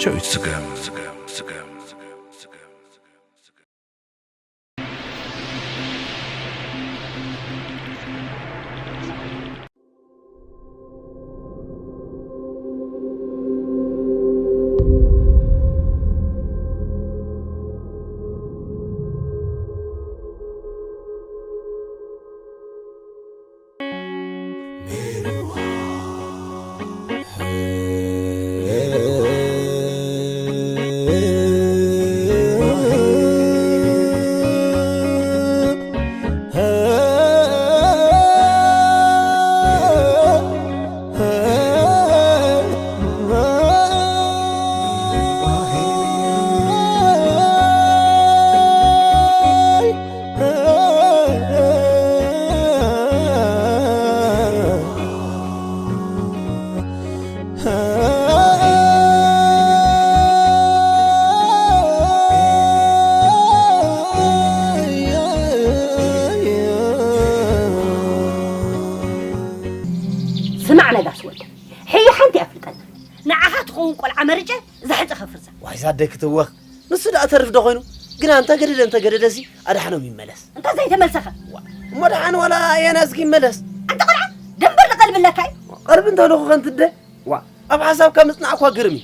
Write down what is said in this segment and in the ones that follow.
ሸዊት ስገም። ስማዕ ነጋስ ወደ ሕየ ሓንቲ ኣፍልጠና። ንዓኻ ትኸውን ቆልዓ መርጨ እዛ ሕፀ ከፍርሳ። ዋይ ዛደይ ክትወኽ። ንሱ ደኣ ተርፍ ዶ ኮይኑ? ግና እንተገደደ እንተገደደሲ ኣድሓኖም ይመለስ። እንተ ዘይተመልሰኸ? እሞ ደሓን ዋላ ኣያና እስኪ ይመለስ። ኣንተ ቆልዓ ደንበር ንቐልቢ ኣለካ እዩ። ቀልቢ እንተለኹ ከንትደ? ዋ ኣብ ሓሳብካ ምጽናዕ እኳ ግርም እዩ።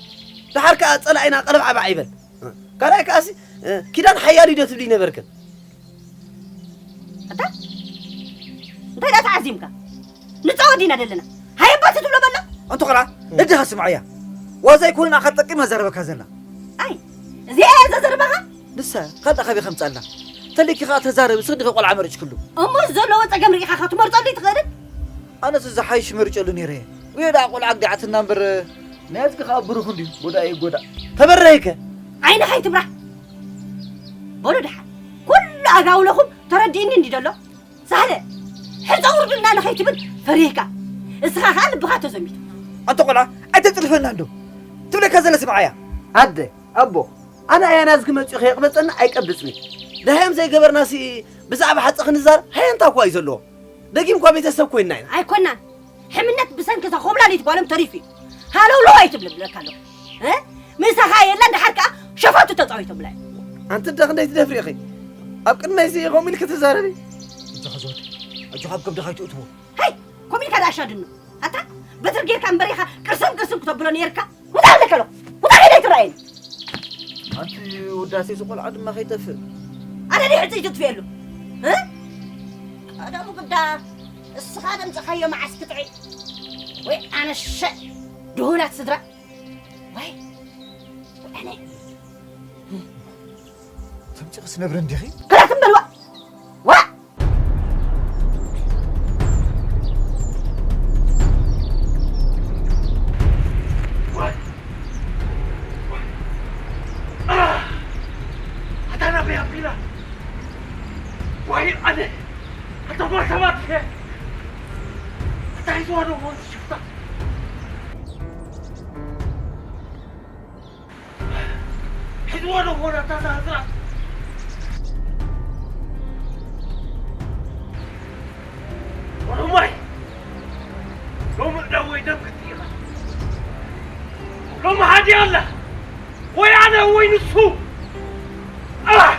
ደሓር ከኣ ጸላኢና ቀልብ ዓባዕ ይበል። ካልኣይ ከኣሲ ኪዳን ሓያል እዩ ዶ ትብሊ ነበርክን? ኣታ እንታይ ዳ ተዓዚምካ? ንጻወት ዲና ደለና። ሃይ ኣባቲ ትብሎ በሎ። ኣንተ ቆልዓ እድኻ ስምዓያ። ዋዛ ኣይኮነን ኣኻ ጠቂማ ዘረበካ ዘላ። ኣይ እዚኣ እያ ዘዘርባኻ? ንሳ ካልእ ካበይ ከምጻላ? ተለኪ ከኣ ተዛረቢ ስኽዲ ቆልዓ መሪጭክሉ። እሞ ዘለዎ ጸገም ርኢኻ ኸ ትመርጸሉ ይትኽእልን? ኣነስ ዝሓይሽ መርጨሉ ነይረ። ጉየ ደኣ ቆልዓ ኣግዲዓትና እምበር ናይ ኣዝጊ ከኣ ብሩኽ እንድዩ። ጎዳእ እዩ ጎዳእ። ተበረይከ? ዓይንኻ ይትብራህ። በሉ ደሓን ኩሉ ኣጋውለኹም ተረዲእኒ እንዲ ደሎ? ሳህለ ሕፀ ውርድና ንኸይትብል ፈሪህካ። እስኻ ኸኣ ልብኻ ተዘሚቱ። ኣንተ ቆልዓ ኣይተጽርፈና እንዶ ትብለካ ዘለ ስምዓያ። ኣደ ኣቦ ኣነ ኣያና ዝግመጽኡ ከየቕበጸና ኣይቀብጽኒ። ደሃዮም ዘይገበርናሲ ብዛዕባ ሓቂ ክንዛር ሃየንታ እኳ እዩ ዘለዎ። ደጊም እኳ ቤተሰብ ኮይንና ኢና። ኣይኮናን። ሕምነት ብሰንኪ እዛ ኮምላሊት ጓሎም ተሪፉ እዩ። ሃለውለው ኣይትብል እብለካ ኣለኹ። እ? ምሳኻ የላን ደሓር ከኣ ሸፋቱ ተጻዊቶምላ እዮም። ኣንቲ እንደ ክንደይ ትደፍሪ ኢኺ? ኣብ ቅድመይሲ ከምኡ ኢልኪ ትዛረቢ? እጆኻ ዝወድ፣ እጆኻ ኣብ ከብድኻ ኣይትእትዎ። ሃይ! ከምኡ ኢልካ ደኣ ሻድኖ። ኣታ በትሪ ጌርካ እምበር ኢኻ ቅርስም ቅርስም ክተብሎ ነይርካ። ውጣ እብለካ ኣለኹ። ውጣ ከይደ ኣይትረኣየኒ። ኣንቲ ውዳሴ እዚ ቆልዓ ድማ ከይጠፍእ። ኣነ ድየ ዕፅይ ትጥፍኤሉ? እ? ቀደሙ ግዳ እስኻ ደምፅኻዮ መዓስ ክትዒ? ወይ ኣነሸ ድሁላት ስድራ? ወይ ኣነ ተምፂኽስ ነብሪ እንዲኺ? ክላት እምበር ዋ! ዋ! ኣታ ናበይ ኣቢላ? ዋይ ኣነ ኣታ ጓል ሰባት እየ። ኣታ ሒዝዋ ዶ ኾን ሽፍታ? ሒዝዋ ዶ ኾን ኣታ ዛዝራ? ኦሮማይ ሎሚ ዕዳ ወይ ደም ክትኢኻ። ሎሚ ሓዲ ኣላ ወይ ኣነ ወይ ንሱ። ኣህ!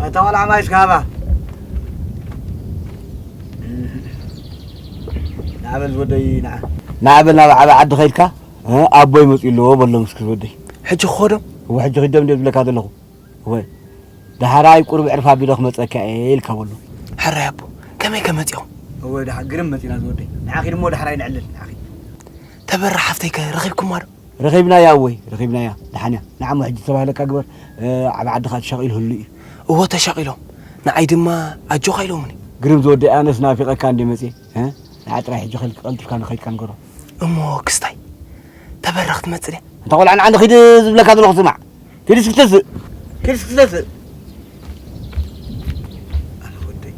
ኣታ ቆልዓ ማይ እስከ ሃባ። ንዓ በል ዝወደይ ንዓ። ንዓ በል ናብ ዓቢ ዓዲ ከይድካ፣ እ፣ ኣቦይ መጺኡ ኣለዎ በሎም እስኪ ዝወደይ። ሕጂ ክኸዶም? እወ፣ ሕጂ ኪዶም እንድየ ዝብለካ ዘለኹ። እወ፣ ዳሕራይ ቁሩብ ዕርፍ ኣቢለ ክመጸካ እየ ኢልካ በሎ። ሕራይ ኣቦ፣ ከመይ ከ መጺኦም? እወ፣ ደሓ-፣ ግርም መጺና ዝወደይ። ንዓ ኪድ እሞ ዳሕራይ ንዕልል፣ ንዓ ኪድ። ተበራ ሓፍተይ ከ ረኺብኩማ ዶ? ረኺብናያ እወይ፣ ረኺብናያ። ደሓን እያ። ንዓ እሞ ሕጂ ዝተባህለካ ግበር። እ፣ ዓቢ ዓዲ ከኣ ተሻቒሉ ህሉ እዩ። እወ፣ ተሻቒሎም። ንዓይ ድማ ኣጆኻ ኢሎምኒ። ግርም ዝወደይ፣ ኣነስ ናፊቐካ እንድየ መጽየ። እ? ንዓ ጥራይ ሕጂ ከልኪ ቀልጢፍካ ንኸይድካ ንገሮ። እሞ ክስታይ፣ ተበራ ክትመጽእ ድያ? ኣንታ ቆልዓ ንዓ ንኺድ ዝብለካ ዘለኹ ስማዕ። ኪድ እስኪ ተስእ። ኪድ እስኪ ተስእ። ኣነ ወደይ።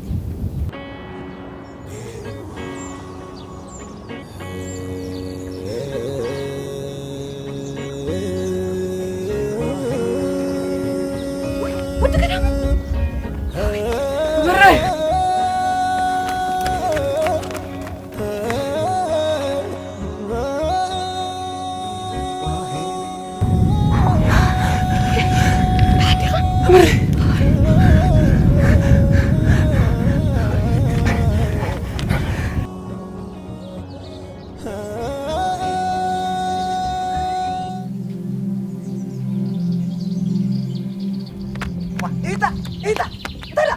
ብረይ! ኢታ፣ ኢታ፣ እንታይ ደኣ?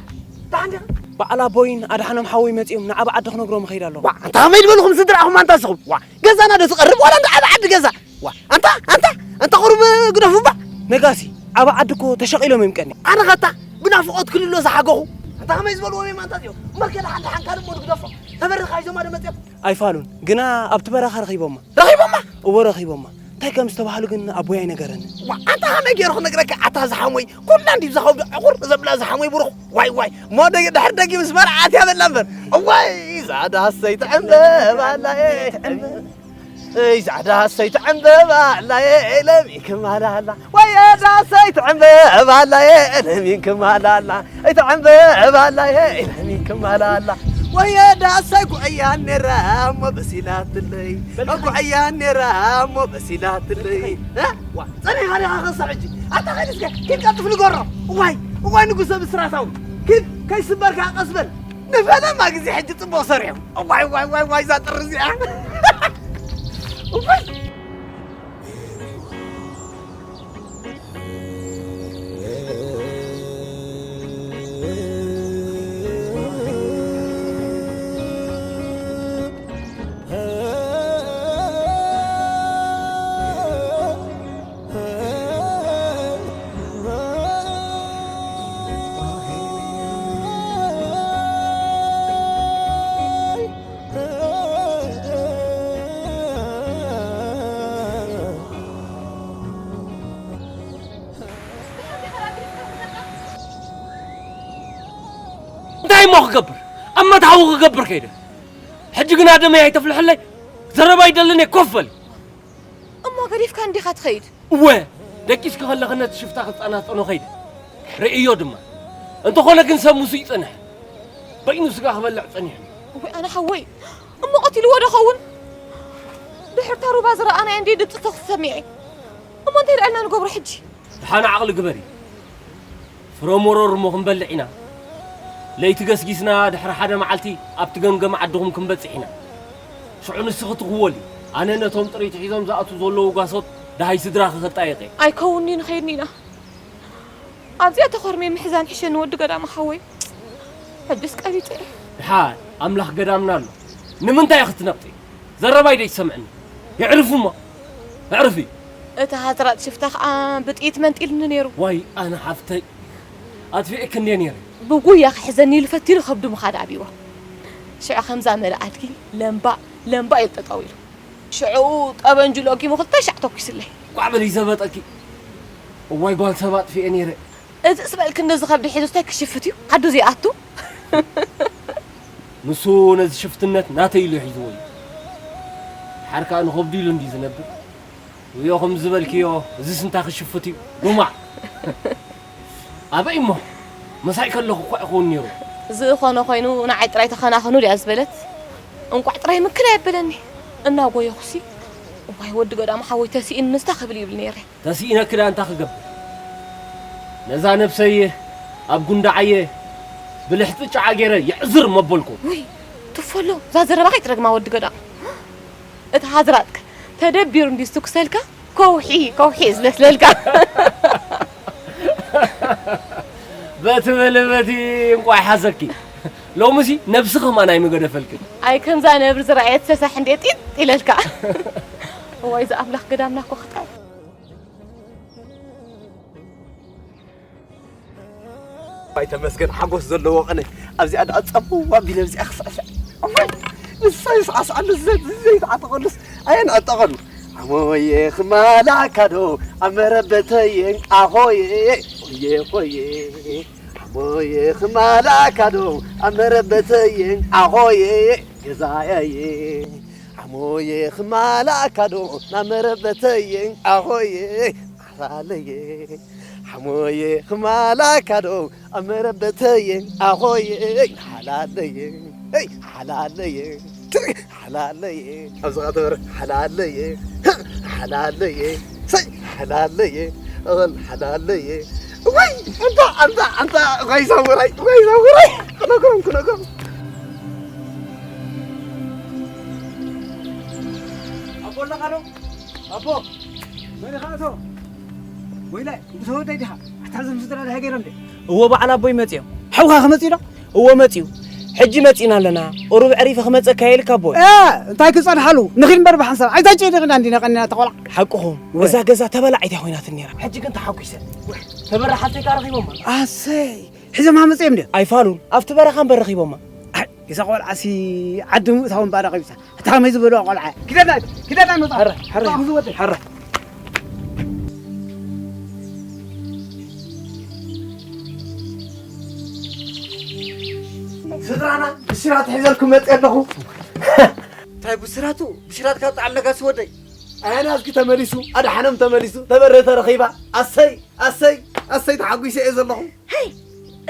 ደሓን ዲኻ? በዓል ኣቦይን ኣድሓኖም ሓወይ መጺኦም ንዓብ ዓዲ ክነግሮም እኸይድ ኣለኹ። ዋ፣ ኣንታ ከመይ ዝበልኹም ስድራኹም ኣንታ ንስኹም? ዋ፣ ገዛና ዶ ትቐርብ ዋላ እንዳ ዓብ ዓዲ ገዛ? ዋ፣ ኣንታ፣ ኣንታ፣ ኣንታ ቁሩብ ግደፉ እባ። ነጋሲ፣ ዓብ ዓዲ እኮ ተሸቒሎም እዮም ቀኒ። ኣነ ኸታ ብናፍቖት ክልሎ ዝሓገኹ። ኣንታ ከመይ ዝበልዎም እዮም ኣንታ እዚኦም? እምበር ከ ደሓን ደሓን ካልእ እሞ ንግደፎ። ተበርኻይዞማ ዶ መጺኦም? ኣይፋሉን፣ ግና ኣብቲ በረኻ ረኺቦማ። ረኺቦማ? እወ፣ ረኺቦማ። እንታይ ከም ዝተባህሉ ግን ኣቦይ ኣይነገረንን። ዋ፣ ኣንታ ከመይ ገይሩ ክነግረካ? ኣታ ዝሓሞይ፣ ኩላ እንዲብ ዝኸብዱ ዕቑር ዘብላ ዝሓሞይ ብሩኽ። ዋይ፣ ዋይ፣ እሞ ደግ-፣ ድሕር ደጊ ምስ መርዓት እያ በላ እምበር። እዋይ፣ ዛዳ ሰይቲ ዕምበባ ኣላ፣ ኤ፣ ዕምበባ። እይ፣ ዛዳ ሰይቲ ዕምበባ ኣላ፣ ኤ፣ ለሚን ክማላላ። ወየ ዳሰይ ትዕምበባ ኣላ፣ ኤ፣ ለሚን ክማላላ። ኣይትዕምበባ ኣላ፣ ኤ፣ ለሚን ክማላላ። ወየ ዳሰይ ጉዕያ ነራ እሞ በሲላትለይ። ጉዕያ ነራ እሞ በሲላትለይ። እ? ዋ፣ ጸኒኻ ዲኻ ክሳብ ሕጂ? ኣታ ኸይድ እስከ፣ ኪድ ቀልጥፍ ንገሮ። እዋይ፣ እዋይ ንጉሰ ብስራታዊ። ኪድ፣ ከይስበርካ ቀስ በል። ንፈለማ ግዜ ሕጂ ጽቡቕ ሰሪሑ። እዋይ፣ ዋይ፣ ዋይ፣ ዋይ፣ እዛ ጥሪ እዚኣ። እዋይ። እንታይ እሞ ክገብር? ኣብ መትሓዊ ክገብር ከይደ። ሕጂ ግና ደመይ ኣይተፍልሐለይ። ዘረባ ይደልን እየ፣ ኮፍ በል። እሞ ገዲፍካ እንዲኻ ትኸይድ? እወ፣ ደቂስኪ ከለኺ ነቲ ሽፍታ ክጸናጸኖ ከይደ። ርእዮ ድማ። እንተኾነ ግን ሰብ ሙሱ ይጸንሕ። በይኑ ስጋ ክበልዕ ጸኒሑ። እወ፣ ኣነ ሓወይ፣ እሞ ቀቲልዎ ዶ ኸውን? ድሕርታ ሩባ ዝረኣናዮ እንዲ ድምፂ ተኹሲ ሰሚዐ። እሞ እንታይ ደኣ ኢልና ንገብሮ ሕጂ? ደሓን ዓቕሊ ግበሪ። ፍረ መሮር እሞ ክንበልዕ ኢና። ለይቲ ገስጊስና ድሕሪ ሓደ መዓልቲ ኣብቲ ገምገም ዓድኹም ክንበጽሕ ኢና። ሽዑ ንስኺ ትኽወሊ። ኣነ ነቶም ጥሪት ሒዞም ዝኣትዉ ዘለዉ ጓሶት ደሃይ ስድራኺ ከጣይቕ እየ። ኣይከውንን'ዩ፣ ንኸይድኒ ኢና። ኣብዚኣ ተኾርምየ ምሕዛን ይሕሸኒ ወዲ ገዳም ሓወይ። ሕጅስ ቀቢጸ እየ። ደሓን ኣምላኽ ገዳምና ኣሎ። ንምንታይ ኢኺ ትነቕጺ? ዘረባይ ዶ ይሰምዕኒ? የዕርፉ እሞ። ኣዕርፊ። እቲ ሃዝራጥ ሽፍታ ኸኣ ብጥይት መንጢልኒ ነይሩ። ዋይ ኣነ ሓፍተይ። ኣጥፊኤኪ እንድየ ነይረ። ብጉያ ክሕዘኒ ኢሉ ፈቲኑ ከብዱ ምኻድ ኣብይዎ። ሽዑ ከምዛ መለኣልኪ ለምባእ ለምባእ ኢሉ ጠጠው ኢሉ። ሽዑ ጠበንጁ ለጊሙ ክልተ ሻዕ ተኩስለይ። ቋዕ በሊ ዘበጠኪ። እዋይ ጓል ሰብ ኣጥፊኤ ነይረ። እዚስ በል ክንድዚ ከብዲ ሒዙስ እንታይ ክሽፍት እዩ ዓዱ ዘይኣቱ? ንሱ ነዚ ሽፍትነት ናተይ ኢሉ ሒዝዎ እዩ። ሓር ከኣ ንኸብዱ ኢሉ እንድዩ ዝነብር። ውዮ ከም ዝበልክዮ እዚስ እንታይ ክሽፍት እዩ? ጉማዕ። ኣበይ እሞ? ምሳይ ከለኹ እኳ ይኸውን ነይሩ። ዝኾነ ኮይኑ ንዓይ ጥራይ ተኸናኸኑ ድያ ዝበለት? እንቋዕ ጥራይ ምክን ኣየበለኒ። እናጎየኹሲ፣ እዋይ ወዲ ገዳሙ ሓወይ ተሲእኒ ንስታ ክብል ይብል ነይረ። ተሲእነኪ ደኣ እንታይ ክገብር? ነዛ ነብሰይ ኣብ ጉንዳዓየ ብልሕጺ ጫዓ ገይረ የዕዝር መበልኩ። ውይ፣ ትፈሎ፣ እዛ ዘረባኻ ይትረግማ ወዲ ገዳም። እቲ ሃዝራጥክ ተደቢሩ እንድዩ ዝትኩሰልካ፣ ከውሒ፣ ከውሒ እዩ ዝመስለልካ። በቲ በለ በቲ እንቋይ ሓዘኪ። ሎምሲ ነብሲ ከማን ኣይምገደፈልክን። ኣይ ከምዛ ነብሪ ዝረኣየት ሰሳሕ እንዴ ጢጥ ኢለልካ። እዋይ፣ እዚ ኣምላኽ ገዳምና እኮ ክጣ-፣ ኣይ ተመስገን፣ ሓጎስ ዘለዎ ቅነ። ኣብዚኣ ደኣ ጸምዋ ኣቢለ ኣብዚኣ ክስዕስዕ። እዋይ፣ ንሳ ይስዓስዓሉ፣ ዘ-፣ ዘይተዓጠቐሉስ ኣየንዕጠቐሉ። ሓሞየ ክማላካ ዶ ኣብ መረበተየ፣ ኣኾየ፣ ኾየ፣ ኾየ። ሓሞየ ክማላካ ዶ ኣብ መረበተየ፣ ኣኾየ፣ ገዛያየ። ሓሞየ ክማላካ ዶ ናብ መረበተየ፣ ኣኾየ፣ ዓሳለየ። ሓሞየ ክማላካዶ ኣብ መረበተየ ኣኾየ ሓላለየ ሓላለየ ሓላለየ ኣብዚ ኸተበረ ሓላለየ ሓላለየ ሰይ ሓላለየ እኸል ሓላለየ ወይ ኣንታ ኣንታ ኣንታ ጓይ ሳሙራይ ጓይ ሳሙራይ ክነግሮም ክነግሮም ኣቦ ኣለኻ ዶ ኣቦ መን ኢኻ ኣቶ ወይላይ እንተ ወደይ ዲኻ ኣታ ዘም ስድራ ዳሃ ገይሮም ደ እዎ በዓል ኣቦይ መጺኦም ሓውኻ ክመጽእ ዶ እዎ መጺኡ ሕጂ መጺእና ኣለና ቁሩብ ዕሪፈ ክመጸካ ኢልካ ኣቦይ እ እንታይ ክጸንሓሉ ንኺድ እምበር ብሓንሳብ ኣይታጨ ንቕና እንዲና ቀኒና ተቆላ ሓቅኹም እዛ ገዛ ተበላዒት እያ ኮይናት ነራ ሕጂ ግን ተሓጒሰ ተበራሓተይ ካ ረኺቦማ ኣሰይ ሕዘማ መጺኦም ደ ኣይፋሉን ኣብቲ በረኻ እምበር ረኺቦማ እዛ ቆልዓሲ ዓዲ ምእታውን ባዳ ኸቢሳ እታ ከመይ ዝበልዋ ቆልዓ ኪደና ኪደና ንውጣ ሕረ ሕረ ሕረ ስድራና ብሽራት ሒዘልኩም መፅእ ኣለኹ እንታይ ብስራቱ ብሽራት ካብ ጣዕም ነጋሲ ወደይ ኣያና እስኪ ተመሊሱ ኣድሓኖም ተመሊሱ ተበረ ተረኺባ ኣሰይ ኣሰይ ኣሰይ ተሓጒሰ እየ ዘለኹ ሄይ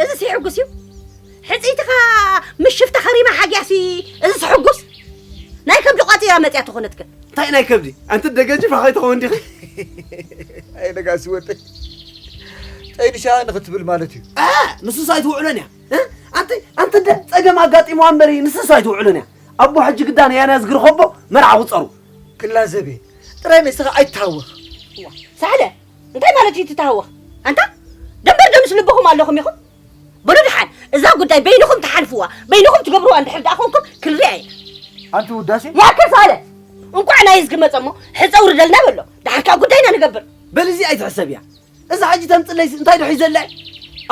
እዚ ሲሕጉስ እዩ ሕፅይትኻ ምስ ሽፍታ ኸሪማ ሓጊያሲ እዚ ስሕጉስ ናይ ከብዲ ቋፂራ መፅያ ተኾነትከ እንታይ ናይ ከብዲ ኣንቲ ደገጅፋ ከይትኸውን ዲኺ ኣይ ነጋሲ ወደይ ጠይንሻ ንኽትብል ማለት እዩ ንሱስ ኣይትውዕሎን እያ ኣንቲ ኣንቲ ደ ፀገም ኣጋጢምዋ እምበሪ ንስስ ኣይትውዕሎን እያ ኣቦ ሕጂ ግዳ ንያና ዝግርኸቦ መርዓ ውፀሩ ክላዘቤ ጥራይ ንስኻ ኣይትሃወኽ ሳሕለ እንታይ ማለት እዩ ትተሃወኽ ኣንታ ደንበር ዶ ምስ ልብኹም ኣለኹም ኢኹም በሉ ድሓን እዛ ጉዳይ በይንኹም ትሓልፍዋ በይንኹም ትገብርዋ እንድሕር ደኣ ኮንኩም ክንሪኣ ኢና ኣንቲ ውዳሴ ያክል ሳለ እንቋዕ ናይ ዝግመፀ እሞ ሕፀ ውርደልና በሎ ድሓን ከዓ ጉዳይና ንገብር በልዚ ኣይትሕሰብ እያ እዛ ሕጂ ተምፅለይሲ እንታይ ድሕዩ ዘለ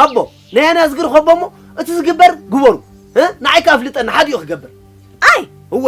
ኣቦ ናይ ኣናዝግር ኸቦ እሞ እቲ ዝግበር ግበሩ ንዓይ ከኣ ኣፍልጠኒ ሓዲኡ ክገብር ኣይ እወ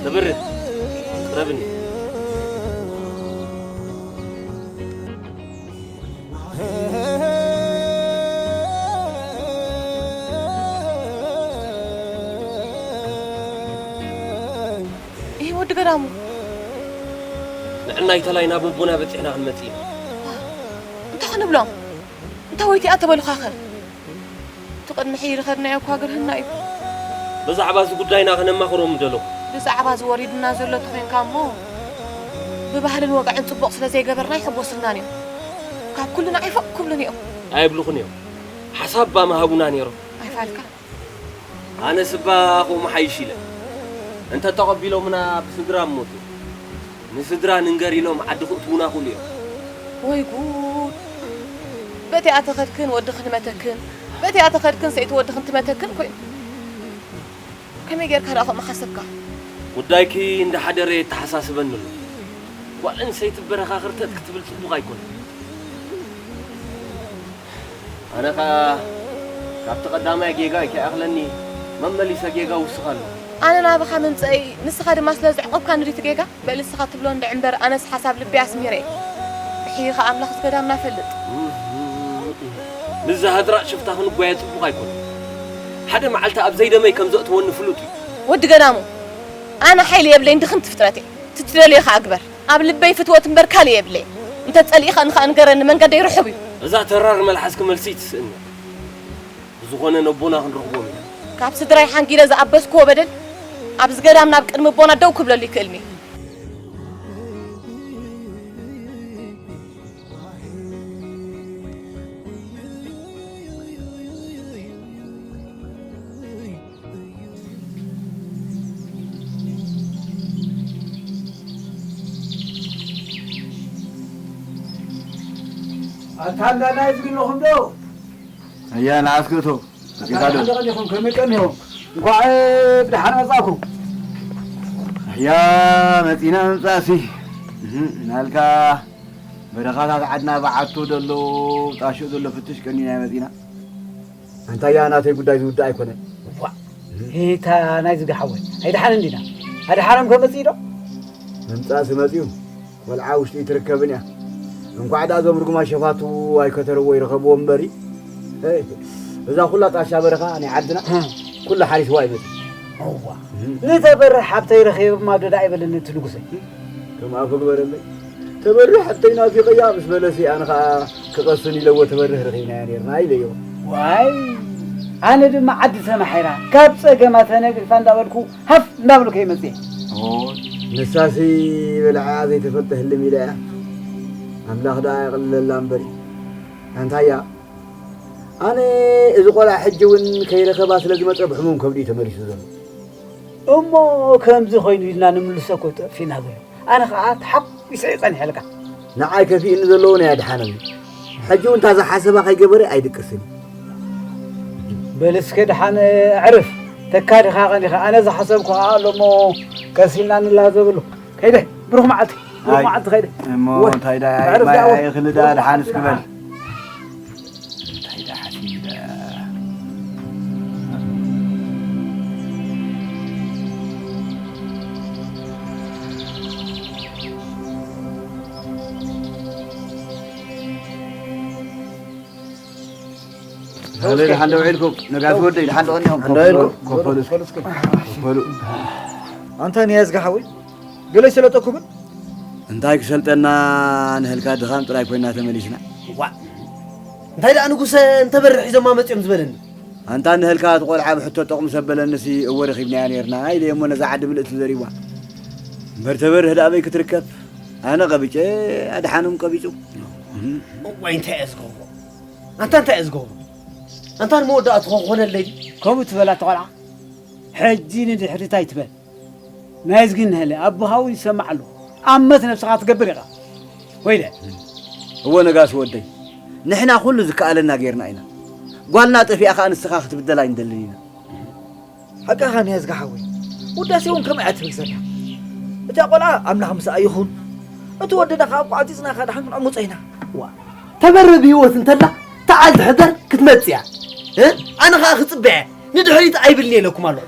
ተበርህ ቅረብኒ ይህ ወዲ ገዳሙ ንዕናይ ተላይ ናብ ኣቦና በፂሕና ክንመፅእ ኢና እንታይ ክንብሎም እንተ ወይቲኣ ተበሉኻኸ እቲ ቅድሚ ሕጂ ዝኸድናዮ እኳ ግርህና እዩ ብዛዕባ እዚ ጉዳይና ከነማኽሮም ምደለኹ ብዛዕባ እዚ ወሪዱና ዘሎ ተኾይንካ እሞ ብባህልን ወግዕን ፅቡቕ ስለ ዘይገበርና ኣይሕጎስልናን እዮም ካብ ኩሉ ንዓይ ፎቕ ክብሉን እዮም ኣይብልኹን እዮም ሓሳብ ባ ምሃቡና ነይሮም ኣይፋልካ ኣነስ እባ ከምኡ ሓይሽ ኢለ። እንተ ተቐቢሎምና ብስድራ እሞ ንስድራ ንንገር ኢሎም ዓዲ ክእትዉና ክእሉ እዮም። ወይ ጉድ! በቲኣ ተኸድክን ወድኽን መተክን፣ በቲኣ ተኸድክን ሰይቲ ወድኽን ትመተክን ኮይኑ። ከመይ ጌርካ ደኣ ከምኡ ሓሰብካ? ጉዳይኪ እንዳሓደረ የተሓሳስበኒ ኣሎ። ጓል ኣንስተይቲ በረኻ ክርተት ክትብል ጽቡቕ ኣይኮነን። ኣነ ኸኣ ካብቲ ቀዳማይ ጌጋይ ከይኣኽለኒ መመሊሰ ጌጋ እውስኽ ኣለኹ። ኣነ ናባኻ ምምጸእይ ንስኻ ድማ ስለ ዘዕቆብካኒ ድዩ እቲ ጌጋ? በል ንስኻ ትብሎ እንድዒ እምበር ኣነስ ሓሳብ ልበይ ኣስሚረ'የ። ብሕይኻ ኣምላኽ ዝገዳምና ፈልጥ። ምስዛ ሃድራእ ሽፍታ ክንጓየ ጽቡቕ ኣይኮነን። ሓደ መዓልቲ ኣብ ዘይደመይ ከም ዘእትወኒ ፍሉጥ እዩ። ወዲ ገዳሙ ኣነ ሓይሊ የብለይን ድኽምቲ ፍጥረት እየ። እቲ ትደልዮ ኸኣ ግበር። ኣብ ልበይ ፍትወት እምበር ካልእ የብለይን። እንተ ጸሊእኻኒ ኸኣ ንገረኒ መንገደይ ርሑብ እዩ። እዛ ተራር መልሓስኪ መልሲ ይትስእኒ። ብዝኾነ ነቦና ክንረኽቦም ኢና። ካብ ስድራይ ሓንጊለ ዝኣበስክዎ በደል ኣብዚ ገዳም ናብ ቅድሚ ኣቦና ደው ክብለሉ ይክእልኒ። ኣታ እንዳ ናይ ዝግልኹም ዶ? ኣያ ንዓስክቶ መጺኻ ዶ? ኣታ ደቐ ዲኹም ከመይ ቀኒኹም? እንኳዕ ብደሓን መጻእኩም። ኣያ መጺና ምምጻእሲ። እህ፣ ናልካ በረኻታት ዓድና ብዓቱ ዘሎ ጣሽኡ ዘሎ ፍትሽ ቀኒና መጺና። ኣንታ ያ ናተይ ጉዳይ ዝውዳእ ኣይኮነን። ዋ፣ እታ ናይ ዝጋ ሓወይ ኣይደሓንን ዲና? ኣድሓኖም ከመጽእ ዶ? ምምጻእሲ መጺኡ። ቆልዓ ውሽጢ ኣይትርከብን እያ። እንኳዕ ደኣ እዞም ርጉማት ሸፋቱ ኣይከተርዎ ይረኸብዎ እምበሪ። እዛ ኩላ ጣሻ በረኻ ናይ ዓድና እህ። ኩላ ሓሪስዋ ይመጽእ። እዋ። እህ። ንተበርህ ሓብተይ ረኺብማ ዶ ደኣ ኣይበለኒ እቲ ንጉሰይ። ከም ኣፈ ግበረለይ። ተበርህ ሓብተይ ናፊቐያ ምስ በለሲ ኣነ ኸኣ ክቐስን ኢለዎ ተበርህ ረኺብናያ ነይርና ኢለዮ። ዋይ፣ ኣነ ድማ ዓዲ ተማሒራ ካብ ጸገማ ተነግፋ እንዳበልኩ ሃፍ እንዳበሉ ከይመጽእ። ኦይ፣ ንሳሲ በልዓ ዘይተፈልጠ ህልም ኢላ እያ። ኣምላኽ ደኣ የቕልለላ እምበሪ። ኣንታያ፣ ኣነ እዚ ቆልዓ ሕጂ እውን ከይረኸባ ስለ ዝመጸ ብሕሙም ከብዲ እዩ ተመሊሱ ዘሎ። እሞ ከምዚ ኮይኑ ኢልና ንምልሶ እኮ ጠፊእና ዘሎ። ኣነ ኸዓ ተሓጒሰ እየ ጸኒሐልካ። ንዓይ ከፊእኒ ዘለዎ ናይ ኣድሓነኒ። ሕጂ እውን እታ ዝሓሰባ ከይገበረ ኣይድቅስን። በል እስከ ደሓን ኣዕርፍ። ተካዲኻ ቀኒኻ። ኣነ ዝሓሰብኩ ኸዓ ኣሎ እሞ ቀስ ኢልና ንላዘበሉ። ከይደ፣ ብሩኽ መዓልቲ፣ ብሩኽ ኣይ፣ መዓልቲ ከይደ። እሞ ወ-፣ እንታይ ደኣ፣ ኣዕርፍ ማይ ደኣ ወ-፣ ኣይኽሊ ደኣ ደሓን እስኪ በል። እንታይ ደኣ ሓሲቡ ደኣ። ሃለይ ደሓን ዶ ውዒልኩም? ነጋሲ ወደይ ደሓን ዶ ቀኒኹም? ደሓን ዶ ውዒልኩም? ኮፈሉ እስኪ። ኮፈሉ። ኣንታ ንያዝጋ ሓወይ፣ ገለ ይሰለጠኩምን? እንታይ ክሰልጠና፣ ንህልካ ድኻም ጥራይ ኮይና ተመሊስና። ዋ፣ እንታይ ደኣ ንጉሰ እንተበርሕ ሒዞማ መጺኦም ዝበለኒ? ኣንታ ንህልካ እቲ ቆልዓ ብሕቶ ጠቕሙ ሰበለንሲ እወ ረኺብናያ ነይርና ኢለ እሞ ነዛ ዓዲ ምልእቲ ዘሪባ። እምበር ተበርህ ደኣ ኣበይ ክትርከብ? ኣነ ቀቢጨ፣ ኣድሓኖም ቀቢጹ። እዋይ፣ እንታይ እየ ዝገብሮ? ኣንታ እንታይ እየ ዝገብሮ? ኣንታ ንመወዳእትኡ ክኾነለይ ድዩ? ከምኡ ትበላ እቲ ቆልዓ። ሕጂ ንድሕሪት ኣይትበል። ናይ እዝጊ እንሀለ ኣቦኻ እውን ይሰማዕ ኣሎ። ኣመት ነብስኻ ትገብር ኢኻ። ወይለ። እወ ነጋሲ ወደይ፣ ንሕና ኩሉ ዝከኣለና ጌርና ኢና። ጓልና ጠፊኣ ኸኣ ንስኻ ክትብደል ኣይንደልን ኢና። ሓቅኻ ንያዝጋ ሓወይ። ውዳሴ እውን ከምኣ እያ ትብል ዘላ። እታ ቆልዓ ኣምላኽ ምስኣ ይኹን። እቲ ወድና ኸዓ እኮ ዓጺጽና ኸዓ ደሓን ክንዕሙጾ ኢና። ዋ፣ ተበርህ ብህይወት እንተላ ተዓል ትሕደር ክትመጽእ እያ። እ? ኣነ ኸዓ ክጽበ እየ። ንድሕሪት ኣይብልን እየ ኢለኩም ኣለኹ።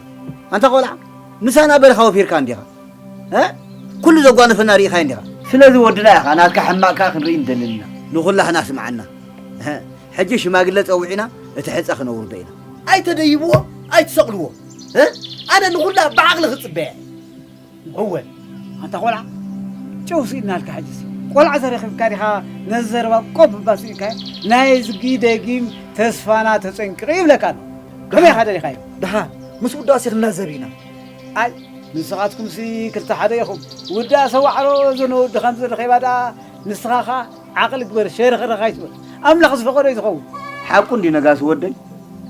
ኣንታ ቆልዓ፣ ምሳና በረኻ ወፊርካ እንዲኻ። እ? ኩሉ ዘጓነፈና ርኢኻዮ እንዲኻ። ስለዚ ወድና ኢኻ፣ ናትካ ሕማቕ ከኣ ክንርኢ ንደልን ኢና። ንኹላህና ስምዓና። እ? ሕጂ ሽማግለ ጸዊዕና እቲ ሕጸ ክነውርዶ ኢና። ኣይተደይብዎ፣ ኣይትሰቕልዎ። እ? ኣነ ንኹላ ብዓቕሊ ክጽበ እየ። እወ፣ ኣንታ ቆልዓ፣ ጨው ስኢንናልካ ሕጂሲ። ቆልዓ ተረኺብካ ዲኻ ነዚ ዘረባ ቆብ እባ ስኢንካዮ? ናይ እዝጊ ደጊም ተስፋና ተጸንቅቕ ይብለካ ኣሎ። ከመይ ኢኻ ደሊኻዮ? ደሓን፣ ምስ ውዳሴ ክንላዘብ ኢና። ኣይ፣ ንስኻትኩምሲ ክልተ ሓደ ኢኹም። ውዳሴ ዋዕሮ ዘነወዲ ከም ዝረኸባ ደኣ ንስኻ ኸኣ ዓቕሊ ግበር፣ ሸርኽርኽ ኣይትበል። ኣምላኽ ዝፈቐዶ እዩ ዝኸውን። ሓቁ እንድዩ ነጋሲ ወደይ፣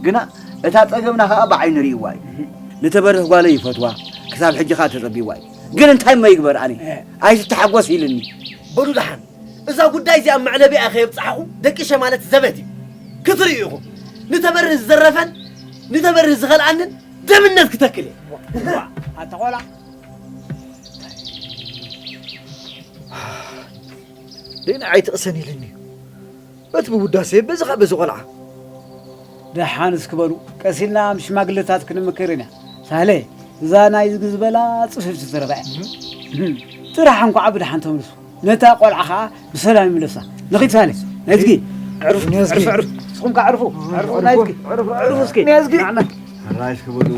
ግና እታ ጸገምና ኸኣ ብዓይኑ ርእይዋ እዩ። ንተበርህ ጓለይ ይፈትዋ፣ ክሳብ ሕጂ ኸኣ ተጸቢዋ እዩ። ግን እንታይ እሞ ይግበር ኣነ? እ። ኣይትተሓጎስ ኢልኒ። በሉ ደሓን፣ እዛ ጉዳይ እዚኣ ኣብ መዕለቢኣ ከየብጻሕኹ ደቂሸ ማለት ዘበት እዩ። ክትርእዩ ኢኹም። ንተበርህ ዝዘረፈን ንተበርህ ዝኸልኣንን ደምነት ክተክል እየ። ኣታ ቆልዓ። ደይና ኣይትቕሰን ኢልኒ እዩ። በቲ ብውዳሴ፣ በዚ ኸኣ በዚ ቆልዓ። ደሓን እስኪ በሉ፣ ቀስ ኢልና ምስ ሽማግለታት ክንምክር ኢና። ሳህለ፣ እዛ ናይ ዝጊ ዝበላ ጽፍፍቲ ዘረባ እያ። እም። ጥራሕ እንኳዓ ብደሓን ተመልሱ። ነታ ቆልዓ ኸኣ ብሰላም ይምለሳ። ንኺድ ሳህለ፣ ናይ ዝጊ። ዕርፍ፣ ናይ ዝጊ። ዕርፍ፣ ዕርፍ። ንስኹም ከኣ ዕርፉ። ዕርፉ፣ ናይ ዝጊ። ዕርፉ፣ ዕርፉ እስኪ። ናይ ዝጊ። ንዓና። ሕራይ እስኪ በሉ።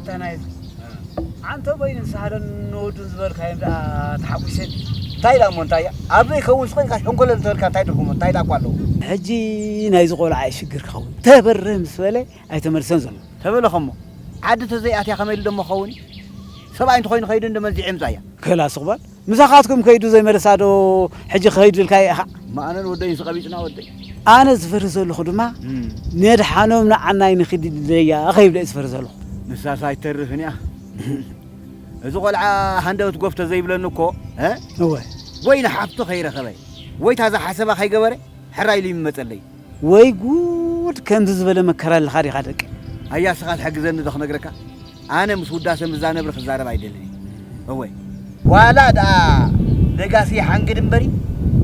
ተናይ ኣንተ በይን ሳህለን ንወዱን ዝበልካዮም ደኣ ተሓጒሰ። እንታይ ደኣ እሞ እንታይ እያ? ኣብ ዘይከውን ስቕ ኢልካ ሸንኮለል እንተበልካ እንታይ ትርጉም? እንታይ ደኣ እኮ ኣለዎ? ሕጂ ናይዚ ቆልዓ እዩ ሽግር ክኸውን። ተበርህ ምስ በለ ኣይተመልሰን ዘሎ። ተበለ ኸሞ ዓዲ ተዘይኣትያ ከመይ ኢሉ ደሞ ክኸውን እዩ? ሰብኣይ እንተኾይኑ ኸይዱ እንዶ መንዚዐ ምጻእ እያ። ከላ ስቕ በል። ምሳኻትኩም ከይዱ ዘይመለሳ ዶ ሕጂ ክኸይዱ ኢልካዮ ኢኻ? እማ ኣነን ወደይን ስቐቢጽና ወደይ። ኣነ ዝፈርህ ዘለኹ ድማ እም። ነድሓኖም ንዓናይ ንኺድ ኢለያ ከይብለ እየ ዝፈርህ ዘለኹ። ንሳስ ኣይተርፍን እያ። እዚ ቆልዓ ሃንደበት ጎፍ ተዘይብለኒ እኮ፣ እ? እወ። ወይ ንሓፍቱ ከይረኸበ፣ ወይ ታዛ ሓሰባ ከይገበረ፣ ሕራይ ኢሉ ይመጸለይ። ወይ ጉድ፣ ከምዚ ዝበለ መከራ ኣለኻ ዲኻ ደቂ? ኣያ፣ እስኻ ትሕግዘኒ ዶ ክነግረካ? ኣነ ምስ ውዳሰ ምዛነብሪ ክዛረብ ኣይደልን እየ። እወ። ዋላ ደኣ ነጋሲ ሓንግድ እምበሪ፣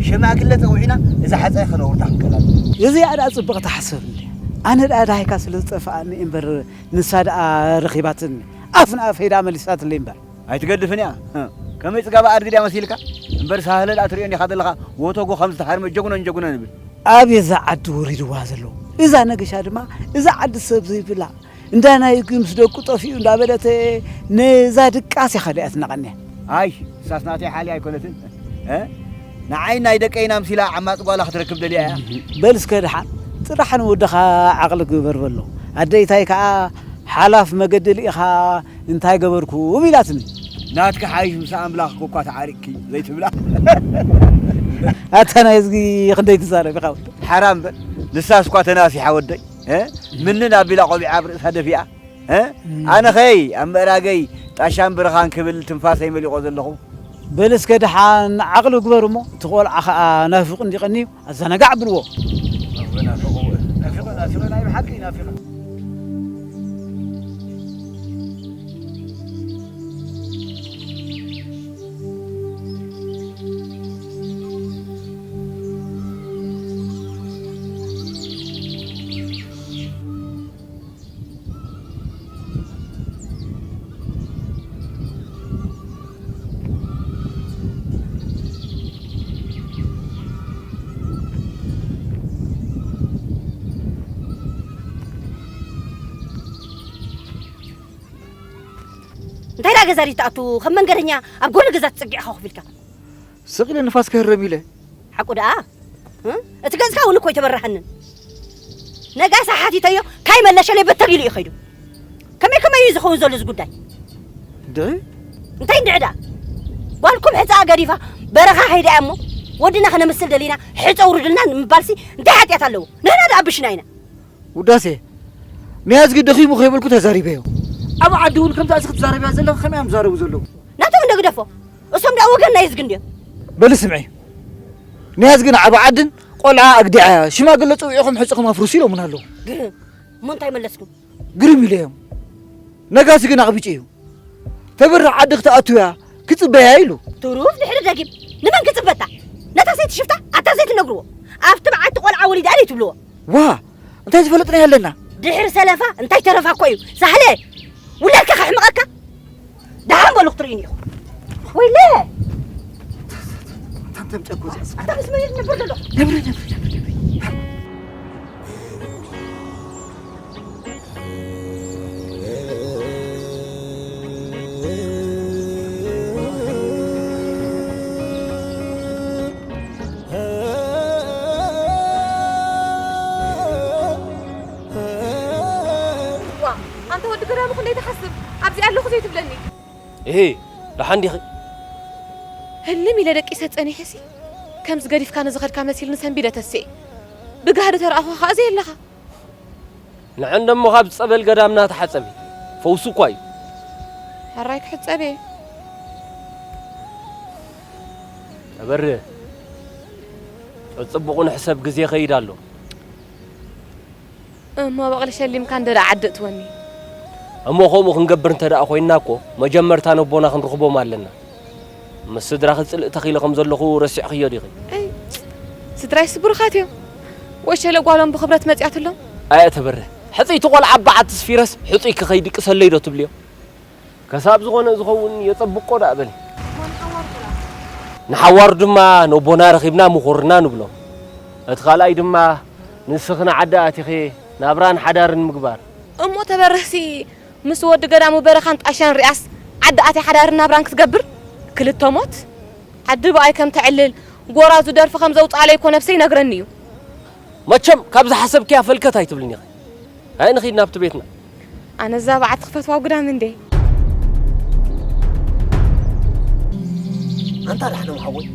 ሽማግለ ጸዊዕና እዛ ሓጻይ ከነውርዳ ክንከላል። እዚኣ ደኣ ጽብቕቲ ሓሳብ እንድያ። ኣነ ደኣ ደሃይካ ስለ ዝጠፍኣኒ እምበር፣ ንሳ ደኣ ረኺባትኒ። ኣፍ ንኣፈይ ደኣ መሊሳትለይ እምበር። ኣይትገድፍን እያ። ከመይ ጽጋባ ኣድጊ ድያ መሲልካ? እምበር ሳህለ ደኣ ትርእዮ እንዲኻ ዘለኻ፣ ወተጎ ከም ዝተሃርመ ጀጉነን ጀጉነን ይብል። ኣቤት እዛ ዓዲ ወሪድዋ ዘሎ። እዛ ነገሻ ድማ፣ እዛ ዓዲ ሰብ ዘይብላ፣ እንዳ ናይ እግሪ ምስ ደቁ ጠፊኡ እንዳበለት፣ ነዛ ድቃስ እያ ከዲኣትና ቀንያ። ኣይ፣ እሳስ ናተይ ሓልያ ኣይኮነትን። እ? ንዓይ ናይ ደቀይን ኣምሲላ ዓማጽ ጓላ ክትረክብ ደልያ እያ። በል እስከ ደሓን፣ ጥራሕ ንወድኻ ዓቕሊ ግበር በሎ። ኣደይታይ ከኣ ሓላፍ መገዲ ልኢኻ እንታይ ገበርኩም ኢላትኒ። ናትኪ ሓይሽ ምስ ኣምላኽ እኳ ተዓሪቕኪ ዘይትብላ። ኣታ ናይ እዝጊ ክንደይ ትዛረብ ኢኻ ወዲ። ሓራም በል። ንሳስ እኳ ተናሲሓ ወደይ። እ? ምንን ኣቢላ ቆቢዓ ኣብ ርእሳ ደፊኣ። እ? እም። ኣነ ኸይ ኣብ ምእራገይ ጣሻን ብርኻን ክብል ትንፋሰይ መሊቖ ዘለኹ። በል እስከ ደሓን ዓቕሊ ግበር እሞ፣ እቲ ቆልዓ ኸኣ ናፊቑ እንዲ ቀንዩ፣ ኣዘናጋዕ ኣብልዎ። ናፊቑ፣ ናፊቑ፣ ናይ ብሓቂ ናፊቑ። እንታይ ደኣ ገዛ ድዩ ትኣቱ? ከም መንገደኛ ኣብ ጎኒ ገዛ ትጽጊዕኻ ኮፍ ኢልካ። ስቕ ኢለ ንፋስ ክህረም ኢለ። ሓቁ ደኣ? እ? እቲ ገጽካ እውን እኮ ኣይተበራሃንን። ነጋሲ ሓቲተዮ፣ ካይ መለሸለይ በተር ኢሉ እዩ ከይዱ። ከመይ ከመይ እዩ ዝኸውን ዘሎ እዚ ጉዳይ? እንድዒ? እንታይ እንድዒ ደኣ? ጓልኩም ሕጻ ገዲፋ በረኻ ከይዳ እያ እሞ፣ ወድና ከነምስል ደሊና፣ ሕጸ ውርድልና ንምባልሲ እንታይ ሓጢኣት ኣለዎ? ንሕና ደኣ ብሽና ኢና። ውዳሴ፣ ንያዝጊ ደኺሙ ከይበልኩ ተዛሪበዮ። ኣብ ዓዲ እውን ከምዛ እዚ ክትዛረብያ ዘለኺ ከመይ እዮም ዝዛረቡ ዘለዉ? ናቶም እንዶ ግደፎ። እሶም ደኣ ወገን ናይ እዝጊ እንድዮም። በሊ ስምዒ። ንያዝጊ ንዓቢ ዓድን ቆልዓ ኣግዲዓ እያ። ሽማግለ ጽውዒኹም ሕጽኹም ኣፍርሱ ኢሎምና ኣለዉ። ግርም። እሞ እንታይ መለስኩም? ግርም ኢለዮም። ነጋሲ ግን ኣቕቢጹ እዩ። ተበርህ ዓዲ ክትኣቱ እያ ክጽበያ ኢሉ። ትሩፍ ድሕሪ ደጊም ንመን ክጽበታ? ነታ ሰይቲ ሽፍታ ኣታ ዘይትነግርዎ። ኣብቲ መዓልቲ ቆልዓ ወሊዳ ደይ ትብልዎ። ዋ፣ እንታይ ዝፈለጥናዮ ኣለና? ድሕሪ ሰለፋ እንታይ ተረፋ እኮ እዩ። ሳህለ፣ ውላድካ ከሕምቐካ? ደሓን በሉ ክትርእዩኒ ኢኹም። ወይለ! ኣታ ምስ መን እዩ ትነብር ዘሎ? ነብሪ፣ ነብሪ፣ ነብሪ፣ ነብሪ። ዋ፣ ኣንታ ወዲ ገዳም እኮ ዘይትሓስብ፣ ኣብዚ ኣለኹ ዘይትብለኒ። እሂ፣ ደሓን ዲኺ? ህልም ኢለ ደቂሰ ጸኒሐሲ፣ ከምዚ ገዲፍካኒ ዝኸድካ መሲልኒ ሰንቢደ ተስኤ። ብጋህዲ ተረኣኹኻ ከኣ ዘየለኻ። ንዕንደሞ ካብ ጸበል ገዳምና ተሓጸቢ። ፈውሲ እኳ እዩ። ሕራይ ክሕጸብ እየ። ተበርህ። ጸጽቡቑ ንሕሰብ ግዜ ይኸይድ ኣሎ። እሞ በቕሊ ሸሊምካ እንደ ደኣ ዓዲ እትወኒ። እሞ ከምኡ ክንገብር እንተ ደኣ ኮይንና እኮ፣ መጀመርታ ነቦና ክንርኽቦም ኣለና። ምስ ስድራኺ ጽልኢ ተኺለ ከም ዘለኹ ረሲዕኽዮ ዲኺ? ኣይ፣ ስድራይስ ብሩኻት እዮም። ወሸለ ጓሎም ብኽብረት መጺኣትሎም። ኣየ ተበርህ፣ ሕጽይቲ ቆልዓ በዓቲ ስፊረስ፣ ሕጹይኪ ከይድቅሰለይ ዶ ትብልዮ? ከሳብ ዝኾነ ዝኸውን የጸብቆ ደኣ በሊ። ንሓዋሩ ድማ ነቦና ረኺብና ምኹርና ንብሎ። እቲ ካልኣይ ድማ ንስኺ ንዓዲ ኣቲኺ ናብራን ሓዳርን ምግባር። እሞ ተበርህሲ ምስ ወዲ ገዳሙ በረኻን ጣሻን ሪኣስ ዓዲ ኣትያ ሓዳርን ናብራን ክትገብር ክልተ ሞት። ዓዲ ብኣይ ከም ተዕልል ጎራዙ ደርፊ ከም ዘውፅኣለይ እኮ ነብሰይ ይነግረኒ እዩ። መቸም ካብዚ ሓሰብክያ ፈልከት ኣይትብልን ኢኺ። ኣይ ንኺድ ናብቲ ቤትና። ኣነ እዛ በዓቲ ክፈትዋ ጉዳም እንዴ። ኣንታ ዳሕነ ሓወይ፣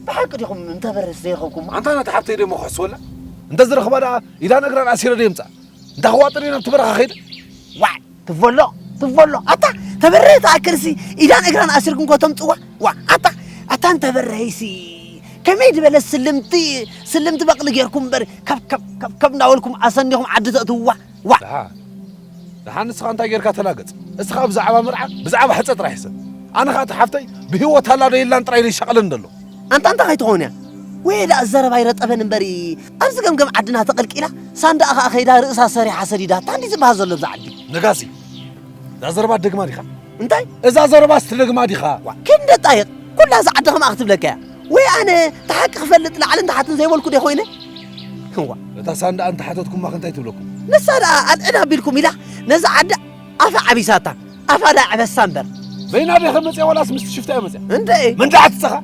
ብሓቂ ዲኹም እንተበረስ ዘይረኸብኩም? ኣንታ ናታ ሓብተይ ደሞ ክሕስወላ? እንተ ዝረኽባ ደኣ ኢዳን እግራን ኣሲረ ደየምጻ? እንታ ክዋጥር እየ ናብቲ በረኻ ከይደ? ዋዕ ትበሎ ትበሎ ኣታ ተበረህ ተኣክልሲ ኢዳን እግራን ኣሲርኩም ኮ ተምጽዋ። ዋ ኣታ ኣታ እንተበረህይሲ ከመይ ዝበለ ስልምቲ ስልምቲ በቕሊ ጌርኩም እምበር ከብ ከብ ከብ ከብ እናበልኩም ኣሰኒኹም ዓዲ ተእትውዋ። ዋ ደሓ ደሓ ንስኻ እንታይ ጌርካ ተላገጽ። እስኻ ብዛዕባ መርዓ ብዛዕባ ሕጸ ጥራሕ ሕሰብ። ኣነ ኸኣ እታ ሓፍተይ ብህይወት ኣላ ዶ የላን ጥራይ ደይሻቐለኒ ዘሎ። ኣንታ እንታይ ከይትኸውን እያ? ወይ ደኣ ዘረባ ይረጠበን እምበሪ ኣብዚ ገምገም ዓድና ተቐልቂላ ሳንዳኣ ኸኣ ከይዳ ርእሳ ሰሪሓ ሰዲዳታ እንዲ ዝበሃል ዘሎ ብዛ ዓዲ። ነጋሲ እዛ ዘረባ ትደግማ ዲኻ? እንታይ? እዛ ዘረባስ ትደግማ ዲኻ? ዋ፣ ክንደ ጣይቕ ኩላ እዛ ዓዲ ከምኣ ክትብለካ እያ። ወይ ኣነ እቲ ሓቂ ክፈልጥ ላዕልን ታሕትን ዘይበልኩ ዶ ኮይነ? እዋ። እታ ሳንዳኣ እንተሓተትኩማ ከ እንታይ ትብለኩም? ንሳ ደኣ ኣልዕል ኣቢልኩም ኢላ ነዛ ዓዲ ኣፋ ዓቢሳታ። ኣፋ ደኣ ዕበሳ እምበር። በይና ዲኻ መጽያ ዋላስ ምስቲ ሽፍታ እያ መጽያ? እንደ መን ደኣ ትጸኻ?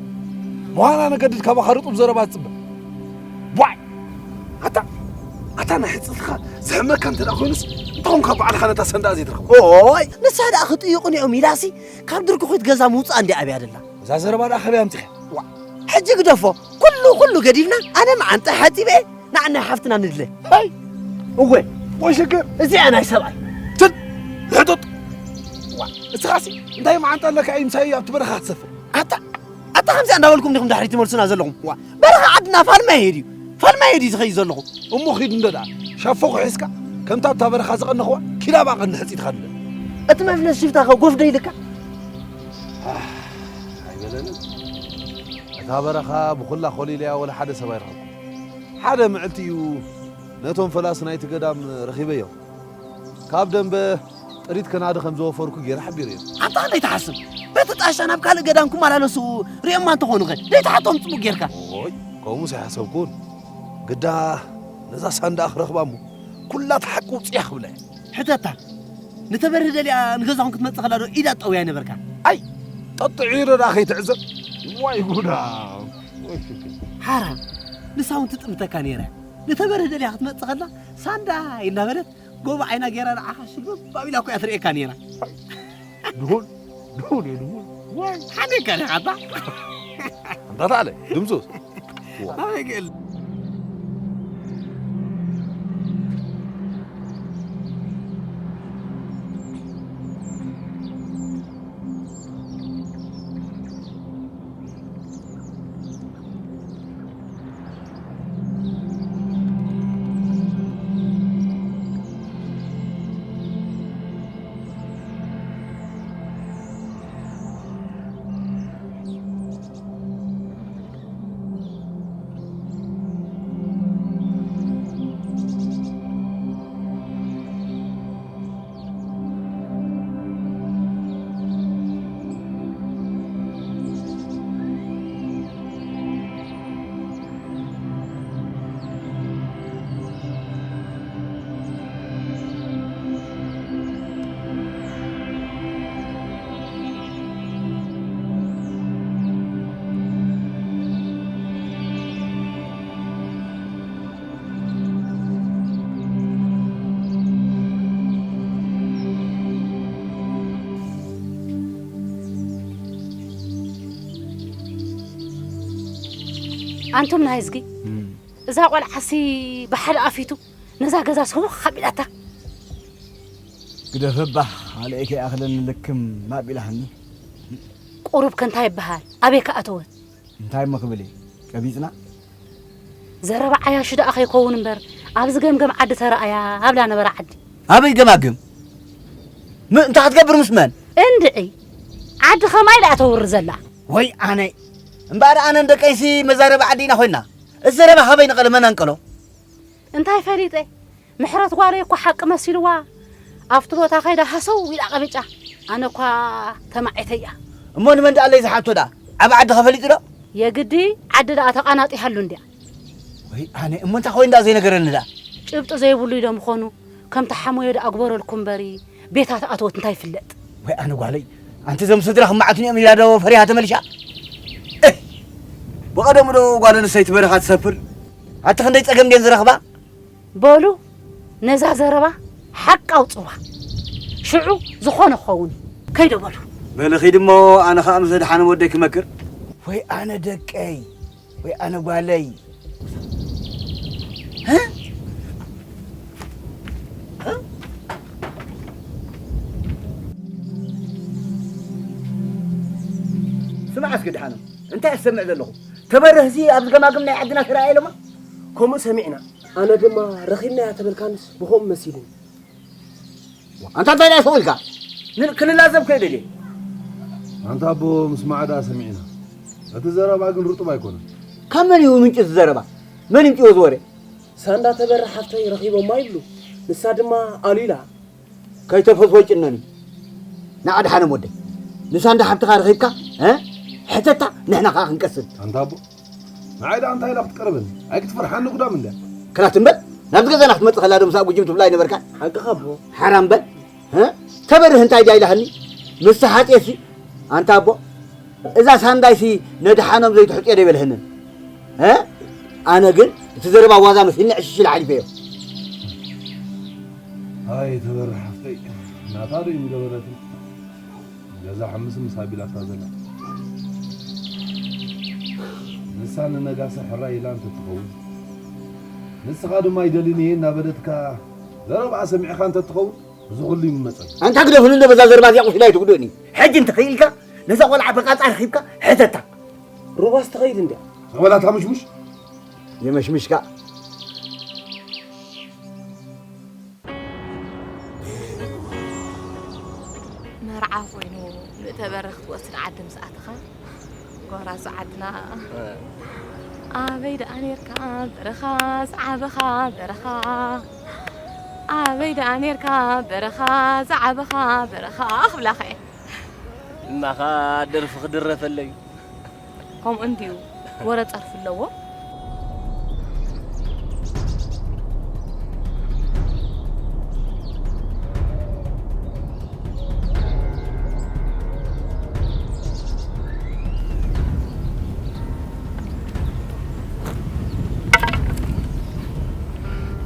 ምዃና ነገድድ ካባኻ ርጡብ ዘረባ ትጽበ። ቧይ! ኣታ ኣታ ናይ ሕጽትኻ ዝሕመካ እንተ ደኣ ኮይኑስ እንተኾንካ ባዕልኻ ነታ ሳንዳኣ ዘይትረኽቦ። ኦይ ንሳ ደኣ ክጥይቑኒ እዮም ኢላሲ ካብ ድርኩኺት ገዛ ምውጻእ እንዲ ኣብያ ደላ። እዛ ዘረባ ደኣ ከበይ ኣምጺኻ? ዋ ሕጂ ግደፎ ኩሉ ኩሉ ገዲፍና ኣነ መዓንጣ ሓጺበ ንዓናይ ሓፍትና ንድለ። ሃይ እወ ወይ ሽግር እዚኣ ናይ ሰብኣይ። ትል ሕጡጥ። ዋ እስኻሲ እንታይ መዓንጣ ኣለካ እዩ ምሳይ ኣብቲ በረኻ ክትሰፍር? ኣታ ኣታ ከምዚኣ እንዳበልኩም ዲኹም ድሕሪ ትመልሱና ዘለኹም? ዋ በረኻ ዓድና ፋልማይ ሄድ እዩ ፋልማይ ሄድ እዩ ዝኸይድ ዘለኹ። እሞ ኺድ እንዶ ደኣ ሻፎ ክሒዝካ ከምታ ኣብታ በረኻ ዝቐነኽዋ ኪድ ኣብኣ ቀንዲ ሕጺትካ ንደ። እቲ መፍለስ ሽፍታ ኸ ጎፍ ዶ ኢልካ? ኣህ፣ ኣይበለንን። እታ በረኻ ብኹላ ኾሊለያ ወላ ሓደ ሰብ ኣይረኸብኩ። ሓደ ምዕልቲ እዩ ነቶም ፈላሲ ናይቲ ገዳም ረኺበዮም። ካብ ደንበ ጥሪት ከናዲ ከም ዝወፈርኩ ገይረ ሓቢረዮም። ኣንታ ከመይ ትሓስብ? በቲ ጣሻ ናብ ካልእ ገዳም ክመላለሱ ሪኦማ እንተኾኑ ኸ ደይትሓቶም ጽቡቕ ጌርካ? ኦይ፣ ከምኡስ ኣይሓሰብኩን። ግዳ ነዛ ሳንዳኣ ክረኽባ እሞ ኩላ እቲ ሓቂ ውጽያ ክብላ እየ። ሕተታ። ንተበርህ ደሊኣ ንገዛኹም ክትመጽእ ከላ ዶ ኢዳ ጠውያ ኣይነበርካን? ኣይ፣ ጠጥዒ ዶ ደኣ ከይትዕዘብ? ዋይ ጉዳ! ወይ ሽግር። ሓራ፣ ንሳ እውን ትጥምተካ ነይራ። ንተበርህ ደሊኣ ክትመጽእ ከላ ሳንዳ ኢላ በለት ጎቦ ዓይና ገይራ ንዓኻ ሽልብብ ኣቢላ እኮ እያ ትርእየካ ነይራ። ድሁል፣ ድሁል እየ ድሁል። ዋይ! ሓደካ ዲኻ ኣታ? ኣንታ ተዓለ፣ ድምፁስ? ዋ። ኣበይ ክእል? ኣንቱም ናይ እዝጊ፣ እዛ ቆልዓሲ ብሓደ ኣፊቱ ነዛ ገዛ ሰውኽ ኣቢላታ። ግደፈባ፣ ኣልኤ ከይኣኽለኒ ልክም ኣቢላትኒ። ቁሩብ ከ እንታይ ይበሃል? ኣበይ ከ ኣተወት? እንታይ እሞ ክብል እየ? ቀቢጽና? ዘረባ ዓያሹ ደኣ ከይከውን እምበር፣ ኣብዚ ገምገም ዓዲ ተረኣያ ኣብላ ነበራ ዓዲ። ኣበይ ገማግም? ም-፣ እንታይ ክትገብር ምስ መን? እንድዒ፣ ዓዲ ኸማይ ደኣ ተውሪ ዘላ። ወይ ኣነ! እምበኣር ኣነን ደቀይሲ መዛረቢ ዓዲ ኢና ኮይንና። እዚ ዘረባ ኻበይ ነቐለ መን ኣንቀሎ? እንታይ ፈሊጠ? ምሕረት ጓለይ እኮ ሓቂ መሲልዋ ኣብቲ ቦታ ከይዳ ሃሰው ኢላ ቀቢጫ። ኣነ እኳ ተማዒተያ። እሞ ንመን ደኣለይ ዝሓቶ ደኣ? ዓቢ ዓዲ ኸፈሊጡ ዶ? የግዲ ዓዲ ደኣ ተቓናጢሃሉ እንድያ። ወይ ኣነ እሞ እንታይ ኮይኑ ደኣ ዘይነገረኒ ደኣ? ጭብጢ ዘይብሉ ኢዶ ምኾኑ ከም ተሓሞዮ ደኣ ግበረልኩ እምበሪ ቤታ ተኣተወት እንታይ ይፍለጥ? ወይ ኣነ ጓለይ፣ ኣንቲ እዞም ስድራ ክመዓቱኒ እዮም ኢላ ዶ ፈሪሃ ተመሊሻ? እህ! ብቐደሙ ዶ ጓል ኣንስተይቲ በረኻ ትሰፍር? ኣቲ ክንደይ ጸገም ድየን ዝረኽባ? በሉ ነዛ ዘረባ ሓቂ ኣውጽዋ። ሽዑ ዝኾነ ክኸውን እዩ። ከይዶ በሉ። በሊ ኺድ እሞ ኣነ ኸኣ ምስ ኣድሓኖም ወደይ ክመክር። ወይ ኣነ ደቀይ፣ ወይ ኣነ ጓለይ። እ? እ? ስማዕ እስኪ ኣድሓኖም፣ እንታይ እሰምዕ ዘለኹ? ተበርህሲ ኣብዚ ገማግም ናይ ዓድና ተራእየ ኢሎማ? ከምኡ ሰሚዕና። ኣነ ድማ ረኺብናያ ተበልካንስ ብኸምኡ መሲሉኒ። ኣንታ እንታይ ደኣ ሰው ኢልካ? ን-፣ ክንላዘብ ከይደ ድየ? ኣንታ ኣቦ፣ ምስ ማዕዳ ሰሚዕና። እቲ ዘረባ ግን ርጡብ ኣይኮነን። ካብ መን እዩ ምንጪ እዚ ዘረባ? መን ይምጽኦ እዚ ወረ? ሳንዳ ተበርህ ሓፍተይ ረኺቦማ ይብሉ። ንሳ ድማ ኣሉ ኢላ። ከይተፈትወ ጭነኒ። ንኣድሓኖም ወደይ። ንሳንዳ ሓብትኻ ረኺብካ፣ እ? ሕተታ፣ ንሕና ከኣ ክንቀስን። ኣንታ ኣቦ፣ ንዓይ ደኣ እንታይ ኢላ ክትቀርበኒ? ኣይክትፈርሓኒ ጉዳም እንድያ። ክላት እምበር፣ ናብዚ ገዛና ክትመጽእ ከላ ዶ ምስኣ ጉጅም ትብላ ኣይነበርካን? ሓቅኻ ኣቦ። ሓራም በል። እ? ተበርህ እንታይ ድያ ኢላህኒ? ምስ ተሓጽየሲ፣ ኣንታ ኣቦ፣ እዛ ሳንዳይሲ ነድሓኖም ዘይትሕጽዮ ዶ ይበልህንን? እ? ኣነ ግን እቲ ዘረባ ዋዛ መሲልኒ ዕሽሽ ኢለ ሓሊፈዮ። ኣይ ተበርህ ሓፍተይ፣ ናታ ዶ ይምገበረትን? ገዛ ሕምስምስ ኣቢላታ ዘላ። ንሳ ንነጋሲ ሕራይ ኢላ እንተትኸውን፣ ንስኻ ድማ ኣይደልን እየ እናበለትካ ዘረባኣ ሰሚዕኻ እንተትኸውን፣ እዚ ኹሉ ይምመጸካ። ኣንታ ግደፍኒ እንዶ በዛ ዘረባ እዚኣ ቁስለይ ኣይትጉድእኒ። ሕጂ እንተኽኢልካ ነዛ ቆልዓ ብቓጻ ረኺብካ ሕተታ። ሩባስ ትኸይድ እንድያ። ዘበላታ ምሽሙሽ። የመሽምሽካ። መርዓ ኮይኑ ንእተበረ ክትወስድ ዓዲ ምስ ኣተኻ፣ ጎራዙ ዓድና። ኣበይ ደኣ ኔርካ በረኻ፣ ዝዓበኻ በረኻ? ኣበይ ደኣ ኔርካ በረኻ፣ ዝዓበኻ በረኻ ክብላኸ እየ። እማኻ ደርፊ ክድረፈለይ። ከምኡ እንድዩ፣ ወረ ጸርፊ ኣለዎ።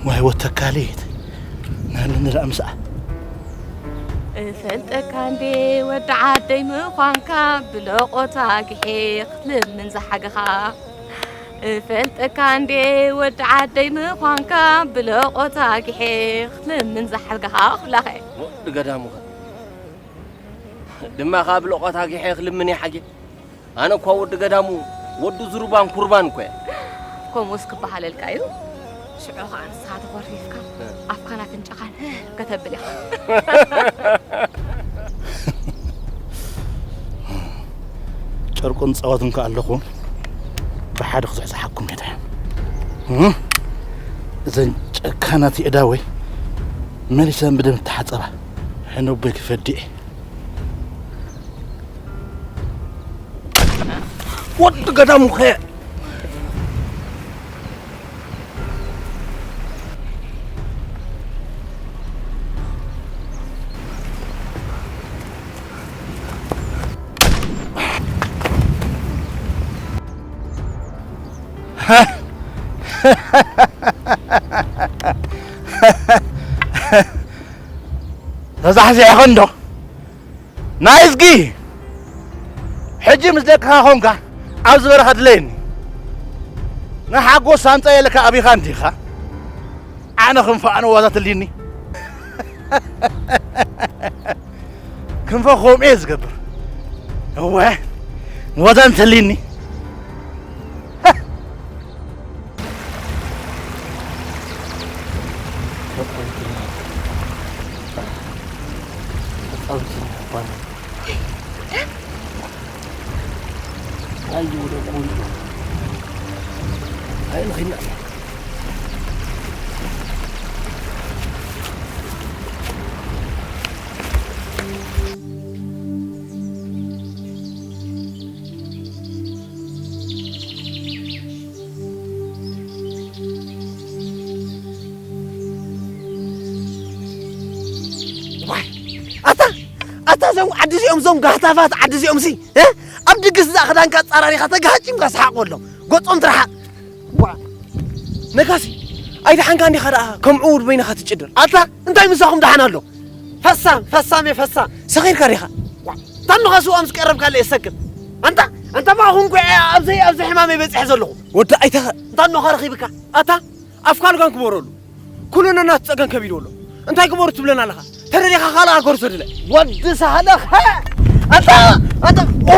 ዋይ ወተካሊት፣ ናብኒ ንርኣ ምስኣ። እፈልጠካ እንዴ ወዲ ዓደይ ምዃንካ፣ ብለቖታ ግሔ ክትልምን ዝሓገኻ። እፈልጠካ እንዴ ወዲ ዓደይ ምዃንካ፣ ብለቖታ ግሔ ክትልምን ዝሓገኻ ክብላኸ። ወዲ ገዳሙኸ? ድማ ኸኣ ብለቖታ ግሔ ክልምን ይሓጌ። ኣነ እኳ ወዲ ገዳሙ፣ ወዲ ዝሩባን ኩርባን እኮ እየ። ከምኡስ ክበሃለልካ እዩ። ሽዑ ኸኣ ንስኻ ተኾርፊፍካ፣ እ። ኣፍካን ኣፍንጫኻን ከተብል ኢኻ። ጨርቁን ጸወትን ከኣ ኣለኹ፣ ብሓደ ክዝሕዝሓኩም እየ። እም? እዘን ጨካናት የእዳወይ መሊሰን ብደም እተሓጸባ ሕኑበይ ክፈዲ እየ። ወዲ ገዳሙ ኸ ተዛሕዚሕኸ እንዶ? ናይ እዝጊ! ሕጂ ምስ ደቅኻ ኾንካ ኣብዚ በረኻ ድለየኒ። ንሓጎስ ኣምጸየልካ ኣቢኻ እንዲኻ? ኣነ ክንፈ ኣነ ዋዛ ትልዩኒ። ክንፈ ከምኡ እየ ዝገብር። እወ፣ ዋዛ እንተልዩኒ። ዋይ! ኣታ እዞም ዓዲ እዚኦም፣ እዞም ጋህታፋት ዓዲ እዚኦም ሲ፣ እ? ኣብ ድግስ እዛ ክዳንካ ኣጻራሪኻ ተጋሃጭምካ ሰሓቕ በሎም። ገጾም ትርሓቕ። ዋ፣ ነጋሲ፣ ኣይደሓንካ እንዲኻ ደኣ ከም ዕዉር በይንኻ ትጭድር። ኣታ እንታይ ምሳኹም ደሓን ኣሎ? ፈሳም፣ ፈሳም እየ፣ ፈሳም። ሰኺርካ ዲኻ? ዋ፣ ታንኻ ስዋ ምስ ቀረብካለ የሰክር። ኣንታ፣ ኣንታ ባኹም ኮ ኣብዚ፣ ኣብዚ ሕማመይ በጺሐ ዘለኹ። ወዲ ኣይተኸ- እንታ እንሆ ረኺብካ። ኣታ ኣፍካ ልጋም ክበረሉ። ኩሉ ነናቱ ጸገም ከቢዱ ኣሎ። እንታይ ግበሩ ትብለና ኣለኻ? ተደሊኻ ካልእ ሃገር ሰድለ። ወዲ ሳህለ ኸ? ኣታ፣ ኣታ፣ ኦ!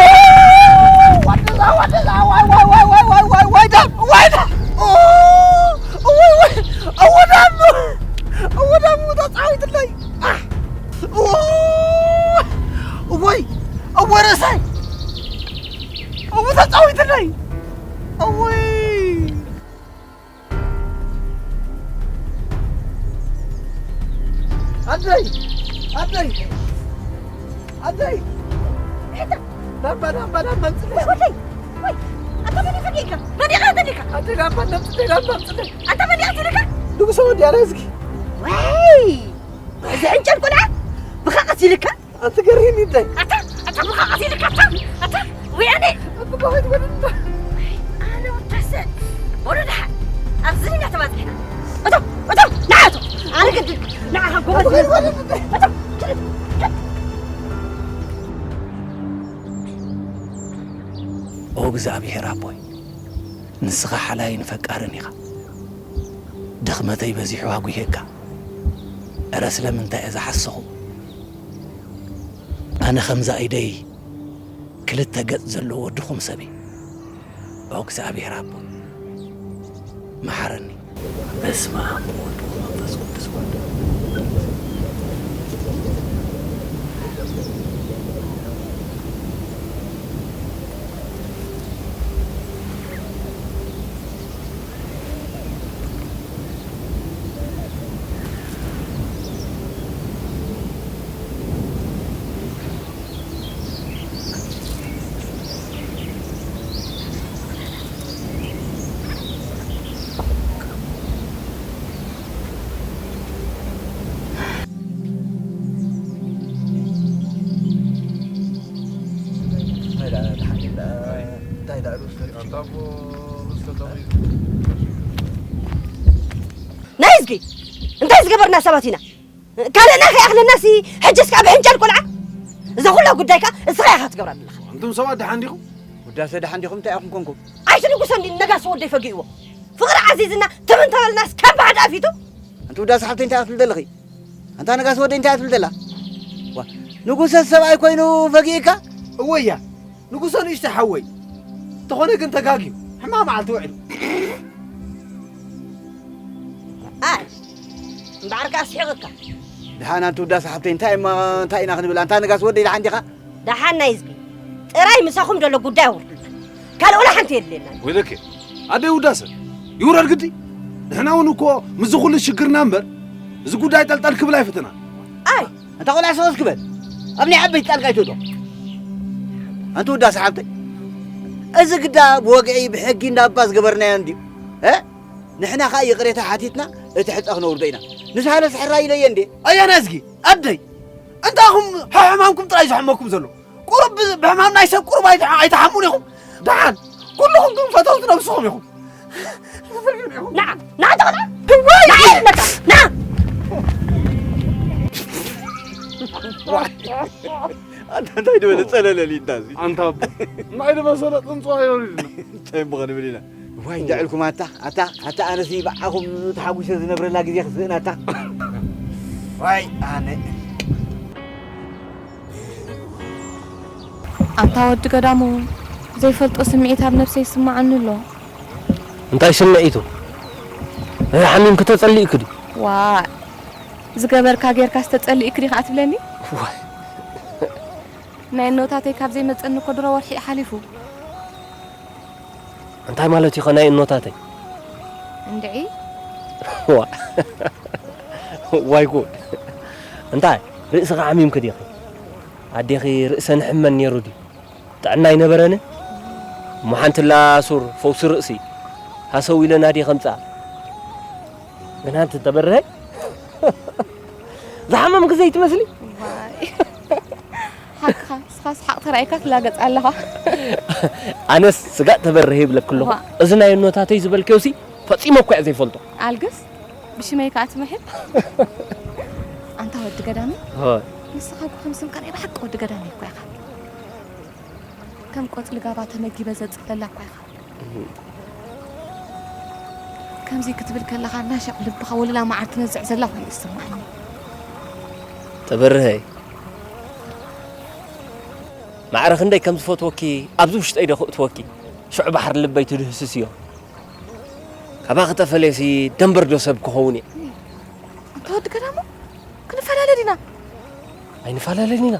ወዲ ዛ-፣ ወዲ ዛ-፣ ዋይ፣ ዋይ፣ ዋይ፣ ዋይ፣ ዋይ፣ ዋይ፣ ዋይ፣ ደም፣ ዋይ፣ ደም። ኦ! ዋይ፣ ዋይ፣ እወ ደም፣ እወ ደም፣ ተጻዊትለይ። ኣሕ! ኦ! እወይ፣ እወ ርእሰይ። እወ ተጻዊትለይ። እወይ! ኣደይ! ኣደይ! ኣደይ! ዳባ፣ ዳባ፣ ዳባ፣ ኣምፅለይ! ወይ፣ ወይ! ኣታ መን እዩ ፈጊእካ? መን እዩ ቀትልካ? ኣደይ፣ ዳባ፣ ኣምፅለይ፣ ዳባ፣ ኣምፅለይ! ኣታ መን እዩ ቀትልካ? ንጉሰ ወዲ ኣረዝጊ! ወይ! እዚ ሕንጨል ቆልዓ ብኻ ቀሲልካ? ኣንቲ ገሪኒ ደይ። ኣታ፣ ኣታ ብኻ ቀሲልካ፣ ኣታ፣ ኣታ፣ ወያኔ። ኣቲ ከመይ ትበል እንዳ? ኣነ ወታሰ፣ ወረዳ፣ ኣብዚ ኢና ተባዚሕና። ኣታ፣ ኣታ፣ ንዓ ኣታ፣ ኣነ ግድ፣ ንዓ ጎበዝ። ኣቲ ከመይ ትበል እንዳ? ኣታ፣ ኦ እግዚኣብሔር ኣቦይ፣ ንስኻ ሓላይን ፈቃርን ኢኻ። ድኽመተይ በዚሑ ኣጒሄካ። እረ ስለምንታይ እየ ዝሓሰኹ? ኣነ ከምዛ ኢደይ ክልተ ገጽ ዘለዎ ድኹም ሰብ እየ። ኦ እግዚኣብሔር ኣቦ፣ መሓረኒ። በስመ ኣብ ወወልድ ወመንፈስ ቅዱስ ወልድ። እንታይ ደኣ ደሓን ኢልና፣ እንታይ ደኣ ርኡስ ተሪፉ? ኣታ እሞ ርኡስ ተጠቒሱ። ናይ እዝጊ፣ እንታይ ዝገበርና ሰባት ኢና? ካልእና ከይኣኽለናሲ፣ ሕጅስ ከኣ ብሕንጫል ቆልዓ? እዛ ኩላ ጉዳይ ከኣ እስኻ ኢኻ ትገብራ ዘለኻ። ኣንቱም ሰባት ደሓን ዲኹም? ውዳሰ ደሓን ዲኹም? እንታይ ኢኹም ኮንኩም? ኣይትድግሶ እንዲ ነጋሲ ወደይ ፈጊእዎ። ፍቕሪ ዓዚዝና ትም እንተበልናስ ካብ ባዕዲ ኣፊቱ። ኣንቲ ውዳሰ ሓብተይ እንታይ ኢኻ ትብል ዘለኺ? ኣንታ ነጋሲ ወደይ እንታይ ኢኻ ትብል ዘላ? ዋ፣ ንጉሰ ሰብኣይ ኮይኑ ፈጊእካ? እወያ፣ ንጉሰ ንእሽተይ ሓወይ። እንተኾነ ግን ተጋግዩ። ሕማቕ መዓልቲ ውዒሉ። ኣይ፣ እምበኣር ከኣ ስሒቕካ። ደሓን ኣንቲ ውዳሰ ሓብተይ እንታይ እማ፣ እንታይ ኢና ክንብል? ኣንታ ነጋሲ ወደይ ደሓን ዲኻ? ደሓን ናይ ህዝቢ ጥራይ ምሳኹም ዘሎ ጉዳይ ኣውርዱልና። ካልእ ወላ ሓንቲ የድልየናን። ወይለከ፣ ኣደይ ውዳሰ፣ ይውረድ ግዲ። ንሕና እውን እኮ ምስዚ ኩሉ ሽግርና እምበር፣ እዚ ጉዳይ ጠልጠል ክብል ኣይፍትናን። ኣይ! ኣንታ ቆልዓ ሰቕ እስኪ በል። ኣብ ናይ ዓበይቲ ጣልቃ ኣይትእቶ። ኣንቲ ውዳሰ ሓብተይ፣ እዚ ግዳ ብወግዒ ብሕጊ እንዳባ ዝገበርናዮ እንድዩ። እ? ንሕና ኸኣ ይቕሬታ ሓቲትና እቲ ሕጸ ክነውርዶ ኢና። ንስሃለስ ሕራይ ኢለየ እንዴ? ኣያና እዝጊ፣ ኣደይ፣ እንታኹም ሕሕማምኩም ጥራይ ዘሕመኩም ዘሎ? ቁሩብ ብ-፣ ብሕማም ናይ ሰብ ቁሩብ ኣይትሓ-፣ ኣይትሓሙን ኢኹም? ደሓን፣ ኩልኹም ግን ፈተውቲ ነብስኹም ኢኹም። ንዓ፣ ንዓ ተቐላ። ወይ! ንዓ ኢልካ፣ ንዓ! ኣንታ እንታይ ዝበለ ጸለለል እዩ እንዳ እዚ? ኣንታ ኣቦ፣ ናይ ዝመሰለ ጽንጽዋይ ወሪድና። እንታይ እሞ ክንብል ኢና? ዋይ፣ እንዳ ዕልኩም ኣታ፣ ኣታ፣ ኣታ ኣነሲ ብዓኹም ተሓጒሰ ዝነብረላ ግዜ ክስእን ኣታ። ዋይ፣ ኣነ። ኣንታ ወዲ ገዳሙ፣ ዘይፈልጦ ስምዒት ኣብ ነብሰይ ይስምዓኒ ኣሎ። እንታይ ስምዒቱ? ሓሚምኪ ተጸሊእኪ ድዩ? ዋእ፣ ዝገበርካ ጌርካስ ተጸሊእኪ ዲኻ ትብለኒ? ዋይ። ናይ እኖታተይ ካብ ዘይመጸኒ እኮ ድሮ ወርሒ እዩ ሓሊፉ። እንታይ ማለት እዩ ኸ ናይ እኖታተይ? እንድዒ። ዋ-፣ ዋይ ጉድ። እንታይ ርእስኺ ሓሚምኪ ዲኺ? ኣዴኺ ርእሰን ሕመን ነይሩ ድዩ? ጥዕና ኣይነበረንን? እሞ ሓንትላ ሱር ፈውሲ ርእሲ ሃሰው ኢለ ናዲ ከምጻ። ግን ኣንቲ ተበርሀ ዝሓመምኪ ዘይትመስሊ። ዋይ። ሓቅኻ፣ ንስኻስ ሓቕ ተራእይካ ትላገጽ ኣለኻ። ኣነስ ስጋእ ተበርህ ይብለኪ ኣለኹ። ዋ። እዚ ናይ እኖታተይ ዝበልክዮሲ ፈጺመ እኳ እየ ዘይፈልጦ። ኣልግስ፣ ብሽመይ ከኣ ትምሕል። ኣንታ ወዲ ገዳሚ፣ ሆ። ንስኻ እኮ ከም ስምካ ናይ ብሓቂ ወዲ ገዳሚ እኮ ኢኻ። ከም ቆጽሊ ጋባ ተመጊበ ዘጽለላ እኳ ኢኻ። ከምዚ ክትብል ከለኻ፣ እናሻዕ ልብኻ ወለላ መዓር ትነዝዕ ዘላ ኮይኑ ይስምዓኒ። ተበርሀይ፣ ማዕረ ክንደይ ከም ዝፈትወኪ ኣብዚ ውሽጠይ ዶ ክእትወኪ? ሽዑ ባሕሪ ልበይ ትድህስስዮ። ካባኺ ተፈልየሲ ደንበር ዶ ሰብ ክኸውን እየ? ኣንታ ወዲ ገዳሙ፣ ክንፈላለ ዲና? ኣይንፈላለን ኢና።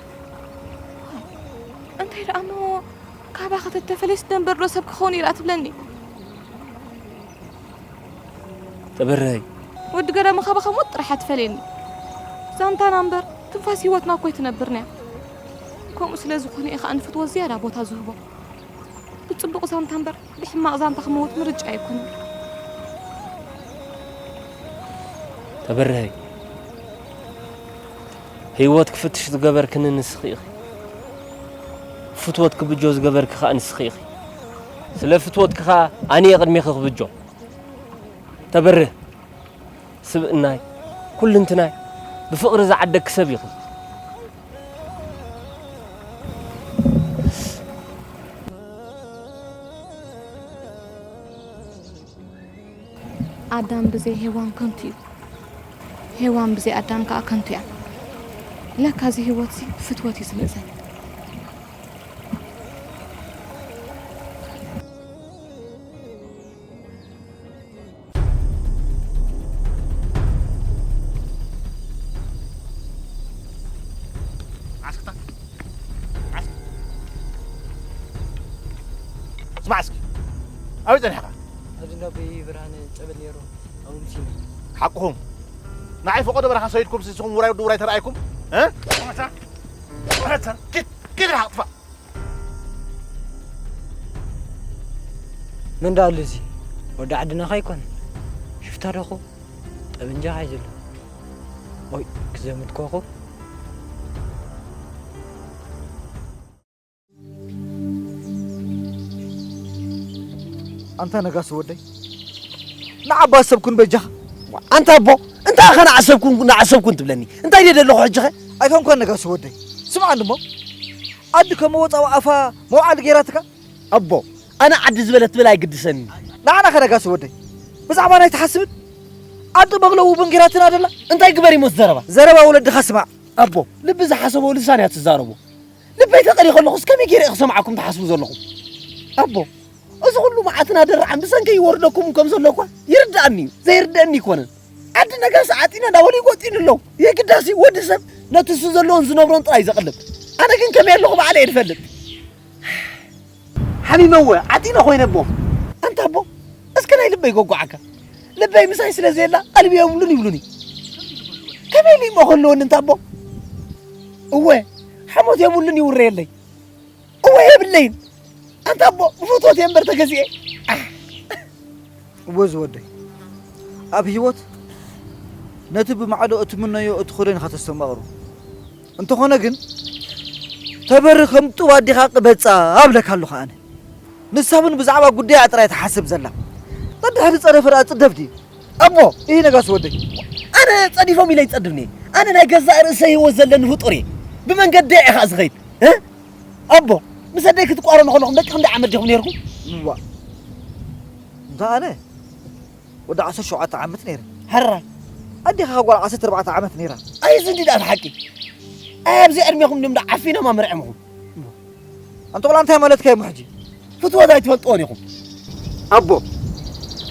እንታይ ደኣ እሞ፣ ካባኺ ተተፈልየሲ ደንበር ዶ ሰብ ክኸውን እየ ደኣ ትብለኒ? ተበርሀይ። ወዲ ገዳሙ፣ ካባኻ ሞት ጥራሕ ኣትፈልየኒ። ዛንታና እምበር ትንፋስ ህይወትና እኮ ኣይትነብርን እያ። ከምኡ ስለ ዝኾነ እየ ኸኣ ንፍትወት ዝያዳ ቦታ ዝህቦ። ብጽቡቕ ዛንታ እምበር ብሕማቕ ዛንታ ክመውት ምርጫ ኣይኮነን። ተበርሀይ። ህይወት ክፍትሽ ዝገበርክኒ ንስኺ ኢኺ። ፍትወት ክብጆ ዝገበርኪ ኸኣ ንስኺ ኢኺ። ስለ ፍትወትኪ ኸኣ ኣነ እየ ቅድሜኺ ክብጆ። ተበርህ። ስብእናይ፣ ኩልንትናይ፣ ብፍቕሪ ዝዓደግኪ ሰብ ኢኺ። ኣዳም ብዘይ ሄዋን ከንቱ እዩ። ሄዋን ብዘይ ኣዳም ከኣ ከንቱ እያ። ለካ እዚ ህይወትሲ ብፍትወት እዩ ዝምእዘን። ዓስክታ፣ ዓስክ-፣ ስማዕ እስኪ፣ ኣበይ ጸኒሕካ? ኣብዚ እንዳ ኣቦይ ብርሃነ ጸበል ነይሩ፣ ኣብኡ ምሲና። ሓቅኹም። ንዓይ ፈቐዶ በረኻ ሰይድኩም፣ ንስኹም ውራይ ወዲ ውራይ ተረኣይኩም? እ? ኪድ፣ ኪድ ርሓቕ፣ ጥፋእ። መን ደኣ ኣሎ እዚ? ወዲ ዓድና ከ ኣይኮነን? ሽፍታ ዶ ኾ? ጠበንጃ ሒዙ ኣሎ። ኦይ፣ ክዘምት ኮኹ። ኣንታ ነጋሲ ወደይ፣ ንዓባ ሰብ ኩን በጃኻ። ኣንታ ኣቦ፣ እንታይ ኢኻ ንዓ ሰብ ኩን፣ ንዓ ሰብ ኩን ትብለኒ? እንታይ ድየ ዘለኹ ሕጂ ኸ? ኣይኮንኳን ነጋሲ ወደይ። ስምዓኒ እሞ፣ ዓዲ ከም መወጻ ኣፋ መውዓሊ ገይራትካ? ኣቦ፣ ኣነ ዓዲ ዝበለ ትብል ኣይግድሰኒ። ንዓና ከ ነጋሲ ወደይ፣ ብዛዕባና ኣይትሓስብን? ዓዲ መግለዊ እውን ገይራትና ደላ? እንታይ ግበር ይሞት ዘረባ? ዘረባ ወለድኻ ስማዕ። ኣቦ፣ ልቢ ዝሓሰቦ ልሳን እያ ትዛረቦ። ልበይ ተቐልዩ ከለኹስ ከመይ ገይረ እየ ክሰምዓኩም ትሓስቡ ዘለኹም? ኣቦ፣ እዚ ኩሉ መዓትን ኣደራዕን ብሰንከይ ይወርደኩም ከም ዘሎ እኳ ይርድኣኒ እዩ። ዘይርድኣኒ ኣይኮነን። ዓዲ ነጋሲ ዓጢነ እንዳበሉ ይጎጥዩኒ ኣለዉ። የግዳሲ ወዲ ሰብ ነቲ እሱ ዘለዎን ዝነብሮን ጥራይ ዘቕልብ። ኣነ ግን ከመይ ኣለኹ ባዕለይ እየ ዝፈልጥ። ሓሚመ እወ፣ ዓጢነ ኮይነ ኣቦ። ኣንታ ኣቦ፣ እስከ ናይ ልበይ ጎጓዓካ። ልበይ ምሳይ ስለ ዘየላ ቀልቢ የብሉን ይብሉኒ። ከመይ ኢሉ እሞ ክህልወኒ እንታ ኣቦ? እወ፣ ሓሞት የብሉን ይውረየለይ። እወ የብለይን። ኣንታ ኣቦ፣ ብፍትወት እየ እምበር ተገዚኤ። ኣሕ። እወ ዝወደይ፣ ኣብ ህይወት ነቲ ብማዕዶ እትምነዮ እትኸዶን ኢኻ ተስተማቕሮ። እንተኾነ ግን፣ ተበሪ ከም ጡብ ኣዴኻ ቅበጻ ኣብለካ ኣለኹ ኣነ። ንሳ እውን ብዛዕባ ጉዳያ ጥራይ ትሓስብ ዘላ። ደድሕሪ ጸደፈ ደኣ ጽደፍ ድዩ? ኣቦ! እሂ ነጋሲ ወደይ። ኣነ ጸዲፎም ኢለ ይጸድፍኒ። ኣነ ናይ ገዛእ ርእሰይ ህይወት ዘለኒ ፍጡር እየ። ብመንገደይ እየ ኸኣ ዝኸይድ። እ? ኣቦ! ምስ ኣደይ ክትቋረኑ ከለኹም ደቂ ክንደይ ዓመት ዲኹም ነይርኩም? እዋ። እንተ ኣነ ወዲ ዓሰርተ ሸውዓተ ዓመት ነይረ። ሕራይ። ኣዴኻ ጓል ዓሰርተ ኣርባዕተ ዓመት ነይራ። ኣይ፣ እዚ እንዲ ደኣ ሓቂ። ኣይ፣ ኣብዚ ዕድሜኹም ድም ደኣ ዓፊኖም ኣመርዕምኹም። ኣንተ ቆልዓ እንታይ ማለትካ እዩ ሕጂ? ፍትወት ኣይትፈልጥዎን ኢኹም። ኣቦ፣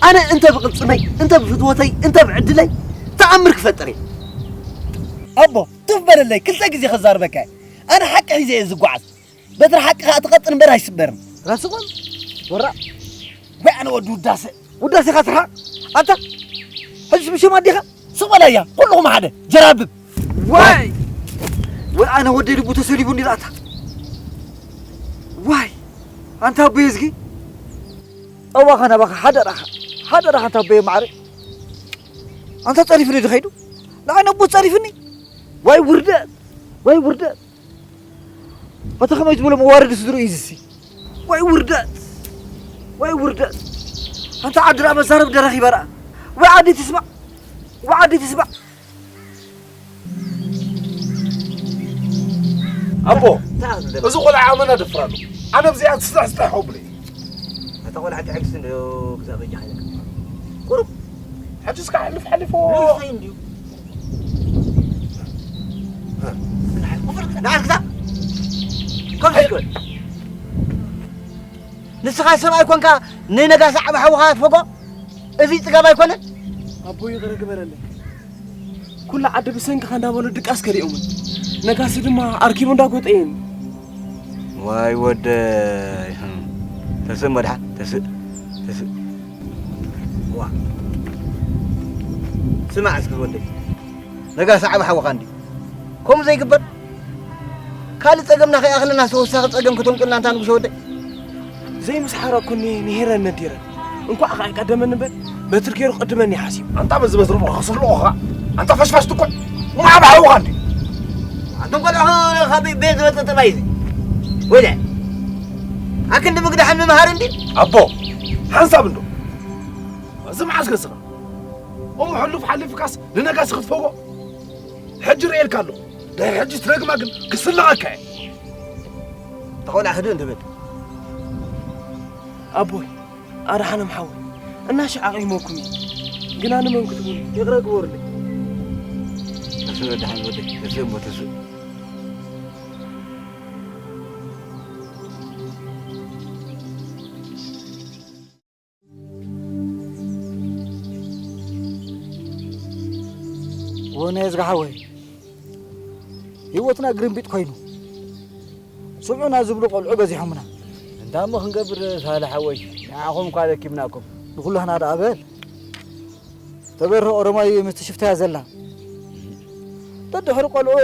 ኣነ እንተ ብቕልጽመይ፣ እንተ ብፍትወተይ፣ እንተ ብዕድለይ ተኣምር ክፈጥር እየ። ኣቦ፣ ቱፍ በለለይ፣ ክልተ ግዜ ከዛርበካ እየ። ኣነ ሓቂ ሒዘ እየ ዝጓዓዝ። በትሪ ሓቂ ኸኣ ትቐጥን እምበር ኣይስበርን። ራስኹም ወራ። ወይ ኣነ ወዲ ውዳሰ። ውዳሴኻ ትርሓቕ። ኣንታ፣ ሕጂስ ብሽም ኣዴኻ? ሱቕ በል ኣያ፣ ኩልኹም ሓደ፣ ጀራብብ። ዋይ! ወይ ኣነ ወደይ ልቡ ተሰሊቡኒ ደኣታ። ዋይ! ኣንታ ኣቦይ እዝጊ። ኣዋኻ ናባኻ ሓደራኻ፣ ሓደራኻ ኣንታ ኣቦይ ማዕረ። ኣንታ ጸሪፍኒ ድኸይዱ? ንዓይ ነቦ ጸሪፍኒ? ዋይ ውርደት! ዋይ ውርደት! ኣታ ከመይ ዝበሎ መዋረዲ ስድሩ እዩ ዝሲ? ወይ ውርደት! ወይ ውርደት! ኣንታ ዓዲ ደኣ መዛረብ ደረኺባ ደኣ! ወይ ዓዲ ትስማዕ! ወይ ዓዲ ትስማዕ! ኣቦ፣ እታ ኣኽሊ ደም- እዚ ቆልዓ ኣመና ደፍራሉ። ኣነ ብዚኣ ትስራሕ ስራሕ ሆብለይ። እታ ቆልዓ ትዕግስቲ እንድዮ ክሳብ በጃ ሓይለካ። ቁሩብ። ሕጂ እስካ ሕልፍ ሓሊፎ። ንእሽተይ እንድዩ። ንዓል ክሳብ። ከም ዝክበል። ንስኻ ሰብኣይ ኮንካ ንነጋሲ ዓቢ ሓውኻ ትፈጎ? እዚ ጽጋብ ኣይኮነን? ኣቦ ይቕረ ግበረለይ። ኩላ ዓዲ ብሰንክኻ እንዳበሉ ድቃስ ከሊኦምን። ነጋሲ ድማ ኣርኪቡ እንዳጎጠየን። ዋይ ወደይ። ተስእ እሞ ደሓን፣ ተስእ፣ ተስእ። ዋ። ስማዕ እስኪ ወደይ። ነጋሲ ዓቢ ሓውኻ እንዲ። ከምኡ ዘይግበር። ካልእ ጸገምና ከይኣኽለና ተወሳኺ ጸገም ከተምጽኡልና እንታ ንጉሰ ወደይ። ዘይምስሓራ እኮ እኒ ንሄረን ነዲረን። እንኳዕ ኸዓ ቀደመኒ እምበር፣ በትሪ ገይሩ ክቕድመኒ እዩ ሓሲቡ። ኣንታ በዚ በትሪ እሞ ክስልቑኻ። ኣንታ ፈሽፋሽ ትኩዕ። እሞ ዓቢ ሓውኻ እንዲ። ኣንቶም ቆልዑ ካብ ቤት ዝመጽእ ጥራይ እዩ። ወይለ። ኣክንዲ ምግዳሕን ምምሃር እንዲ። ኣቦ፣ ሓንሳብ እንዶ። እዚ መዓስ ገጽኻ? እሞ ሕሉፍ ሓሊፍካስ ንነጋሲ ክትፈጎ? ሕጂ ርእየልካ ኣለኹ። ድሕሪ ሕጂ ትረግማ ግን ክስልቐካ እየ። ተኾላ ህድእ እንድበል። ኣቦይ፣ ኣድሓኖም ሓወይ፣ እናሻዕ ኣቒሞኩም እዩ። ግና ንመን ክትብሉ? ይቕረ ግበሩለይ። ተስእ ደሓን ወደይ፣ ተስእ እሞ ተስእ። ወነ ዝጋሓወይ፣ ህይወትና ግርምቢጥ ኮይኑ፣ ስምዑና ዝብሉ ቆልዑ በዚሖምና። እንታይ እሞ ክንገብር ሳልሕ ሓወይ፣ ንዓኹም እኳ ደኪምናኩም። ንኹላህና ደኣ በል። ተበርህ ኦሮማይ ምስቲ ሽፍታ እያ ዘላ። ደድሕሪ ቆልዑ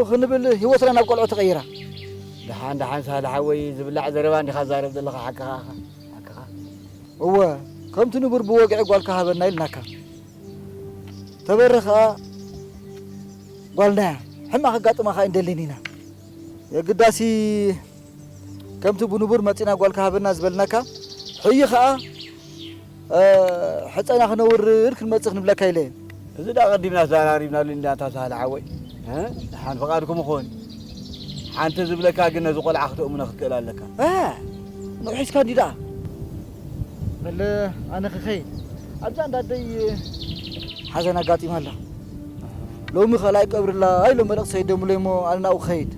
ክንብል ህይወትና ናብ ቆልዑ ተቐይራ። ደሓን፣ ደሓን ሳልሕ ሓወይ፣ ዝብላዕ ዘረባ እንዲኻ ዛረብ ዘለኻ ሓቅኻ ኢኻ፣ ሓቅኻ። እወ፣ ከምቲ ንቡር ብወግዒ ጓልካ ሃበና ኢልናካ። ተበርህ ኸኣ ጓልና እያ። ሕማቕ ከጋጥማ ኸኣ ኣይንደልን ኢና። የግዳሲ ከምቲ ብንቡር መጺና ጓልካ ሃበና ዝበልናካ፣ ሕዪ ኸኣ፣ እ፣ ሕጸና ክነውርድ ክንመጽእ ክንብለካ ኢለ እየ። እዚ ደኣ ቀዲምና ተዛራሪብናሉ ኢና፣ ኣታ ሳህለ ሓወይ። እ? ደሓን ፍቓድኩም ይኹን። ሓንቲ ዝብለካ ግን ነዚ ቆልዓ ክተእምኖ ክትክእል ኣለካ። እ፣ ንውሕ ሒዝካ እንዲ ደኣ። በለ፣ ኣነ ክኸይድ። ኣብዛ እንዳ ኣደይ ሓዘን ኣጋጢማ ኣላ። ሎሚ ካልኣይ ቀብሪ ኣላ ኢሎም መልእኽቲ ሰዲዶምለይ እሞ ኣነ ናብኡ ክኸይድ።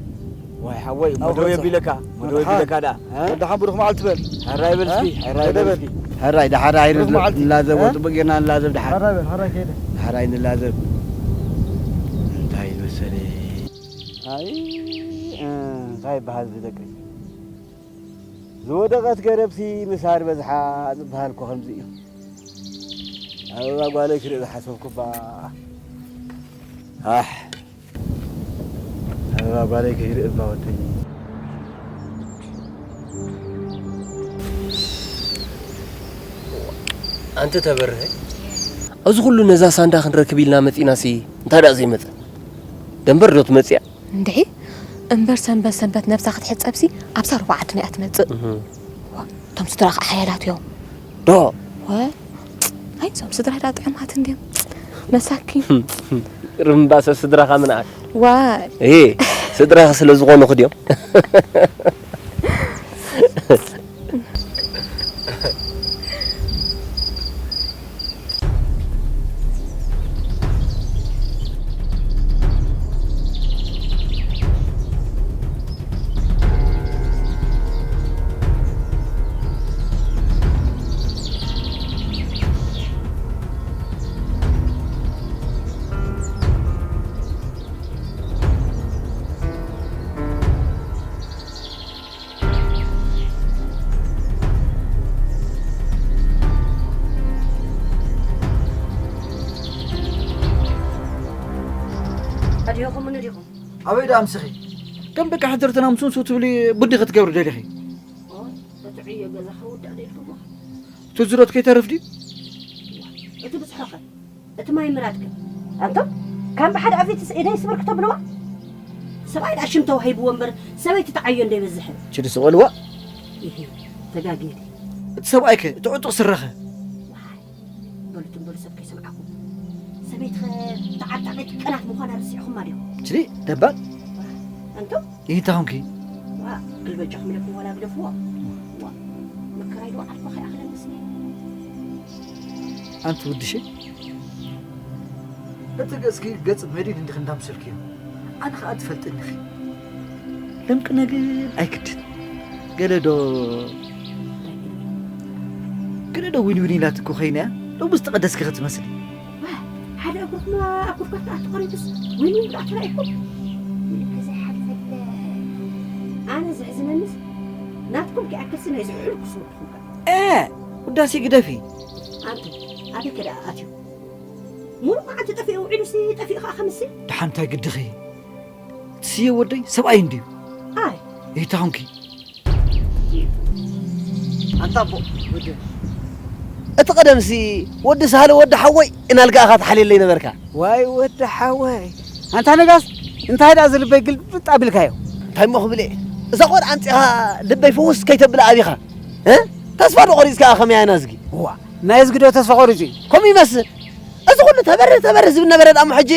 ዋይ ሓወይ፣ እሞ ናብኡ ደው ከብጽሕ። የቢለካ፣ እሞ ደው ደሓን። የቢለካ ደኣ፣ እ? ደሓን ብሩኽ መዓልቲ በል። ሕራይ በል እስኪ፣ እ? ሕራይ በል ደደበል። እስኪ። ሕራይ፣ ደሓር፣ ሕራይ ብሩኽ መዓልቲ። ንላዘብ፣ እ? ጽቡቕ ጌርና ንላዘብ ደሓር። ሕራይ በል፣ ሕራይ ከይደ። ሕራይ ንላዘብ። እንታይ መሰለ። ኣይ፣ እ፣ እንታይ ይበሃል እዚ ደቂ? ዝወደቐት ገረብሲ ምሳር በዝሓ ዝበሃል እኮ ከምዚ እዩ። ኣበባ ጓለይ ክርኢ ዝሓሰብኩባ። ኣሕ፣ ኣበባ ጓለይ ከይርኢ እባ ወደይ። ኣንቲ ተበርሀ፣ እዚ ኩሉ ነዛ ሳንዳ ክንረክብ ኢልና መጺናሲ እንታይ ደኣ ዘይመጸ? ደንበር ዶ ትመጽእ እያ? እንድዒ እምበር ሰንበት ሰንበት ነብሳ ክትሕጸብሲ ኣብዛ ሩባ ዓድና እያ ትመጽእ። እህ። ዋ፣ እቶም ስድራ ከዓ ሓያላት እዮም። ዶ? ወ-፣ ኣይ፣ እዞም ስድራ ዳ ጥዑማት እንድዮም። መሳኪን። ርምባሰ ስድራኻ ምንኣት። ዋይ። እሄ፣ ስድራኻ ስለ ዝኾኑኹ ድዮም? ኣዲኹም ንዲኹም? ኣበይ ደኣ ኣምስኺ? ከም ደቂ ሓደርትና ምስ ንሱ ትብሊ ቡዲ ክትገብሪ ደሊኺ? ኦይ፣ እቲ ዕዮ ገዛ ክውዳእ ደልኩሞ። እቲ ዝሮት ከይተርፍ ድዩ? እቲ ብዝሖኸ? እቲ ማይ ምራድ ግን? ኣንቶም፣ ከም ብሓደ ኣፊትስ ኢደይ ስብር ክተብልዋ? ሰብኣይ ደኣ ሽም ተዋሂብዎ እምበር ሰበይቲ ተዓዮ እንዶ ይበዝሕ። ችዲ ስቕ በልዋ። ኢሂ፣ ተጋግየ ድየ? እቲ ሰብኣይከ፣ እቲ ዕጡቕ ስረኸ? ዋይ፣ በሉ ትም በሉ ሰብ ከይሰምዓኩም። ሰበይትኸ ተዓጣቒት ቀናት ምዃና ረሲዕኹማ ዲኹም? ችዲ፣ ደባል? ኣንቱም? ኢሂ፣ እንታይ ኾንኪ? ዋ፣ ግልበጫኹም ኢለኩም ዋላ ግደፍዎ። ዋ፣ መከራይ ዶ ዓርኩ ከይኣኽለንስ? ኣንቲ ውድሽ፣ እቲ ገጽኪ ገጽ መዲድ እንዲኺ እንዳምሰልክዮ፣ ኣነ ኸኣ ትፈልጥኒ ኢኺ። ለምቅነ ግን ኣይክድን። ገለ ዶ፣ ገለ ዶ ዊን ዊን ኢላትኪ ኮይና እያ? ሎምስ ተቐደስኪ ክትመስሊ። ዋ፣ ሓደ እግርኩም ኣብ ጉድጓድ ከኣ ተቐሪቡስ ዊን ዊን ደኣ ተራእይኩም? ምልክ ዘይሓልፈለ። ኣነ ዘሕዝነኒስ ናትኩም ከይኣክልሲ ናይ ዝሕልኩስ ወድኹም ከኣ። እ፣ ውዳሴ ግደፊ። ኣንቱ፣ ኣበይ ከ ደኣ ኣትዩ? ሙሉእ መዓልቲ ጠፊኡ ውዒሉሲ ጠፊኡ ከኣ ከምሲ? ደሓን እንታይ ግድኺ? እቲ ስየ ወደይ ሰብኣይ እንድዩ። ኣይ። ይታኹምኪ። ኣንታ ኣቦ፣ ወዲ። እቲ ቀደምሲ ወዲ ሳህለ ወዲ ሓወይ እናልካ ኢኻ ትሓልየለይ ነበርካ። ዋይ ወዲ ሓወይ። ኣንታ ነጋስ፣ እንታይ ደኣ ዝልበይ ግልብጥ ኣቢልካዮ? እንታይ እሞ ክብል እየ? እዛ ቆልዓ ኣምጺኻ ልበይ ፍውስ ከይተብላ ኣቢኻ። እ? ተስፋ ዶ ቆሪጽካ ከመይ ኣናዝጊ? እዋ፣ ናይ እዝጊ ዶ ተስፋ ቆሪጹ እዩ? ከምኡ ይመስል። እዚ ኩሉ ተበርህ ተበርህ ዝብል ነበረ ደኣ እሞ ሕጂ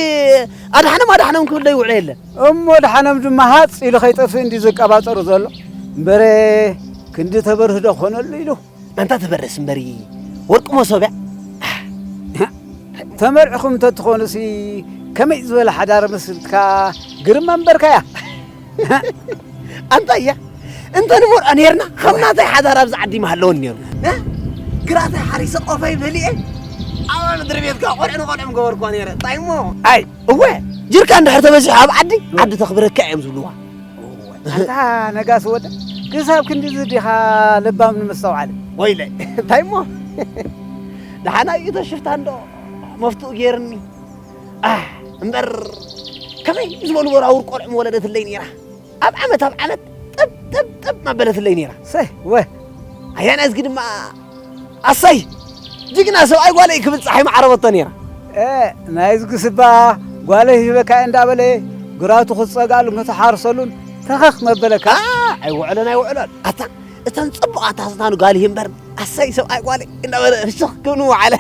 ኣድሓኖም ኣድሓኖም ክብል ዶ ይውዕሎ የለ? እሞ ኣድሓኖም ድማ ሃጽ ኢሉ ከይጠፍእ እንዲ ዝቀባጸሩ ዘሎ። እምበረ ክንዲ ተበርህ ዶ ክኾነሉ ኢሉ። ኣንታ ተበርህስ እምበሪ ወርቂ መሶብ እያ። ተመርዕኹም እንተትኾኑሲ ከመይ ዝበለ ሓዳር መስልትካ ግርም መንበርካያ። ኣንታ እያ፣ እንተ ንመርዖ ነይርና፣ ከም ናተይ ሓዳር ኣብዚ ዓዲ ምሃለወን ነይሩ። እ? ግራተይ ሓሪሰ ቆፈይ በሊዐ፣ ኣብ ምድሪ ቤትካ ቆልዑ ንቆልዑ ምገበርኳ ነይረ። እንታይ እሞ? ኣይ፣ እወ፣ ጅርካ እንድሕር ተበዚሑ ኣብ ዓዲ፣ ዓዲ ተኽብረካ እዮም ዝብልዋ። ኣንታ ነጋሲ ወደ፣ ክሳብ ክንድዚ ዲኻ ለባም ንምስተውዓል? ወይለ፣ እንታይ እሞ? ደሓና እዩ ተሽፍታ እንዶ መፍትኡ ገይርኒ። ኣህ፣ እምበር ከመይ ዝበሉ ወራውር ቆልዑ ምወለደትለይ ነይራ። ኣብ ዓመት፣ ኣብ ዓመት ጥብ፣ ጥብ፣ ጥብ ማበለትለይ ነይራ። ሰይ፣ ወ። ኣያ ናይዝጊ ድማ፣ ኣሰይ፣ ጅግና ሰብኣይ ጓለይ ክብል ጸሓይ ምዓረበቶ ነይራ። እ፣ ናይዝጊ ስባ ጓለይ ሂበካ እንዳበለ፣ ግራቱ ክትጸጋሉን ክትሓርሰሉን ተኸኽ መበለካ። ኣ፣ ኣይውዕሎን፣ ኣይውዕሎን። ኣታ፣ እተን ጽቡቓት ኣስታኑ ጓል ይህምበር፣ ኣሰይ ሰብኣይ ጓለይ እንዳበለ ፍሽኽ ክብሉ ምዓለ።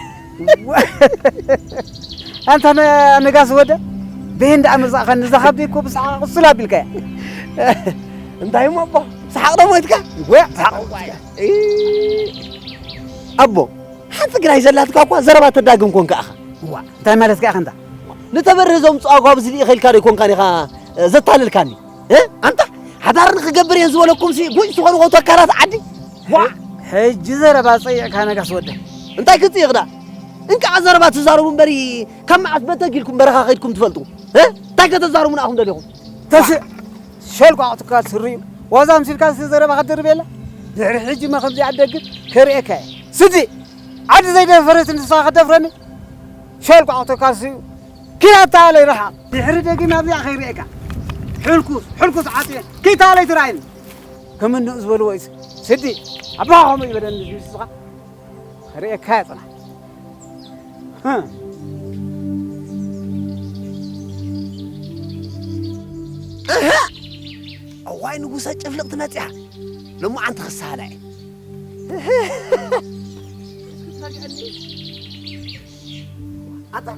ኣንታ ነ-፣ ነጋሲ ወደ፣ በየን ደኣ መጻእኻኒ? እዛ ካብደይ እኮ ብሰሓቕ ቁስል ኣቢልካያ። እንታይ እሞ ኣቦ፣ ብሰሓቕ ዶ ሞይትካ? ወ፣ ብሰሓቕ ሞይትካ። እ፣ ኣቦ፣ ሓንቲ ግራይ ዘላትካ እኳ ዘረባ ተዳግም ኮንካ ኢኻ። እዋ፣ እንታይ ማለትካ ኢኻ እንታ? ንተበርህ ዘምጽኦ ኣጓብዝ ልኢኸ ኢልካ ዶ ኣይኮንካን ኢኻ፣ እ፣ ዘታለልካኒ? እ? ኣንታ፣ ሓዳር ንኽገብር እየን ዝበለኩምሲ ጉጭ ዝኾንዎ ተካላት ዓዲ። ዋ! ሕጂ ዘረባ ጸይዕካ ነጋሲ ወደ። እንታይ ክጽይቕ ደኣ? እንቃዕ ዘረባ ትዛረቡ እምበሪ፣ ካብ መዓስ በተግ ኢልኩም በረኻ ከይድኩም ትፈልጡ? እ? እንታይ ከተዛርቡና ኢኹም ደሊኹም? ተስእ! ሸልቋቕ ትካል ስሪ እዩ። ዋዛ ኣምሲልካ እዚ ዘረባ ክትድርብ የለ? ድሕሪ ሕጂ መ ከምዚኣ ትደግም ከርእየካ እየ። ስዲ! ዓዲ ዘይደፈረት ንስኻ ክትደፍረኒ? ሸልቋቕ ትካል ስሪ እዩ። ኪድ ኣታ ኣለይ ርሓቕ። ድሕሪ ደጊም ኣብዚኣ ከይርእየካ። ሕልኩስ፣ ሕልኩስ ዓጽየ። ኪድ ኣለይ ትርኣየኒ። ከም እንኡ ዝበልዎ እዩ። ስዲ፣ ኣባኻ ከምኡ ይበለኒ ንስኻ። ክርእየካ እየ ጽናሕ። ህም። እህ! እዋይ ንጉሰ ጭፍልቕቲ መጺኣ። ሎማዓንቲ ክሳላ እየ። ኣታ፣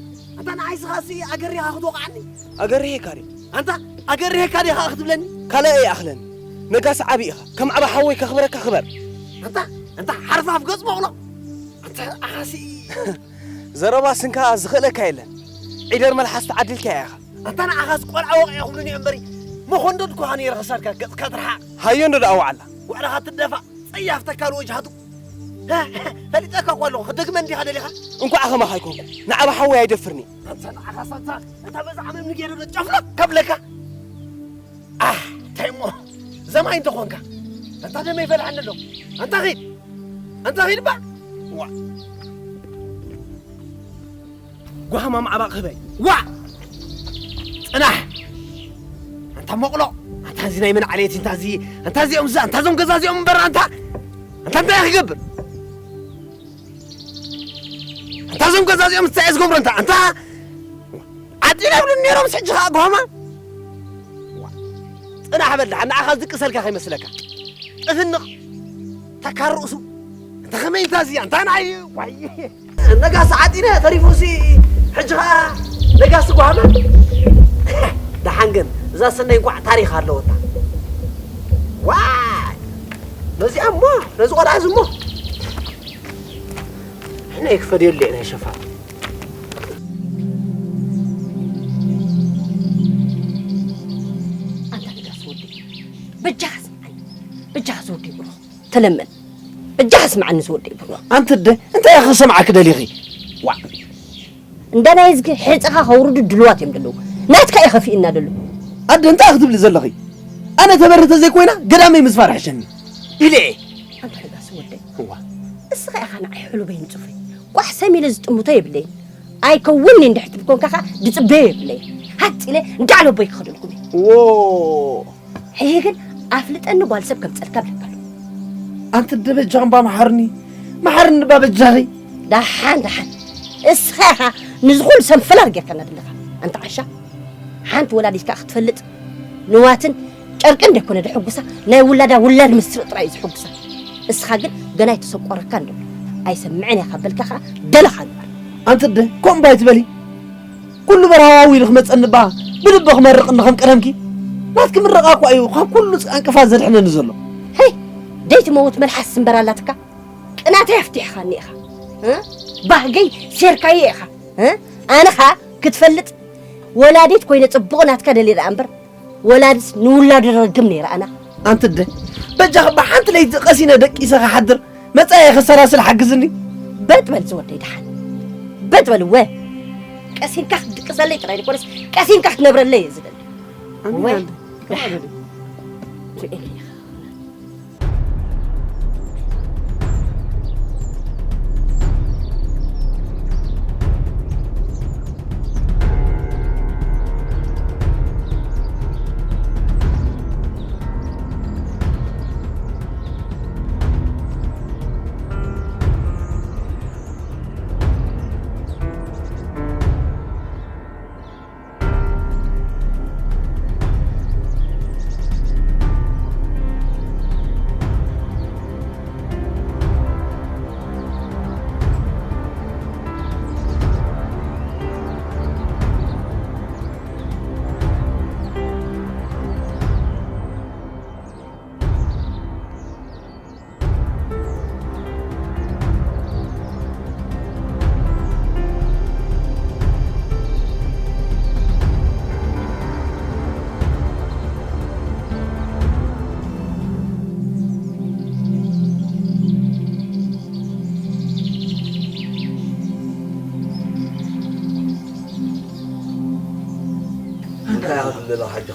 ኣታ ንዓይ ስኻሲ ኣገሪኻ ክትወቕዓኒ? ኣገሪሄካ ድየ? ኣንታ ኣገሪሄካ ድየ ኸኣ ክትብለኒ? ካልእ ኣይኣኽለን። ነጋሲ ዓቢ ኢኻ። ከም ዓቢ ሓወይ ከኽብረካ ክበር። ኣንታ፣ ኣንታ ሓርፋፍ ገጽ በቕሎ። ኣንታ ኣኻሲ። ዘረባ ስንካ ዝኽእለካ የለን። ዒደር መልሓስ ተዓዲልካ ኢኻ። ኣንታ ንዓኻስ ቆልዓ ወቕዒ ክብሉኒ እዮም እምበሪ። መኾንዶ ድኳ ነይረ ክሳድካ ገጽካ ትርሓቕ። ሃዮ እንዶ ደኣ ወዓላ። ውዕለኻ ትደፋእ። ጸያፍ ተካል ወጅሃቱ። ፈሊጠካ እኮ ኣለኹ፣ ክደግመ እንዲኻ ደሊኻ? እንኳዕ ከማኻ ኣይኮንኩ፣ ንዓባ ሓወይ ኣይደፍርኒ። ኣንታ ንዓኻ ሳታ፣ እንታ በዛ ዓመም ንጌሩ ዶ ጨፍለቕ ከብለካ? ኣህ፣ እንታይ እሞ፣ ዘማይ እንተኾንካ፣ ኣንታ ደመይ ፈልሐኒ ኣሎ። ኣንታ ኺድ፣ ኣንታ ኺድ ባ። ዋ። ጓሃማ ማዕባቕ ህበይ። ዋ! ጽናሕ! ኣንታ ሞቕሎ! ኣንታ እዚ ናይ መን ዓሌት? ኣንታ እዚ፣ ኣንታ እዚኦም፣ ኣንታ እዞም ገዛ እዚኦም እምበር ኣንታ! ኣንታ እንታይ ክገብር? ኣንታ እዞም ገዛ እዚኦም እንታይ እየ ዝገብሮ ኣንታ? ኣንታ! ዓጢነ ይብሉኒ ነይሮም፣ ሕጂ ኸኣ ጓሃማ! ዋ! ጽናሕ በል ደሓን፣ ንዓኻ ዝድቅሰልካ ከይመስለካ። ጥፍንቕ። ተካር ርእሱ። እንተ ኸመይ እንታ እዚኣ፣ እንታ ንዓይ፣ ዋይ። ነጋሲ ዓጢነ ተሪፉሲ፣ ሕጂ ኸኣ ነጋሲ ጓህመ። ደሓን ግን፣ እዛ ሰናይ እንቋዕ ታሪኽ ኣለወታ። ዋይ። ነዚኣ እሞ፣ ነዚ ቆልዓ እዚ እሞ። ሕና ይክፈል የለ ናይ ሸፋ። ኣንታ ነጋሲ ወደይ፣ በጃኻ ስምዓኒ፣ በጃኻ ዝወደይ ብሩኽ፣ ተለመን፣ በጃኻ ስምዓኒ ዝወደይ ብሩኽ። ኣንቲ ኣደ፣ እንታይ ኢኺ ክሰምዓኪ ደሊኺ? ዋዕ። እንዳ ናይ እዝጊ ሕጽኻ ከውርዱ ድልዋት እዮም ደለዉ። ናትካ እዩ ከፊእና ደሎ። ኣደ፣ እንታይ ኢኺ ትብሊ ዘለኺ? ኣነ ተበሪ ተዘይኮይና፣ ገዳመይ ምስፋር ይሕሸኒ ኢለ እየ። ኣንታ ነጋሲ ወደይ። እዋ። እስኻ ኢኻ ንዓይ ሕሉበይ ንጹፈይ። ቋሕ ሰሚለ ዝጥምቶ የብለይን። ኣይከውንኒ እንድሕር ትብል ኮንካ ኸኣ ድጽበዮ የብለይን። ሃጥ ኢለ እንዳዕለቦይ ክኸደልኩም እየ። ዎ። ሕጂ ግን ኣፍልጠኒ ጓል ሰብ ከምጸልካ ብለካ ኣለኹ። ኣንቲ ኣደ በጃኺ እባ መሓርኒ፣ መሓርኒ እባ በጃኺ። ደሓን፣ ደሓን። እስኻ ኢኻ ንዚ ኹሉ ሰንፈላል ጌርካና ዘለኻ። ኣንታ ዓሻ፣ ሓንቲ ወላዲት ከኣ ክትፈልጥ ንዋትን ጨርቅን ደይኮነ ደሕጉሳ፣ ናይ ውላዳ ውላድ ምስርቕ ጥራይ እዩ ዝሕጉሳ። እስኻ ግን ገና ኣይተሰቆረካን ዶ? ኣይሰምዕን እየ ካብ በልካ ኸኣ ደለኻ ግበር። ኣንቲ ኣደ፣ ከምኡ እባ ኣይትበሊ። ኩሉ በረሃ ዋው ኢሉ ክመጸኒ እባ ብልቢ ክመርቕኒ ከም ቀደምኪ። ናትኪ ምርቓ እኳ እዩ ካብ ኩሉ ዕንቅፋት ዘድሕነኒ ዘሎ። ሄይ! ደይትመውት መልሓስ እምበር ኣላትካ። ቅናተይ ኣፍቲሕኻኒ ኢኻ። እ? ባህገይ ሴርካዮ ኢኻ። እ? ኣነ ኸኣ ክትፈልጥ ወላዲት ኮይነ ጽቡቕ ናትካ ደልየ ደኣ እምበር፣ ወላዲት ንውላዱ ረግም ነይራ ኣና። ኣንቲ ኣደ፣ በጃኺ እባ ሓንቲ ለይቲ ቀሲነ ደቂሰ ክሓድር፣ መጻኢየ ከሰላስል ሓግዝኒ። በጥ በል ዝወደይ ደሓን። በጥ በል እወ። ቀሲንካ ክትድቅሰለይ ጥራይ ዘይኮነስ፣ ቀሲንካ ክትነብረለይ እየ ዝደሊ። ኣሚን እወ። ኣንድ፣ ደሓን። ከማን ደሊ። ትእኒ ኢኻ።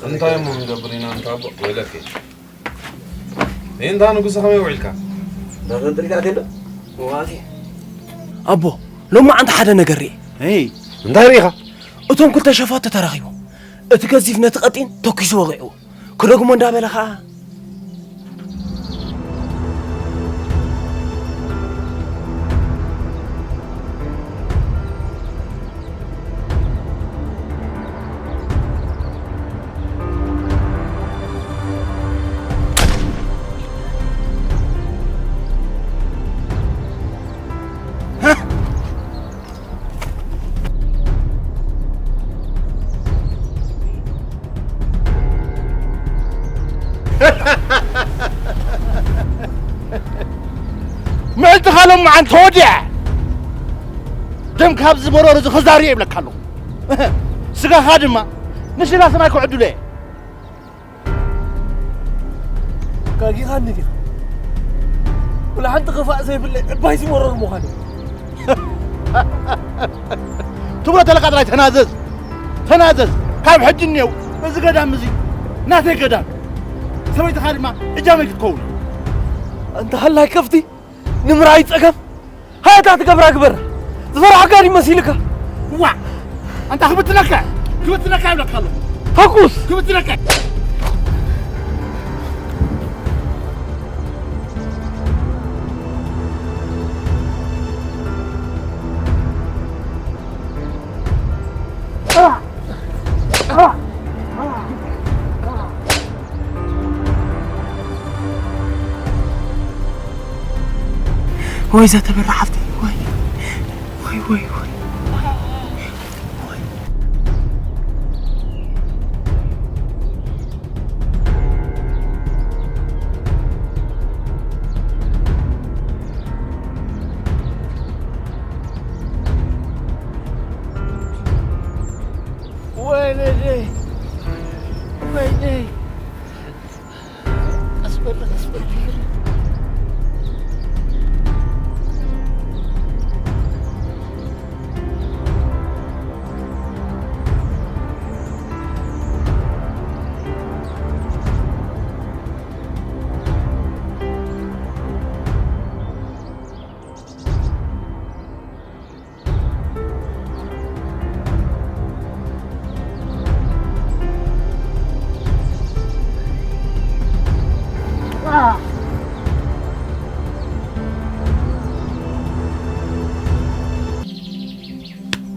እንታይ እሞ ክንገብር ኢና እንታ ኣቦ? ወይለከ። እንታ ንጉሰ ከመይ ውዒልካ? እንዳተንጠልካ ኣትየ ኣሎ። ዋፊ። ኣቦ፣ ሎማዓንቲ ሓደ ነገር ርኤ። እይ፣ እንታይ ርኢኻ? እቶም ክልተ ሸፋቱ ተራኺቦም። እቲ ገዚፍ ነቲ ቀጢን ተኲሱ ወቒዕዎ። ክደግሞ እንዳበለ ኸኣ ምዕልቲ ካልኦም መዓልቲ ተወዲዐ። ደም ካብዚ መሮር እዚ ክዛር እየ ይብለካ ኣለኹ። ስጋኻ ድማ ንሽላ ሰማይ ክዕድሎ እየ። ጋጊኻኒ ዲኻ? ወላ ሓንቲ ክፋእ ዘይብለይ ዕባይ ዝመረር ምዃን እዩ። ትብሎ ተለካ ጥራይ ተናዘዝ፣ ተናዘዝ። ካብ ሕጂ እኒአው እዚ ገዳም እዚ ናተይ ገዳም፣ ሰበይትኻ ድማ እጃመይ ክትከውን። ኣንታ ሃላይ ከፍቲ ንምርኣይ ጸገም። ሃታ ትገብራ ግበር። ዝፈራሕካ ድዩ መሲልካ? ዋ! ኣንታ ክብትነካ! ክብትነካ ይብለካ ኣለኹ። ተኩስ! ክብትነካ! ወይ እዛ ተበራ ሓፍተይ፣ ወይ፣ ወይ፣ ወይ፣ ወይ። ወይነይ፣ ወይነይ። ቀስ በል፣ ቀስ በል።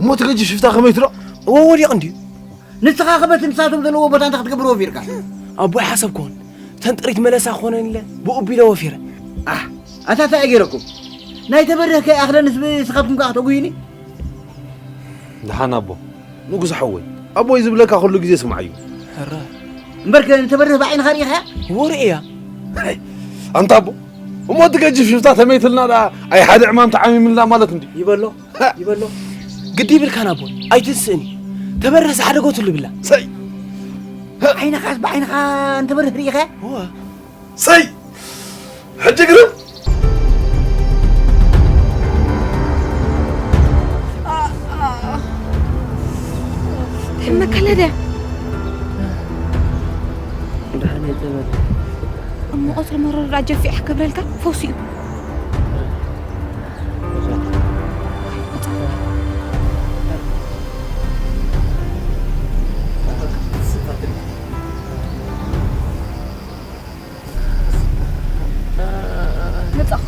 እሞ እቲ ገጅፍ ሽፍታ ከመይ ትሎ? እዎ ወዲቑ እንድዩ። ንስኻ ከ በቲ ንሳቶም ዘለዎ ቦታ እንታይ ክትገብር ወፊርካ? ኣቦይ ሓሰብክዎን፣ እተን ጥሪት መለሳ ክኾነን ኢለ ብኡ ቢለ ወፊረ። ኣሕ፣ ኣታ እንታይ ገይረኩም? ናይ ተበርህ ከይኣኽለንስ ብስኻትኩም ከኣ ክተጉዩኒ? ደሓን ኣቦ፣ ንጉስ ሓወይ፣ ኣቦይ ዝብለካ ኩሉ ግዜ ስምዓዮ። ሕረ። እምበርከ ንተበርህ ብዓይንኻ ርኢኻያ? እዎ ርእያ። ኣንታ ኣቦ፣ እሞ እቲ ገጅፍ ሽፍታ ተመይትልና ደኣ ኣይ ሓደ ዕማም ተዓሚምልና ማለት እንዲ። ይበሎ፣ ይበሎ። ግዲ ይብልካን ኣቦ፣ ኣይትንስእን እዩ። ተበርህ ዝሓደገትሉ ይብላ። ሰይ! ዓይንኻስ ብዓይንኻ ንተበርህ ርኢኻያ? እወ። ሰይ! ሕጂ ግርም! ትሕመካ ኣላ ድያ? ደሓን እየ፣ ተበል። እሞ ቆጽሊ መረር ደኣ ጀፊሕ ክብለልካ ፈውሲ እዩ። መጻኹ።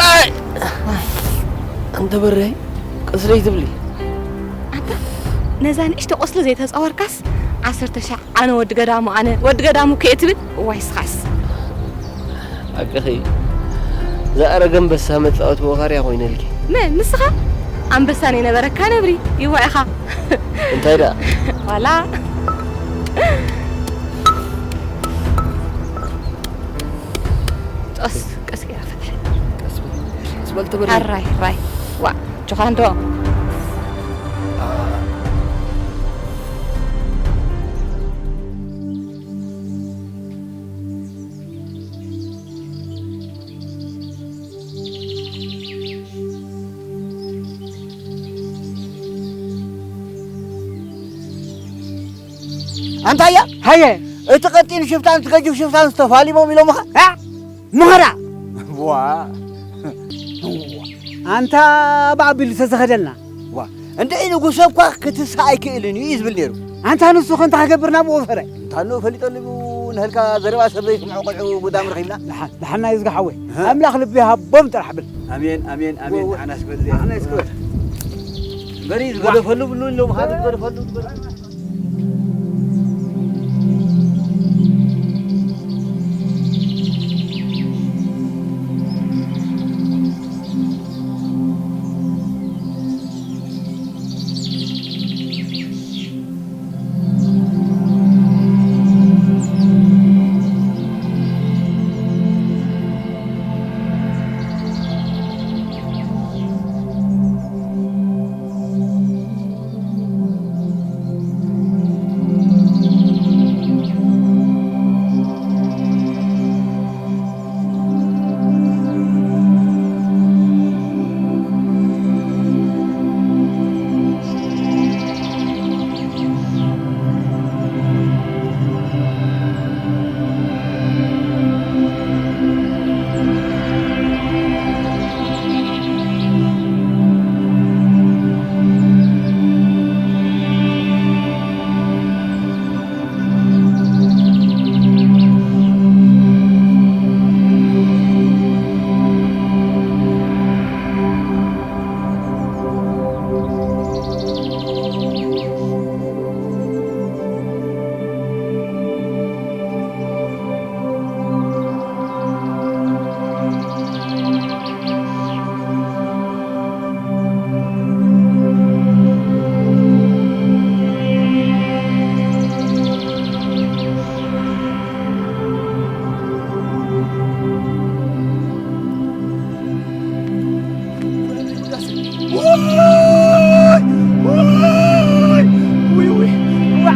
ኣይ! ኣንተ በረይ፣ ቅስለይ ትብሊ። ኣንታ፣ ነዛ ንእሽቶ ቁስሊ ዘይተጻወርካስ፣ ዓሰርተ ሻዕ ኣነ ወዲ ገዳሙ፣ ኣነ ወዲ ገዳሙ እኮ እየ ትብል? እዋይ፣ ስኻስ። ሓቅኺ፣ ዝኣረገ ኣንበሳ መጻወቲ ወኻርያ ኮይነልኪ። መን? ንስኻ? ኣንበሳ ነይነበረካ ነብሪ፣ ይዋ ኢኻ። እንታይ ደኣ? ዋላ። ጦስ፣ ቀስ ጌራ ፈትሐ። ቀስ በል፣ ቀስ በል ትበል። ኣራይ፣ ራይ። ዋ፣ ጆኻንዶ። ኣንታያ፣ ሃየ። እቲ ቀጢን ሽፍታን እቲ ገጅፍ ሽፍታን ዝተፋሊሞም ኢሎምኻ? ኣ? ምኸዳ። ዋ። ኣንታ ብኣቢሉ ተዘኸደልና። ዋ። እንድዒ ንጉሰ እኳ ክትስእ ኣይክእልን እዩ እዩ ዝብል ነይሩ። ኣንታ ንሱ ከ እንታይ ክገብር ናብኡ ፈረ? እንታ ኣኖ ፈሊጠሉ እዩ፣ ንህልካ ዘረባ ሰብ ዘይስምዑ ቆልዑ ጉዳም ረኺብና። ደሓን፣ ደሓን ናይ እዝጋ ሓወይ። ኣምላኽ ልቢ ይሃቦም ጥራሕ ብል። ኣሜን፣ ኣሜን፣ ኣሜን። ወ-፣ ወ-፣ ንዓናስ በል፣ ንዓናስ በል። በሪ ዝገደፈሉ ብሉ፣ ኢሎም፣ ሃዱ ዝገደፈሉ፣ ዝገደፈሉ።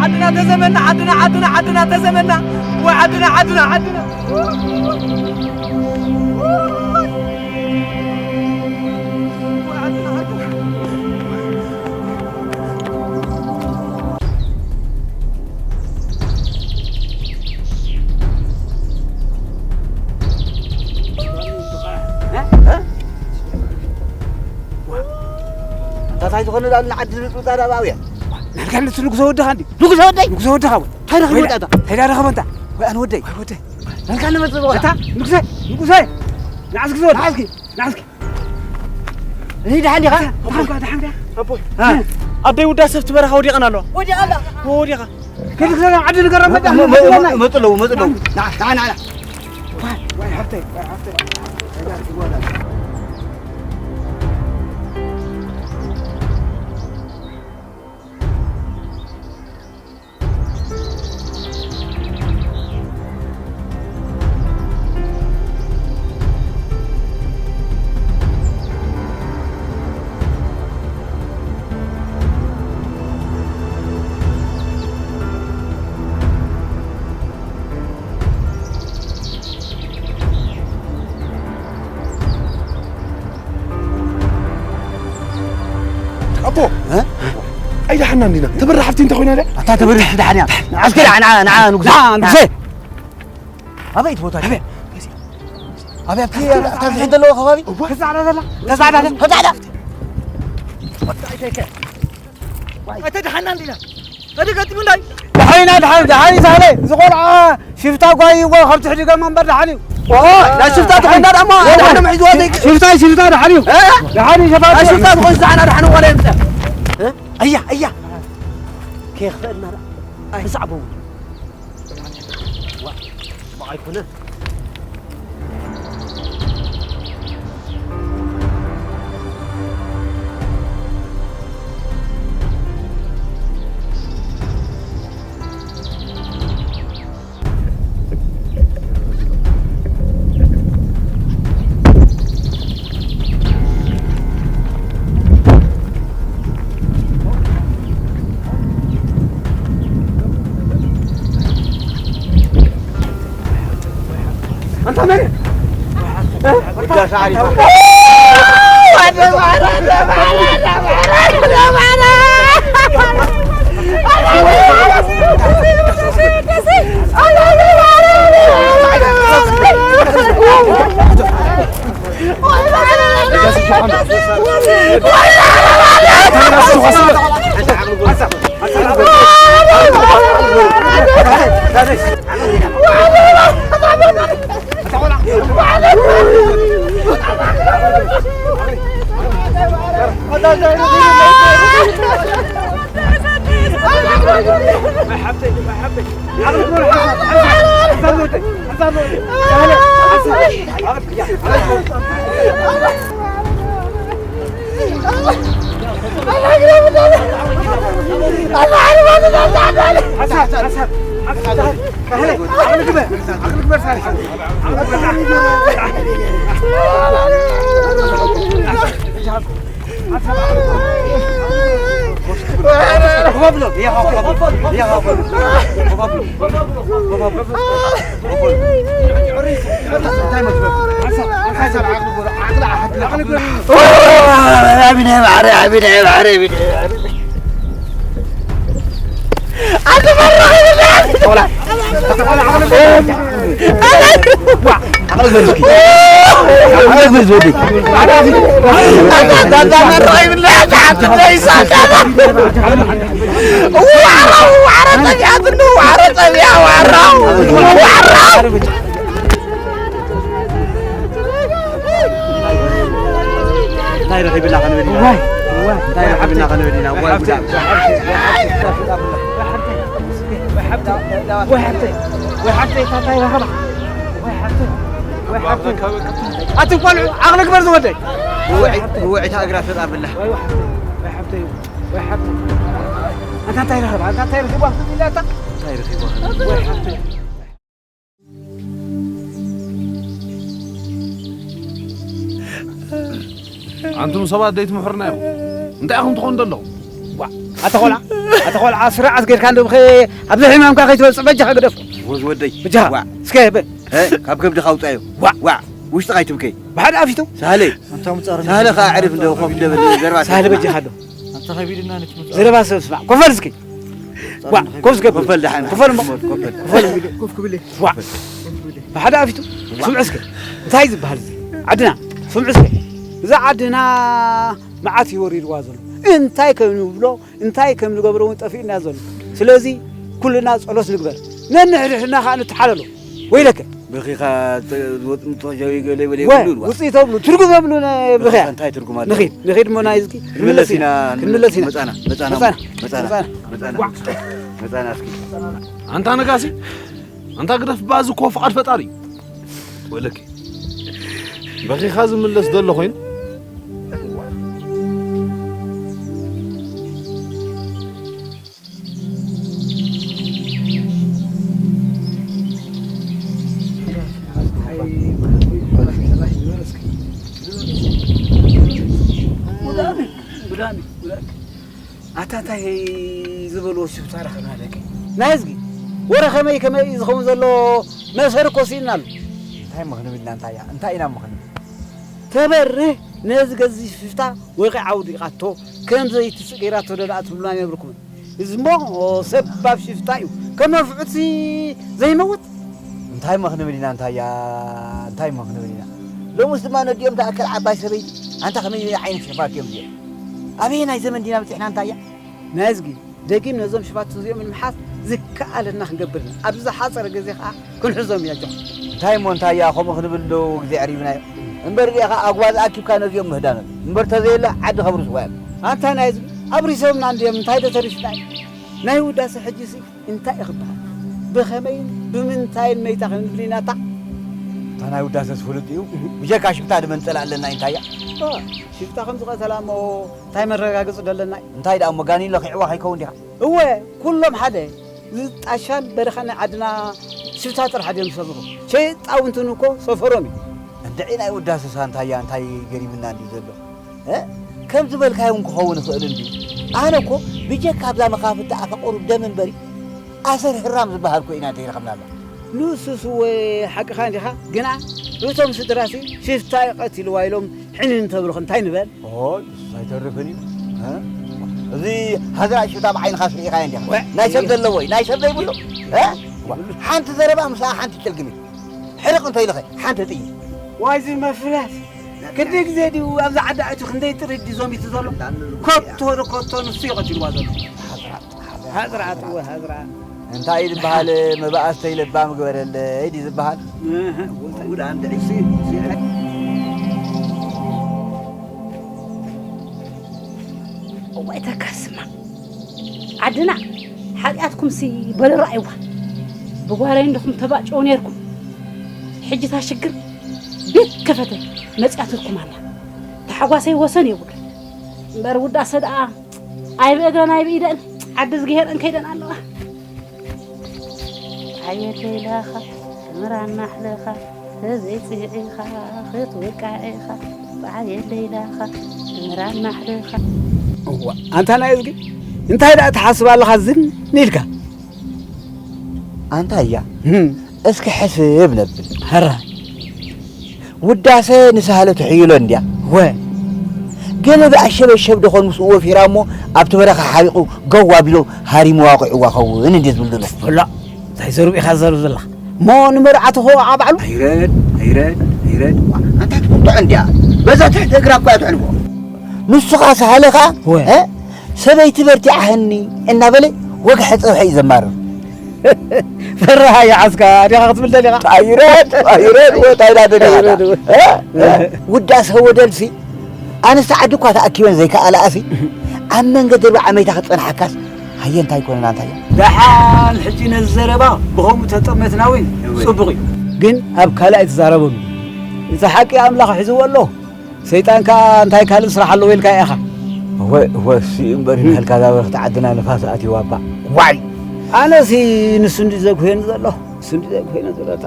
ዓድና ተዘመና፣ ዓድና፣ ዓድና፣ ዓድና ተዘመና። ወይ ዓድና፣ ዓድና፣ ዓድና። እንታይ ዝኾነ ዳሉ ንዓዲ ዝብልፅ ፃዳ ኣብያ። ናልካ ንሱ ንጉሰ ወድኻ እንዲ። ንጉሰ ወደይ? ንጉሰ ወድኻ ወይ? እንታይ ረኺቡ ወይዳ? ወጣ? እንታይ ዳ ረኸበ እንታ? ወይ ኣነ ወደይ? ወይ ወደይ? ናልካ ንመፅእ በኋላ። እታ ንጉሰ፣ ንጉሰ። ንዓስኪ ዝወድ። ንዓስኪ፣ ንዓስኪ። እኔ ደሓን ዲኻ? ደሓን ዲኻ? ደሓን ዲኻ? ኣቦይ። እ። ኣደይ ውዳ ሰብቲ በረኻ ወዲቐን ኣለዋ። ወዲቐን ኣለዋ? ወዲቓ። ከይዲ ክዛና ዓዲ ንገሮም መጣ። መ-፣ መ-፣ መ-፣ መጡ ኣለዉ፣ መጡ ኣለዉ። ና፣ ና፣ ና፣ ና። ዋይ፣ ዋይ፣ ሓብተይ፣ ዋይ፣ ሓብተይ። ኣቦ፣ እ? ኣይደሓና እንዲና። ተበራ ሓፍቲ እንታይ ኮይና ድያ? ኣታ ተበራ ሓፍቲ ደሓን እያ። ንዓስከ ደሓን፣ ንዓ፣ ንዓ፣ ንጉሰ። ንዓ፣ ንጉሰ። ኣበይ እቲ ቦታ? ኣበይ? ኣበይ ኣብቲ፣ ኣብቲ ዝሕን ዘለዎ ከባቢ? እዋ። ተዛዕዳ ዘላ? ተዛዕዳ፣ ተዛዕዳ። ኣይተ ደሓና እንዲና። ተደገጢሙ እንዳይ። ደሓን ኢና፣ ደሓን፣ ደሓን እዩ ሳህለ። እዚ ቆልዓ ሽፍታ ጓይ እዎ፣ ካብ ትሕቲ ገመ እምበር ደሓን እዩ። ኦ፣ ናይ ሽፍታ ተኾይና ደሞ፣ እዎ። ደሓን ሒዝዋ ዘይ- ሽፍታ፣ ሽፍታ ደሓን እዩ። እ? ደሓን እዩ፣ ሸፋቱ። ናይ ሽፍታ ተኾይኑ ዝዓና ደሓን እዋ ለየምፀ። እ? ኣያ፣ ኣያ። ከየኽፈእልና ደኣ። ኣይ። ተዛዕበው። ዋ፣ ጽቡቕ ኣይኮነን። ኣንታ መን? እንታይ ረኺብና ክንብል ኢና? ዋይ፣ ዋይ፣ እንታይ ረኺብና ክንብል ኢና? ዋይ፣ ጉዳይ። ኣቲ ቆልዑ ዓቕሊ ግበር ዝወደይ። ውዕይታ እግራ ተጣብላ። ኣንታ እንታይ ረኸባ? ኣንታ እንታይ ረኺባ? እንታይ ረኺባ? ኣንቱም ሰባት ደይትምሕሩና እዮም። እንታይ ኢኹም ትኾኑ ዘለኹም? ዋ፣ ኣታ ቆልዓ፣ ኣታ ቆልዓ፣ ስርዓት ጌርካ እንዶ ብኸ-፣ ኣብዚ ሕማምካ ከይትወጽእ በጃኻ ግደፍ። ወዝ ወደይ። በጃኻ። ዋ። እስከ በ-፣ እ፣ ካብ ከብድኻ ኣውጻዮ። ዋ። ዋ። ውሽጥኻ ኣይትብከይ። ብሓደ ኣፊቱ። ሳህለይ። ኣንታ ምጻር ሳህለ ኸኣ ዕርፍ እንዶ ኮፍ ደብል ዘረባ ሳህለ ሰብስባ። በጃኻ ኣሎ። ኣንታ ከቢድና ነቲ ምጻር። ዘረባ ሰብ ስማዕ። ኮፍ በል እስኪ። ዋ፣ ኮፍ ዝገብር። ኮፍ በል ደሓን። ኮፍ በል እሞ። ኮፍ በል። ኮፍ በል። ኮፍ ክብል። ዋ። ብሓደ ኣፊቱ። ስምዑ እስከ። እንታይ ዝበሃል እዚ? ዓድና። ስምዑ እስከ። እዛ ዓድና መዓት እዩ ወሪድዋ ዘሎ። እንታይ ከም ንብሎ፣ እንታይ ከም ንገብሮ እውን ጠፊእና ዘሎ። ስለዚ ኩልና ጸሎት ንግበር። ነንሕድሕድና ኸኣ ንተሓለሎ። ወይለከ። በኺኻ ተ-፣ ዝወጥ-፣ ምቶ ሸዊ ገለ በለ ወ-፣ ይብሉ። ውጽኢት ተብሉ፣ ትርጉም የብሉ ነ-፣ ብኽያ። እንታይ ትርጉም ኣለዎ? ንኺድ፣ ንኺድ እሞ ናይ እዝጊ ክንምለስ ኢና፣ ክንምለስ ኢና። መጻና፣ መጻና፣ መጻና፣ መጻና፣ መጻና። መጻና። ዋ። መጻና እስኪ። ኣንታ ነጋሲ፣ ኣንታ ግደፍ፣ ባዚ እኮ ፍቓድ ፈጣሪ እዩ። ወለኪ፣ በኺኻ ዝምለስ ዘሎ ኮይኑ። ኣታ እንታይ ዝበልዎ ሽፍታ ረኸብና ደቂ? ናይ ህዝጊ ወረ ከመይ ከመይ እዩ ዝኸውን ዘሎ? መሰር እኮ ስኢንናሉ። እንታይ እሞ ክንብል ኢና? እንታይ እያ? እንታይ ኢና እሞ ክንብል? ተበርህ ነዚ ገዚፍ ሽፍታ ወቂዓ ኣውዲቓቶ፣ ከም ዘይትስእ ገይራቶ ደኣ ትብሉና ነብርኩምን። እዚ እሞ ሰባብ ሽፍታ እዩ። ከም ነፍዑትሲ ዘይመውት። እንታይ እሞ ክንብል ኢና? እንታይ እያ? እንታይ እሞ ክንብል ኢና? ሎሙስ ድማ ነዲኦም ትኣክል ዓባይ ሰበይቲ። ኣንታ ከመይ ዓይነት ሽፋት እዮም እዚኦም? ኣበየናይ ዘመን ዲና በጺሕና? እንታይ እያ? ናይ እዝጊ ደጊም ነዞም ሽፋት እዚኦም ንምሓዝ ዝከኣለና ክንገብር ኢና። ኣብ ዝሓጸረ ግዜ ከኣ ክንሕዞም ኢና ጆን። እንታይ እሞ እንታይ እያ ከምኡ ክንብል ዶ ግዜ ዕሪብናዮ? እምበር እዚኣ ከኣ ኣጉባዝ ኣኪብካ ነዚኦም ምህዳን ኣሎ። እምበር ተዘየለ ዓዲ ከብርስ ወያነ። ኣንታ ናይ እዝጊ ኣብሪሶምና እንድዮም እንታይ ዶ ተሪፍና እዩ? ናይ ውዳሴ ሕጂሲ እንታይ እዩ ክበሃል? ብኸመይን ብምንታይን መይታ ክንብል ኢና እታ? እታ ናይ ውዳሰስ ፍሉጥ እዩ። ብጀካ ሽፍታ ድመንጸላ ኣለና እንታይ እያ? ኦ፣ ሽፍታ ከም ዝቐተላ እሞ እንታይ መረጋገጺ ደለና እዩ? እንታይ ደኣ እሞ ጋኒን ለኺዕዋ ከይከውን ዲኻ? እወ፣ ኩሎም ሓደ። እዚ ጣሻን በረኻን ናይ ዓድና ሽፍታ ጥራሕ ድዮም ዝሰፍሩ። ሸይጣውንትን እኮ ሰፈሮም እዩ። እንድዒ ናይ ውዳሰሳ እንታይ እያ? እንታይ ገሪምና እንድዩ ዘሎ? እ? ከም ዝበልካዮ እውን ክኸውን ይኽእል እንድዩ። ኣነ እኮ ብጀካ ኣብዛ መኻፍቲ ኣፈቀሩ ደም እምበሪ ኣሰር ህራም ዝበሃል እኮ ኢና እንተይረኸብናላ። ንሱስ እወ ሓቅኻ እንዲኻ፣ ግና እቶም ስድራሲ ሽፍታ እዩ ቀቲልዋ ኢሎም ሕንን እንተብሉኸ እንታይ ንበል? ኦይ፣ ንሱስ ኣይተርፍን እዩ። እ? እዚ ሃዝራእ ሽፍታ ብዓይንኻስ ርኢኻዮ እንዲኻ። ወ-፣ ናይ ሰብ ዘለዎ እዩ፣ ናይ ሰብ ዘይብሉ። እ? ሓንቲ ዘረባ ምስኣ ሓንቲ ጭልግሚ። ሕርቕ እንተ ኢልኸ ሓንቲ ጥይት። ዋይ፣ እዚ መፍረስ። ክንደይ ግዜ ድዩ ኣብዚ ዓዲ ኣትዩ ክንደይ ጥሪት ድዩ ዘሚቱ ዘሎ? ኮቶ ዶ ኮቶ ንሱ እዩ ቀቲልዋ ዘሎ። ሃዝራእ፣ ሃዝራእ። ሃዝራእ፣ እወ፣ ሃዝራእ። እንታይ እዩ ዝበሃል? መባእስተይ ለባም ግበረለይ ድዩ ዝበሃል? እህ፣ እንታይ ውዳ እንድዒ ሲ-፣ ሲ-፣ እዋይ ተካስማ ዓድና ሓጢኣትኩምሲ በሉ ረኣይዋ። ብጓለይ እንዲኹም ተባጭው ነይርኩም። ሕጂ እታ ሽግር ቤት ከፈተት መጺኣትኩም ኣላ። ታሕጓሰይ ወሰን የብሉን። እምበር ውዳሰ ደኣ ኣይ ብእግረን ኣይ ብኢደን ዓዲ ዝግሄረን ከይደን ኣለዋ። ኣየደይ ላኻ፣ ክምራና ኣሕልኻ፣ ተዘይጽዒኻ ክትውቃዕ ኢኻ። ኣየደይ ላኻ፣ ክምራና ኣሕልኻ። እዋ፣ ኣንታ ናይ እዝጊ፣ እንታይ ደኣ ትሓስብ ኣለኻ ዝን ኢልካ? ኣንታ እያ፣ ህም። እስኪ ሕስብ ነብል። ሀራ። ውዳሰ ንሳህለ ትሕይሎ እንድያ። ወ። ገለ ብኣሸበሸብ ደኾን ምስኡ ወፊራ እሞ ኣብቲ በረኻ ሓሪቑ ገው ኣቢሉ ሃሪምዋ ቁዕዋ ኸውን እንዴ ዝብል ዘሎ። በላ፣ እንታይ ዘርብ ኢኻ ዘርብ ዘለኻ? እሞ ንመርዓቱ ኸ ኣባዕሉ? ኣይረድ፣ ኣይረድ፣ ኣይረድ። ዋ፣ ኣንታ ትቁጥዖ እንድያ። በዛ ትሕቲ እግራ እኮ እያ ትሕልፎ። ንሱ ኸኣ ሳህለ ኸኣ፣ ወ። እ? ሰበይቲ በርቲዓህኒ እናበለ ወግሐ ጸብሐ እዩ ዘማርር። ፈራሃ ይዓስካ፣ ዲኻ ክትብል ደሊኻ? ኣይረድ፣ ኣይረድ፣ ወ፣ እንታይ ኢላ ደሊኻ? ኣይረድ፣ ወ። እ? እ? ውዳሰ ወደልሲ፣ ኣንስቲ ዓዲ እኳ ተኣኪበን ዘይከኣላኣሲ፣ ኣብ መንገዲ ኣርባዓ መይታ ክጸንሓካስ፣ ሃየ እንታይ ኮነና እንታይ እያ? ደሓን ሕጂ ነዚ ዘረባ ብኸምኡ ተጠመትና እውን እወ። ጽቡቕ እዩ። ግን ኣብ ካልኣይ ትዛረበሉ። እቲ ሓቂ ኣምላኽ ሒዝዎ ኣሎ። ሰይጣን ከኣ እንታይ ካልእ ስራሕ ኣለዎ ኢልካ ኢኻ? እወ፣ እወ፣ እሱ እዩ እምበር፣ እም። ንህልካ እዛ በረኽቲ ዓድና ንፋስ ኣትይዋ እባ። ዋይ! ኣነሲ ንሱ እንዲ ዘጉሄኒ ዘሎ፣ ንሱ እንዲ ዘጉሄኒ ዘሎ። እታ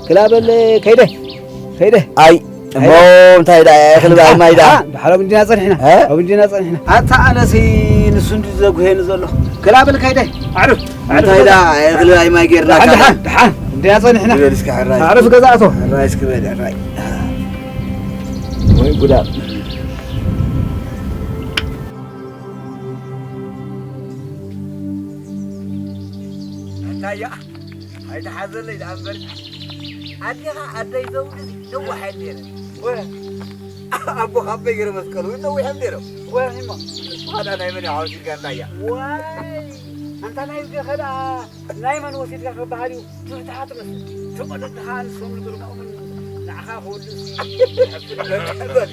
ክላ በል ከይደ፣ ከይደ። ኣይ፣ እሞ እንታይ ደኣ እኽሊ ብኣይ ማይ ደኣ? ደሓን፣ ደሓን፣ ኣብ እንዲና ጸኒሕና፣ እ? ኣብ እንዲና ጸኒሕና። ኣታ ኣነሲ ንሱ እንዲ ዘጉሄኒ ዘሎ። ክላ በል ከይደ። ኣዕርፍ፣ ኣዕርፍ እንታይ ገዛ። ደኣ እኽሊ ብኣይ ማይ ጌርና ደሓን፣ ካና? ደሓን፣ ደሓን፣ እንዲና ጸኒሕና። ይበል እስኪ ሕራይ። ኣዕርፍ ገዛ ኣቶ። ሕራይ እስኪ በል፣ ሕራይ። ወይ ጉዳ። እንታይ እያ? ኣይትሓዘለይ ደኣ እምበር። ኣዴኻ ኣደይ ዘውዲ ነዋሕ እያ ነይረ። ወ-፣ ኣቦኻ ኣቦይ ገይረ መስቀሉ እውን ነዊሕ እዮም ነይሮም። ወ-፣ እሞ። ዋላ ናይ መን ሓወሲልካ እንታይ እያ? ዋይ፣ ኣንታ ናይ ገኸ ደኣ ናይ መን ወሲድካ ክበሃል እዩ? ትሕትሓ ትመስል። ተቐደድኻ ንሶም ንግርማኦምን ንዓኻ ክወልዱ ሲ-፣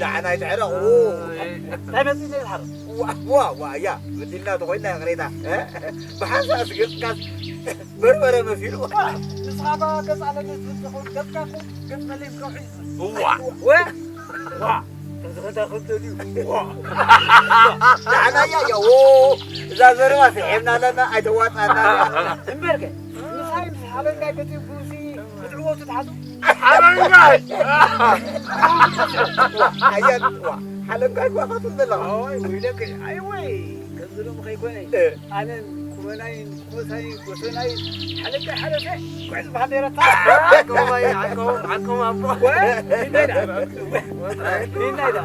ንዓና ኣይትሕረቑ። እንታይ መጺእና ይዝሓር? ዋ፣ ዋ፣ ዋ፣ እያ። በዲልና ተኾይንና ይቕሬታ። እ? ብሓንሳእ ስገጽካስ በርበረ መሲሉ። ዋ፣ ንስኻ እባ ገጽ ኣለኒ ዝብል ተኾይኑ ገጽካ እኮ ገጽ መለይ ከውሒ እዩ። ዋ። ወ-፣ ዋ። እዚ ኸንታ ክብደል እዩ። ዋ። ንዓና እያ፣ እያ። ዎ፣ እዛ ዘረባ ስሒብና ኣለና፣ ኣይተዋጣና እያ። እምበርከ፣ ምሳይ ምስ ሓለንጋይ ገጢምኩምሲ ክትዕወቱ ትሓቱ? ሓለንጋይ! ኣየን፣ ዋ፣ ሓለንጋይ እኳ ካትም ዘለኻ። ኣይ፣ ወይለከ፣ ኣይ፣ ወይ፣ ከምዚ ሎሚ ከይኮነ፣ እ። ኣነን ኩመናይን፣ ኩመሳይን፣ ጎሰናይን፣ ሓለንጋይ ሓለፈ፣ ጉዕ ዝበሃል ነይረታ። ሓቆም ኣየ፣ ሓቆም፣ ሓቆም ኣቦ። ወ-፣ ይናይዳ። ይናይዳ።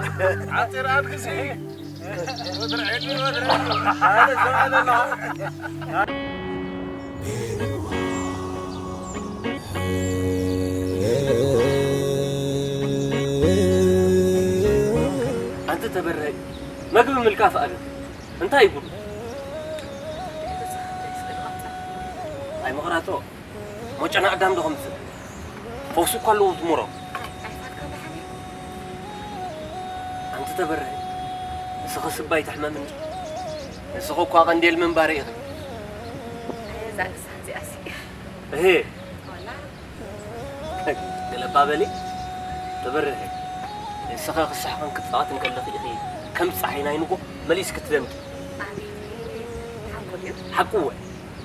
ዓፂር ኣድግሲ። ወድርዐኒ፣ ወድርዐኒ። ኣነ ሰብኣ ዘለኻ። ኣንተ ተበርሀ፣ መግቢ ምልካ ፍቓድ እንታይ ይጉዱ? ኣይ መቕራቶ፣ ሞጨና ኣዳም ዶ ከምጽእ? ፈውሲ እኳ ኣለዎ ዝሙሮ። ኣይ፣ ኣይፋልካ ዶ ሓሚም? ኣንቲ ተበርሀ፣ ንስኺ ስባይ ትሕመምኒ። ንስኺ እኳ ቀንዴል ምንባረ ኢኺ። ኣይ፣ እዛ ንሳ እዚኣሲ። እሄ። ዋላ። ገለባ በሊ። ተበርሀ። ንስኺ ክስሕቕን ክትጻወትን ከለኺ ኢኺ ከም ጸሓይ ናይ ንጎ መሊስኪ ትደምቂ። ኣቤት፣ ሓቁ ድዩ? ሓቁ እወ።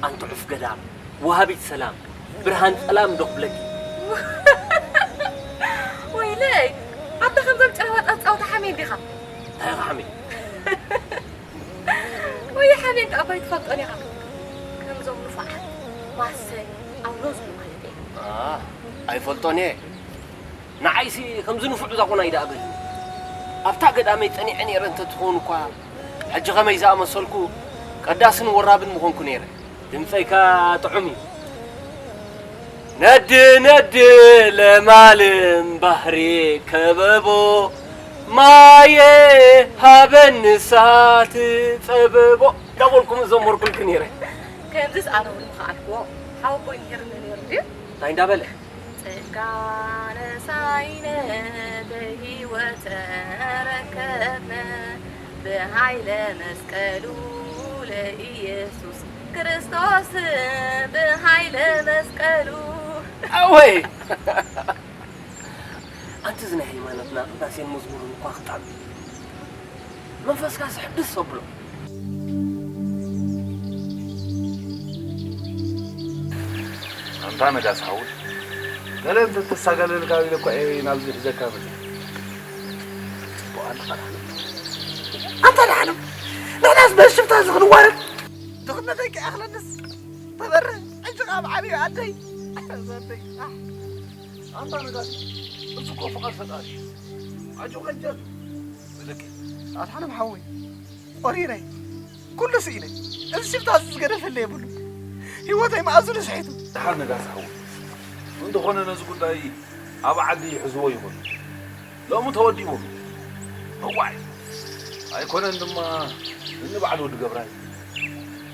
ኣንቲ ዑፍ ገዳም። ወሃቢት ሰላም፣ ብርሃን ጸላም እንዶ ክብለኪ። ወይለይ፣ ኣታ ከምዞም ጭራዋጣ ትጻወታ ሓሜን ዲኻ? እንታይ ኢኻ ሓሜን? ወይ ሓሜን ከኣ እባ ኣይትፈልጦን ኢኻ። ከምዞም ንፉዓት ዋሰ ኣውሎ ዝብሉ ማለት እየ። ኣ፣ ኣይፈልጦን እየ። ንዓይሲ ከምዚ ንፉዕ ዛቑናይ ደኣ በልኒ። ኣብታ ገዳመይ ጸኒዐ ነይረ እንተትኸውን እኳ፣ ሕጂ ኸመይ ዝኣመሰልኩ ቀዳስን ወራብን ምኾንኩ ነይረ። ድምጸይካ ጥዑም እዩ። ነዲ ነዲ ለማልም ባሕሪ ከበቦ፣ ማየ ሃበኒ እሳት ጸበቦ እንዳበልኩም ዘመርኩልኪ ነይረ። ከምዚስ ኣነ እውን ምኸኣልክዎ። ሓወቦይ ምሂርኒ ነይሩ ድዩ? እንታይ እንዳበለ? ጸጋ ነሳይነ በህይወት ተረከብነ፣ ብሃይለ መስቀሉ ኢየሱስ ክርስቶስ ብኃይለ መስቀሉ። ኣወይ! ኣንቲ እዚ ናይ ሃይማኖትና ቅዳሴን መዝሙርን እኳ ክጣዕም እዩ። መንፈስካ ሕድስ ኣብሎ። ኣንታ ነጋስ ሓወይ፣ ገለ እንተተሳጋለልካ ኢለ እኳ እየ ናብዚ ሒዘካ መጺአ። ጽቡቕ ኣለኻ ደሓን። ኣንታ ደሓን፣ ንሕናስ በዚ ሽፍታ እዚ ክንዋረድ? ድኽነተይ ከይኣኽለንስ ተበርህ፣ ሕጂ ኸኣ ኣብ ዓብዩ ኣደይ። ኣደይ፣ ኣሕ። ኣንታ ነጋሲ፣ እዚ እኮ ፍቓድ ፈጣሪ እዩ። ኣጆኻ ይጃሉ። በለኪ። ኣድሓኖም ሓወይ፣ ቆሪረይ፣ ኩሉ ስኢነ። እዚ ሽፍታ እዚ ዝገደፈለይ የብሉ። ህይወተይ መኣዝኑ ስሒቱ። ደሓን ነጋሲ ሓወይ። እንተኾነ ነዚ ጉዳይ ኣብ ዓዲ ይሕዝዎ ይኾኑ። ሎሚ ተወዲቦም። እዋይ! ኣይኮነን ድማ እኒ በዓል ወዲ ገብራይ።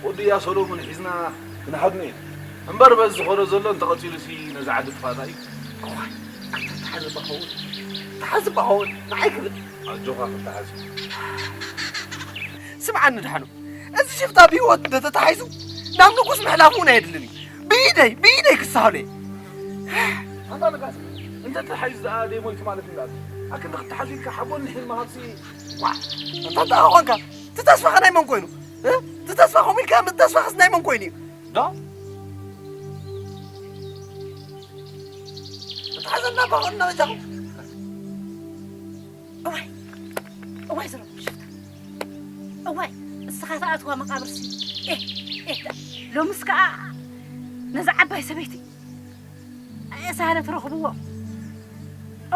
ወዲ እያ ሰሎሙን ሒዝና ክንሃድኖ ኢና። እምበር በዚ ዝኾነ ዘሎ እንተቐጺሉሲ ነዚ ዓዲ ጥፋእና እዩ። እዋይ! ኣታ ተሓዝባ ኸውን። ተሓዝባ ኸውን። ንዓይ ክብል። ኣጆኻ ክትሓዝ። ስምዓኒ ደሓኑ። እዚ ሽፍታ ብህይወት እንተተታሒዙ ናብ ንጉስ ምሕላፍ እውን ኣየድልን እዩ። ብኢደይ፣ ብኢደይ ክሳሆሎ እየ። ኣንታ ነጋሲ፣ እንተ ተታሒዙ ደኣ ደይ ሞይቱ ማለት እዩ። ኣክንዲ ክትሓዝ ኢልካ ሓቦን ንሒን ምሃብሲ፣ ዋ! እንታ ደኣ ኾንካ፣ እቲ ተስፋኸ ናይ መን ኮይኑ? እ? እቲ ተስፋ ከምኡ ኢልካ፣ እቲ ተስፋኸስ ናይ መን ኮይኑ እዩ? ዶ? እታ ሓዘና እባ ኾንና በጃኹም። እዋይ፣ እዋይ ዝረብሽ ሽፍታ። እዋይ፣ እስኻ ትኣትዋ መቓብርሲ። ኤህ፣ ኤህ፣ ዳ-፣ ሎምስ ከኣ ነዛ ዓባይ ሰበይቲ ኣየ ሳህለ ትረኽብዎ።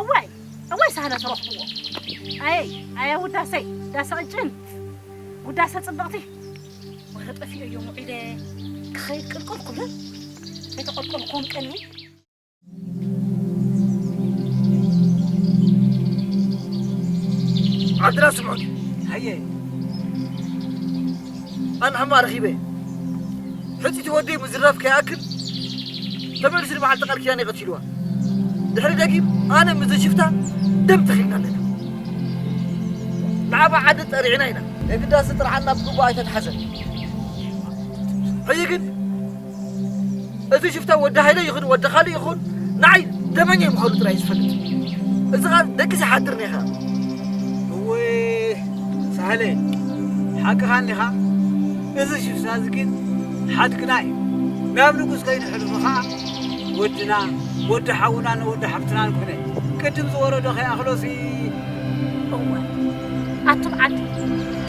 እዋይ፣ እዋይ ሳህለ ትረኽብዎ። ኣየ፣ ኣየ ውዳሰይ፣ ዳሰ ቅጭን፣ ውዳሰ ጽብቕቲ። ወረ ጠፊኦ እዮም ውዒለ ክኸይድ ቅልቅል ክብል። ከይተቐልቀልኩዎም ቀኒ። ዓድና ስምዑኒ። ሃየ። ኣነ ሕማ ረኺበ። ሕጺቲ ወደይ ምዝራፍ ከይኣክል ተመልሲ ንበዓልቲ ቃል ኪዳነይ ቀቲልዋ። ድሕሪ ደጊም ኣነ ምስ ሽፍታ ደም ተኺልና ኣለና። ንዓባ ዓዲ ጠሪዕና ኢና። የግዳስ ጥርዓና ብግቡእ ኣይተትሓዘን። ሕጂ ግን እቲ ሽፍታ ወዲ ሃይለ ይኹን ወዲ ካልእ ይኹን ንዓይ ደመኛ ምዃኑ ጥራይ ዝፈልጥ። እዚ ኸኣ ደቂ ዝሓድር ኔኻ። እወ ሳህለ፣ ሓቅኻ እኒኻ። እዚ ሽፍታ እዚ ግን ሓድግና እዩ። ናብ ንጉስ ከይንሕልፎ ኸኣ ወድና፣ ወዲ ሓውናን ወዲ ሓፍትናን ኮነ። ቅድም ዝወረዶ ከይኣኽሎሲ። እወ፣ ኣቱም ዓዲ፣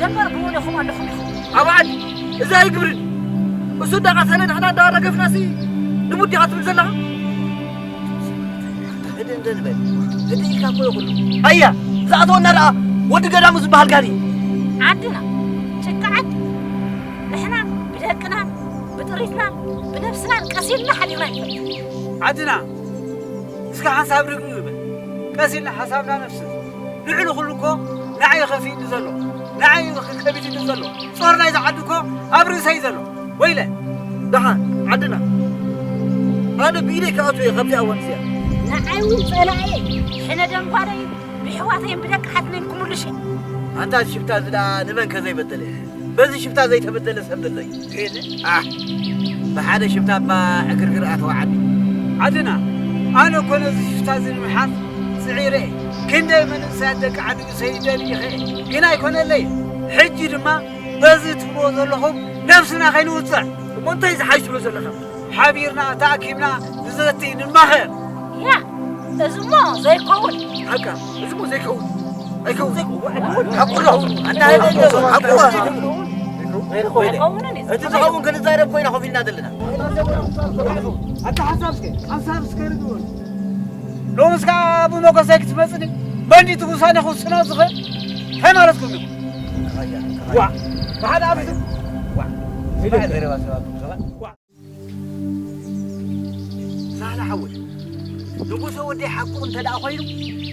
ደንበር ብውኔኹም ኣለኹም ኢኹም። ኣብ ዓዲ፣ እዚ ኣይግብርን። እሱ እንዳቐተለ ንሕና እንዳረገፍናሲ ንሙድ ኢኻ ትብል ዘለኻ? ህድእ እንደ ንበል። ህድእ ኢልካ እኮ ይኹሉ። ኣያ፣ ዝኣተወና ደኣ ወዲ ገዳሙ ዝበሃል ጋኒ። ዓድና፣ ጭቃ ዓዲ። ንሕና ብደቅናን ብጥሪትናን ብነብስናን ቀሲልና ሓዲርና ይፈልጥ። ዓድና፣ እስከ ሓንሳብ ርግእ ንበል። ቀስ ኢልና ሓሳብና ነፍስስ። ልዕሊ ኩሉ እኮ ንዓይ ከፊእኒ ዘሎ፣ ንዓይ ከቢድኒ ዘሎ፣ ጾር ናይዛ ዓዲ እኮ ኣብ ርእሰይ ዘሎ። ወይለ! ደሓን፣ ዓድና። ኣነ ብኢደይ ክኣትዎ እየ ካብዚኣ እዋን እዚኣ። ንዓይ እውን ጸላእየ፣ ሕነ ደንጓለይ፣ ብሕዋተይን ብደቂ ሓትነይን ክምልሽ እየ። ኣንታ ሽፍታ እዚ ደኣ ንመን ከ ዘይበደለ? በዚ ሽፍታ ዘይተበደለ ሰብ ዘሎ እዩ? የለ። ኣህ፣ ብሓደ ሽፍታ እባ ዕግርግር ኣተዋ ዓዲ። ዓድና፣ ኣነ እኮ ነዚ ሽፍታ እዚ ንምሓዝ ጽዒረ እየ። ክንደይ መንእሰያት ደቂ ዓዲ ክሰይደን ይኽእል፣ ግን ኣይኮነለይ። ሕጂ ድማ በዚ ትብልዎ ዘለኹም ነብስና ከይንውጽዕ። እሞ እንታይ ዝሓይሽ ትብሎ ዘለኻ? ሓቢርና ተኣኪብና ንዘቲ ንማኸር። ያ፣ እዚሞ ዘይከውን። ሓቃ፣ እዚሞ ዘይከውን። ኣይከውን። ሓቁ ነው። ኣንታ ኣይደለም፣ ሓቁ ነው። ኣይከውንን እዩ። እቲ ዝኸውን ክንዛረብ ኮይና ኮፍ ኢልና ዘለና። ኣታ ሓንሳብ እስከ፣ ሓንሳብ እስከ ርግእ በሉ። ሎምስ ከኣ ብመጎሰይ ክትመጽኒ? መን ድዩ እቲ ውሳነ ክውስኖ ዝኽእል? እንታይ ማለትኩም ኢኹም? ዋ፣ ብሓደ ኣብዚ ዋ፣ ኢለ ዘረባ ሰባት ሰባት። ዋ። ሳህለ ሓወይ፣ ንጉሰ ወደይ ሓቁ እንተ ደኣ ኮይኑ፣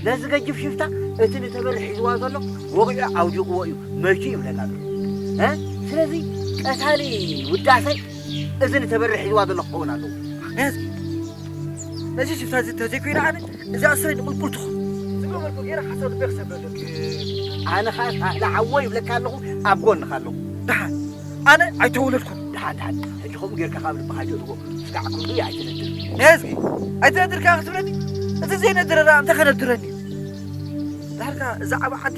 ነዚ ገጅፍ ሽፍታ እቲ ንተበሪ ሒዝዋ ዘሎ ወቒዑ ኣውዲቕዎ እዩ፣ መይቱ ይብለና ኣሎ። እ? ስለዚ ቀታሊ ውዳሰ እዚ ንተበሪ ሒዝዋ ዘሎ ክኸውን ኣለዎ። ነዚ ነዚ ሽፍታ እዚ እንተዘይኮይኑ ኣነ እዛ ኣስረይ ንቁልቁል ትኹን። ዝገበርኩ ገይረ ሓሳብ ልበይ ክሰብረ ኣለኪ። ኣነ ኸኣ ሳህለ ሓወይ ይብለካ ኣለኹ፣ ኣብ ጎንኻ ኣለኹ። ደሓን። ኣነ ኣይተወለድኩን። ደሓን ደሓን፣ ሕጂ ከምኡ ጌርካ ካብ ልብኻ ጀርቦ ስጋዕ ክንዱ ኣይትነድር። ነዝጊ ኣይትነድር ከኣ ክትብለኒ? እቲ ዘይነድር ደኣ እንታይ ከነድረኒ እዩ? ዳርጋ እዛ ዓባ ዓዲ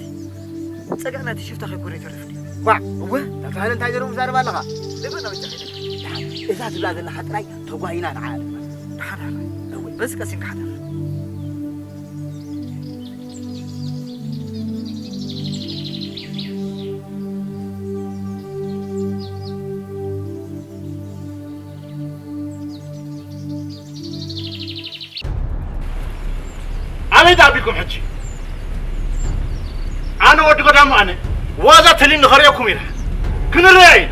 ጸግዒ ናይቲ ሽፍታ ከይኮነ ይተርፍኒ። ኳዕ! እወ። ናብቲ ሃለ እንታይ ገይሮም ክዛረብ ኣለኻ? ንብእ ነው እንጂ። ደሓን፣ እዛ ትብላ ዘለኻ ጥራይ ተጓይና ንዓኣ ንግበር። ደሓን ሃለ። እወ። በዚ ቀሲንካ ሓደር። ኣበይ ኣቢልኩም ሕጂ? ኣነ ወዲ ገዳሙ ኣነ ዋዛ ተሊኒ ከርእየኩም ኢና። ክንረያ ኢና።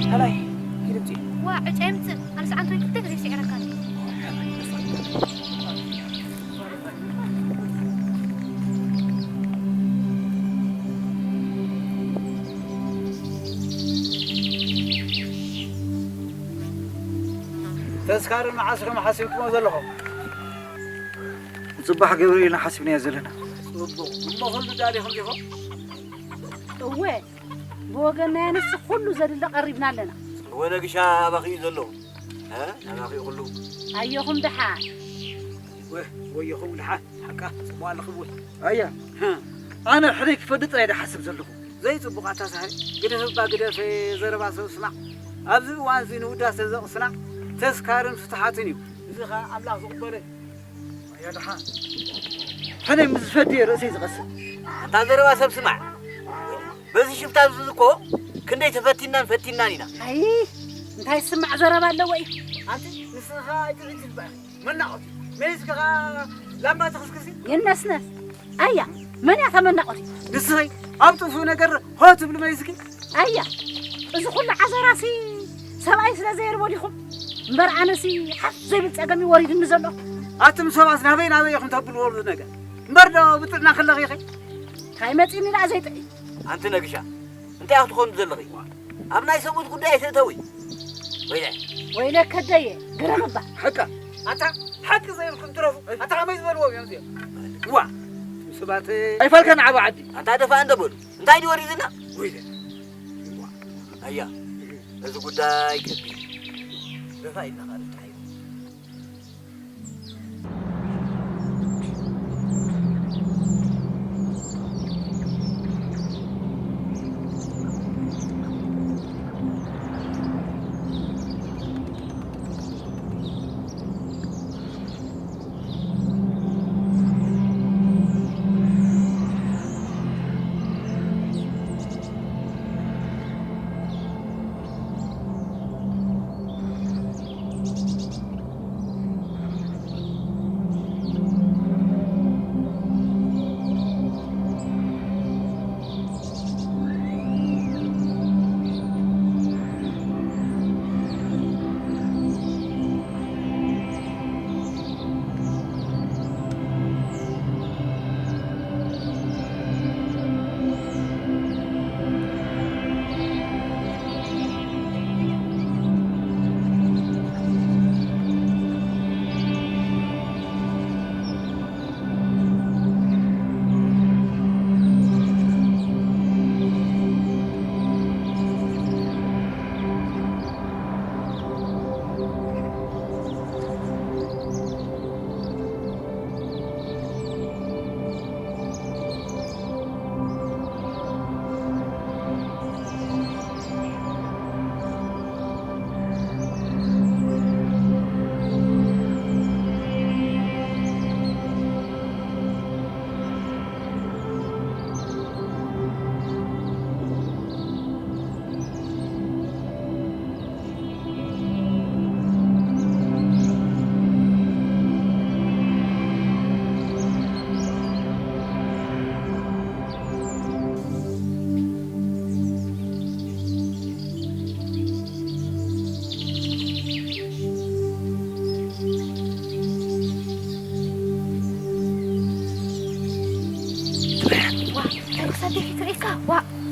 ከላይ ኪድ ምጺ። ዋ፣ ዕጫ ይምጽእ። ኣነስ ዓንቶይ ክልተ ግዜ ስዒረካ ኣለኹ። ተስካርን መዓስ ኢኹም ሓሲብኩሞ ዘለኹም? ጽባሕ ገብርኤልና ሓሲብናዮ ዘለና። ጽቡቕ። እሞ ኩሉ ዳሊኹም ዲኹም? እወ፣ ብወገንና ኣንስ ኩሉ ዘድሊ ቀሪብና ኣለና። እወ፣ ነግሻ ኣባኺ እዩ ዘሎ። እ? ኣባኺ ኩሉ። ኣየኹም ደሓን። ወ-፣ ወየኹም ደሓን። ሓቃ፣ ጽቡቕ ኣለኹም ወይ? ኣያ፣ እ። ኣነ ሕደይ ክፈዲ ጥራይ ድሓስብ ዘለኹ። ዘይጽቡቕ ኣታ ሳህሪ፣ ግደፍ እባ ግደፍ፣ ዘረባ ሰብ ስማዕ። ኣብዚ እዋን እዚ ንውዳሰ ዘቕስና ተስካርን ፍትሓትን እዩ። እዚ ኸኣ ኣምላኽ ዝቕበሎ እዩ። ኣያ ደሓን። ሕነ ምስ ዝፈድየ ርእሰይ ዝቐስን። ኣንታ ዘረባ ሰብ ስማዕ። በዚ ሽፍታ እዚ እኮ ክንደይ ተፈቲናን ፈቲናን ኢና። ኣይ፣ እንታይ ዝስማዕ ዘረባ ኣለዎ እዩ? ኣንቲ ንስኻ ኣይትዕጅል በል። መናቆቲ። መይዝኪ ኸኣ ላምባ ትኽስክሲ? የነስነስ። ኣያ፣ መን እያ ተመናቆቲ? ንስኺ ኣብ ጥፉእ ነገር ሆ ትብሊ መይዝኪ? ኣያ፣ እዚ ኩሉ ዓዘራሲ ሰብኣይ ስለ ዘየልቦ ዲኹም? እምበር ኣነሲ ሓፍ ዘይብል ጸገም እዩ ወሪድኒ ዘሎ። ኣቱም ሰባት ናበይ ናበይ ኢኹም ተብልዎ እዚ ነገር? እምበር ዶ ብጥዕና ከለኺ ኢኺ? እንታይ መጺኒ ደኣ ዘይጥዒ? ኣንቲ ነግሻ፣ እንታይ ኢኺ ትኾኒ ዘለኺ? ኣብ ናይ ሰብኡት ጉዳይ ኣይትእተዊ። ወይለ። ወይለ ከደየ፣ ግረም እባ። ሓቃ። ኣታ ሓቂ ዘይብልኩም ትረፉ። ኣታ ከመይ ዝበልዎም እዮም እዚኦም? ዋ፣ እቶም ሰባት ኣይፋልካን ዓቢ ዓዲ። ኣንታ ደፋ እንደ በሉ። እንታይ ድዩ ወሪድና? ወይለ። ኣያ፣ እዚ ጉዳይ ከቢድ እዩ። ደፋ ኢልና ካልእ እንታይ?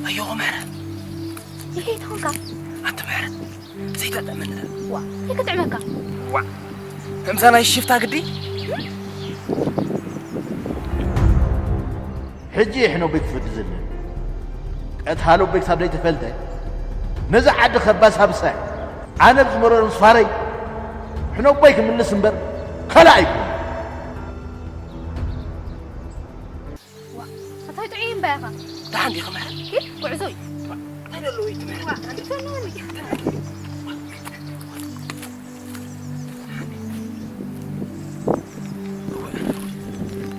ኣዮኹ ምሕረት። ይኸይድ ኾንካ? ኣቲ ምሕረት፣ ዘይተጥዕመኒ። ዋ፣ ይክጥዕመካ። ዋ፣ ከምዛ ናይ ሽፍታ ግዲ? ሕጂ ሕኖ ቤት ፍርዲ ዘለን ቀትሃሎ ቤት ሳብ ዘይተፈልጠ ነዚ ዓዲ ከባሳብሳ ኣነ ብዝመረሩ ዝፋረይ ሕኖ ቦይ ክምልስ እምበር ካልእ ኣይኮነ። ዋ፣ ኣታይ ጥዑይ እምባ ኢኻ። ደሓን ዲኻ ምሕረት? ኪድ፣ ጉዕዞ እዩ። እንታይ ደለዎ እዩ እቲ ምሕረት? ዋ፣ ደሓን ዲኻ?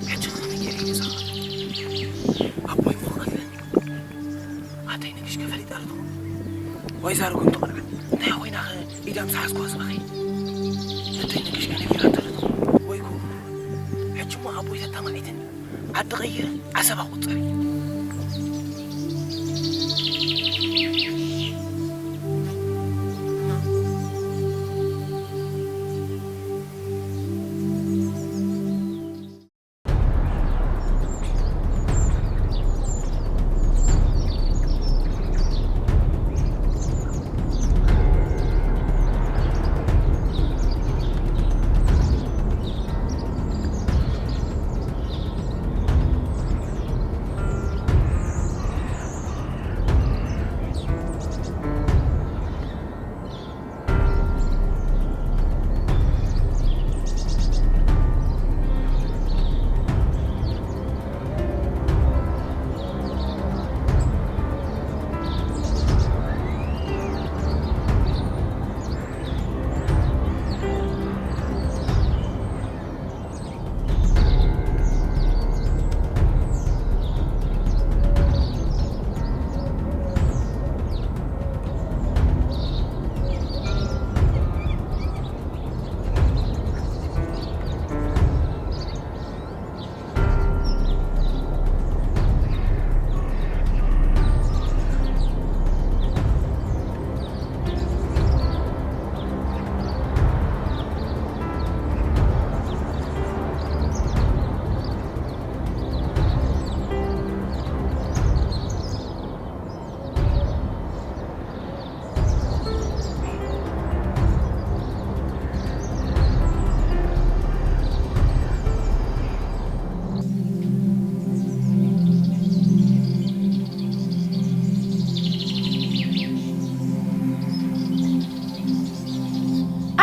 ሕጂ ከመይ ገይረ እዩ ገዛኻ? ኣቦይ እሞ ክቐትለኒ። ኣደይ ነግሽ ከፈሊጣ ዶ ትኸውን? ወይ ዛረጎም ተቖልዓ። እንታይ ኮይና ኸ ኢዳ ምስ ሓዝኩዋ ስባኸ? ኣደይ ነግሽ ከነጊራቶ ዶ ትኸውን? ወይ ኮ ሕጂ እሞ ኣቦይ ተተማዒትኒ። ዓዲ ቀይረ ዓሰብ ኣቑጸሪ።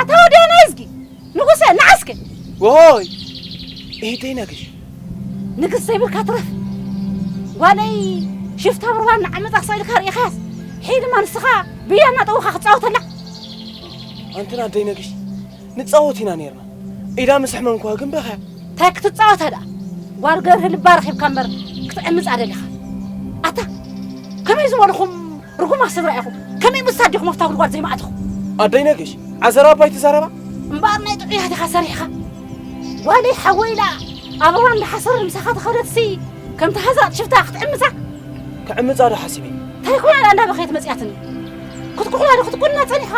ኣታ ወዲ ኣናይዝጊ ንጉሰ ንዓስከ። ወሆይ፣ ኢደይ ነግሽ። ንግስ ዘይብልካ ትረፍ። ጓለይ ሽፍታ ብርባን ንዓመጻ ክስኢልካ ርኢኻያስ፣ ሒድማ ንስኻ ብያ እናጠወኻ ክትጻወተላ። ኣንትና ኣደይ ነግሽ፣ ንጻወት ኢና ነይርና። ኢዳ ምስ ሕመምኳ ግን በኸያ። እንታይ ክትጻወታ ደኣ? ጓል ገርህ ልባ ረኺብካ እምበር ክትዕምጻ ደሊኻ። ኣታ፣ ከመይ ዝበልኹም ርጉማት ስድራ ኢኹም? ከመይ ምሳድ ዲኹም ኣብታ ጉድጓድ ዘይመኣትኹም? ኣደይ ነግሽ፣ ዓዘራ ኣባይ ትዛረባ? እምበኣር ናይ ጥዑያት ኢኻ ሰሪሕኻ። ጓለይ ሓወይ ኢላ ኣብ እዋን እንዳሓሰረ ምሳኻ ተኸደትሲ፣ ከምቲ ሃዛጥ ሽፍታ ክትዕምጻ? ክዕምጻ ዶ ሓሲበ? እንታይ ኮይና ደኣ እንዳበኸየት መጺኣትኒ? ክትኩሕላ ዶ ክትኩንና ጸኒሕኻ?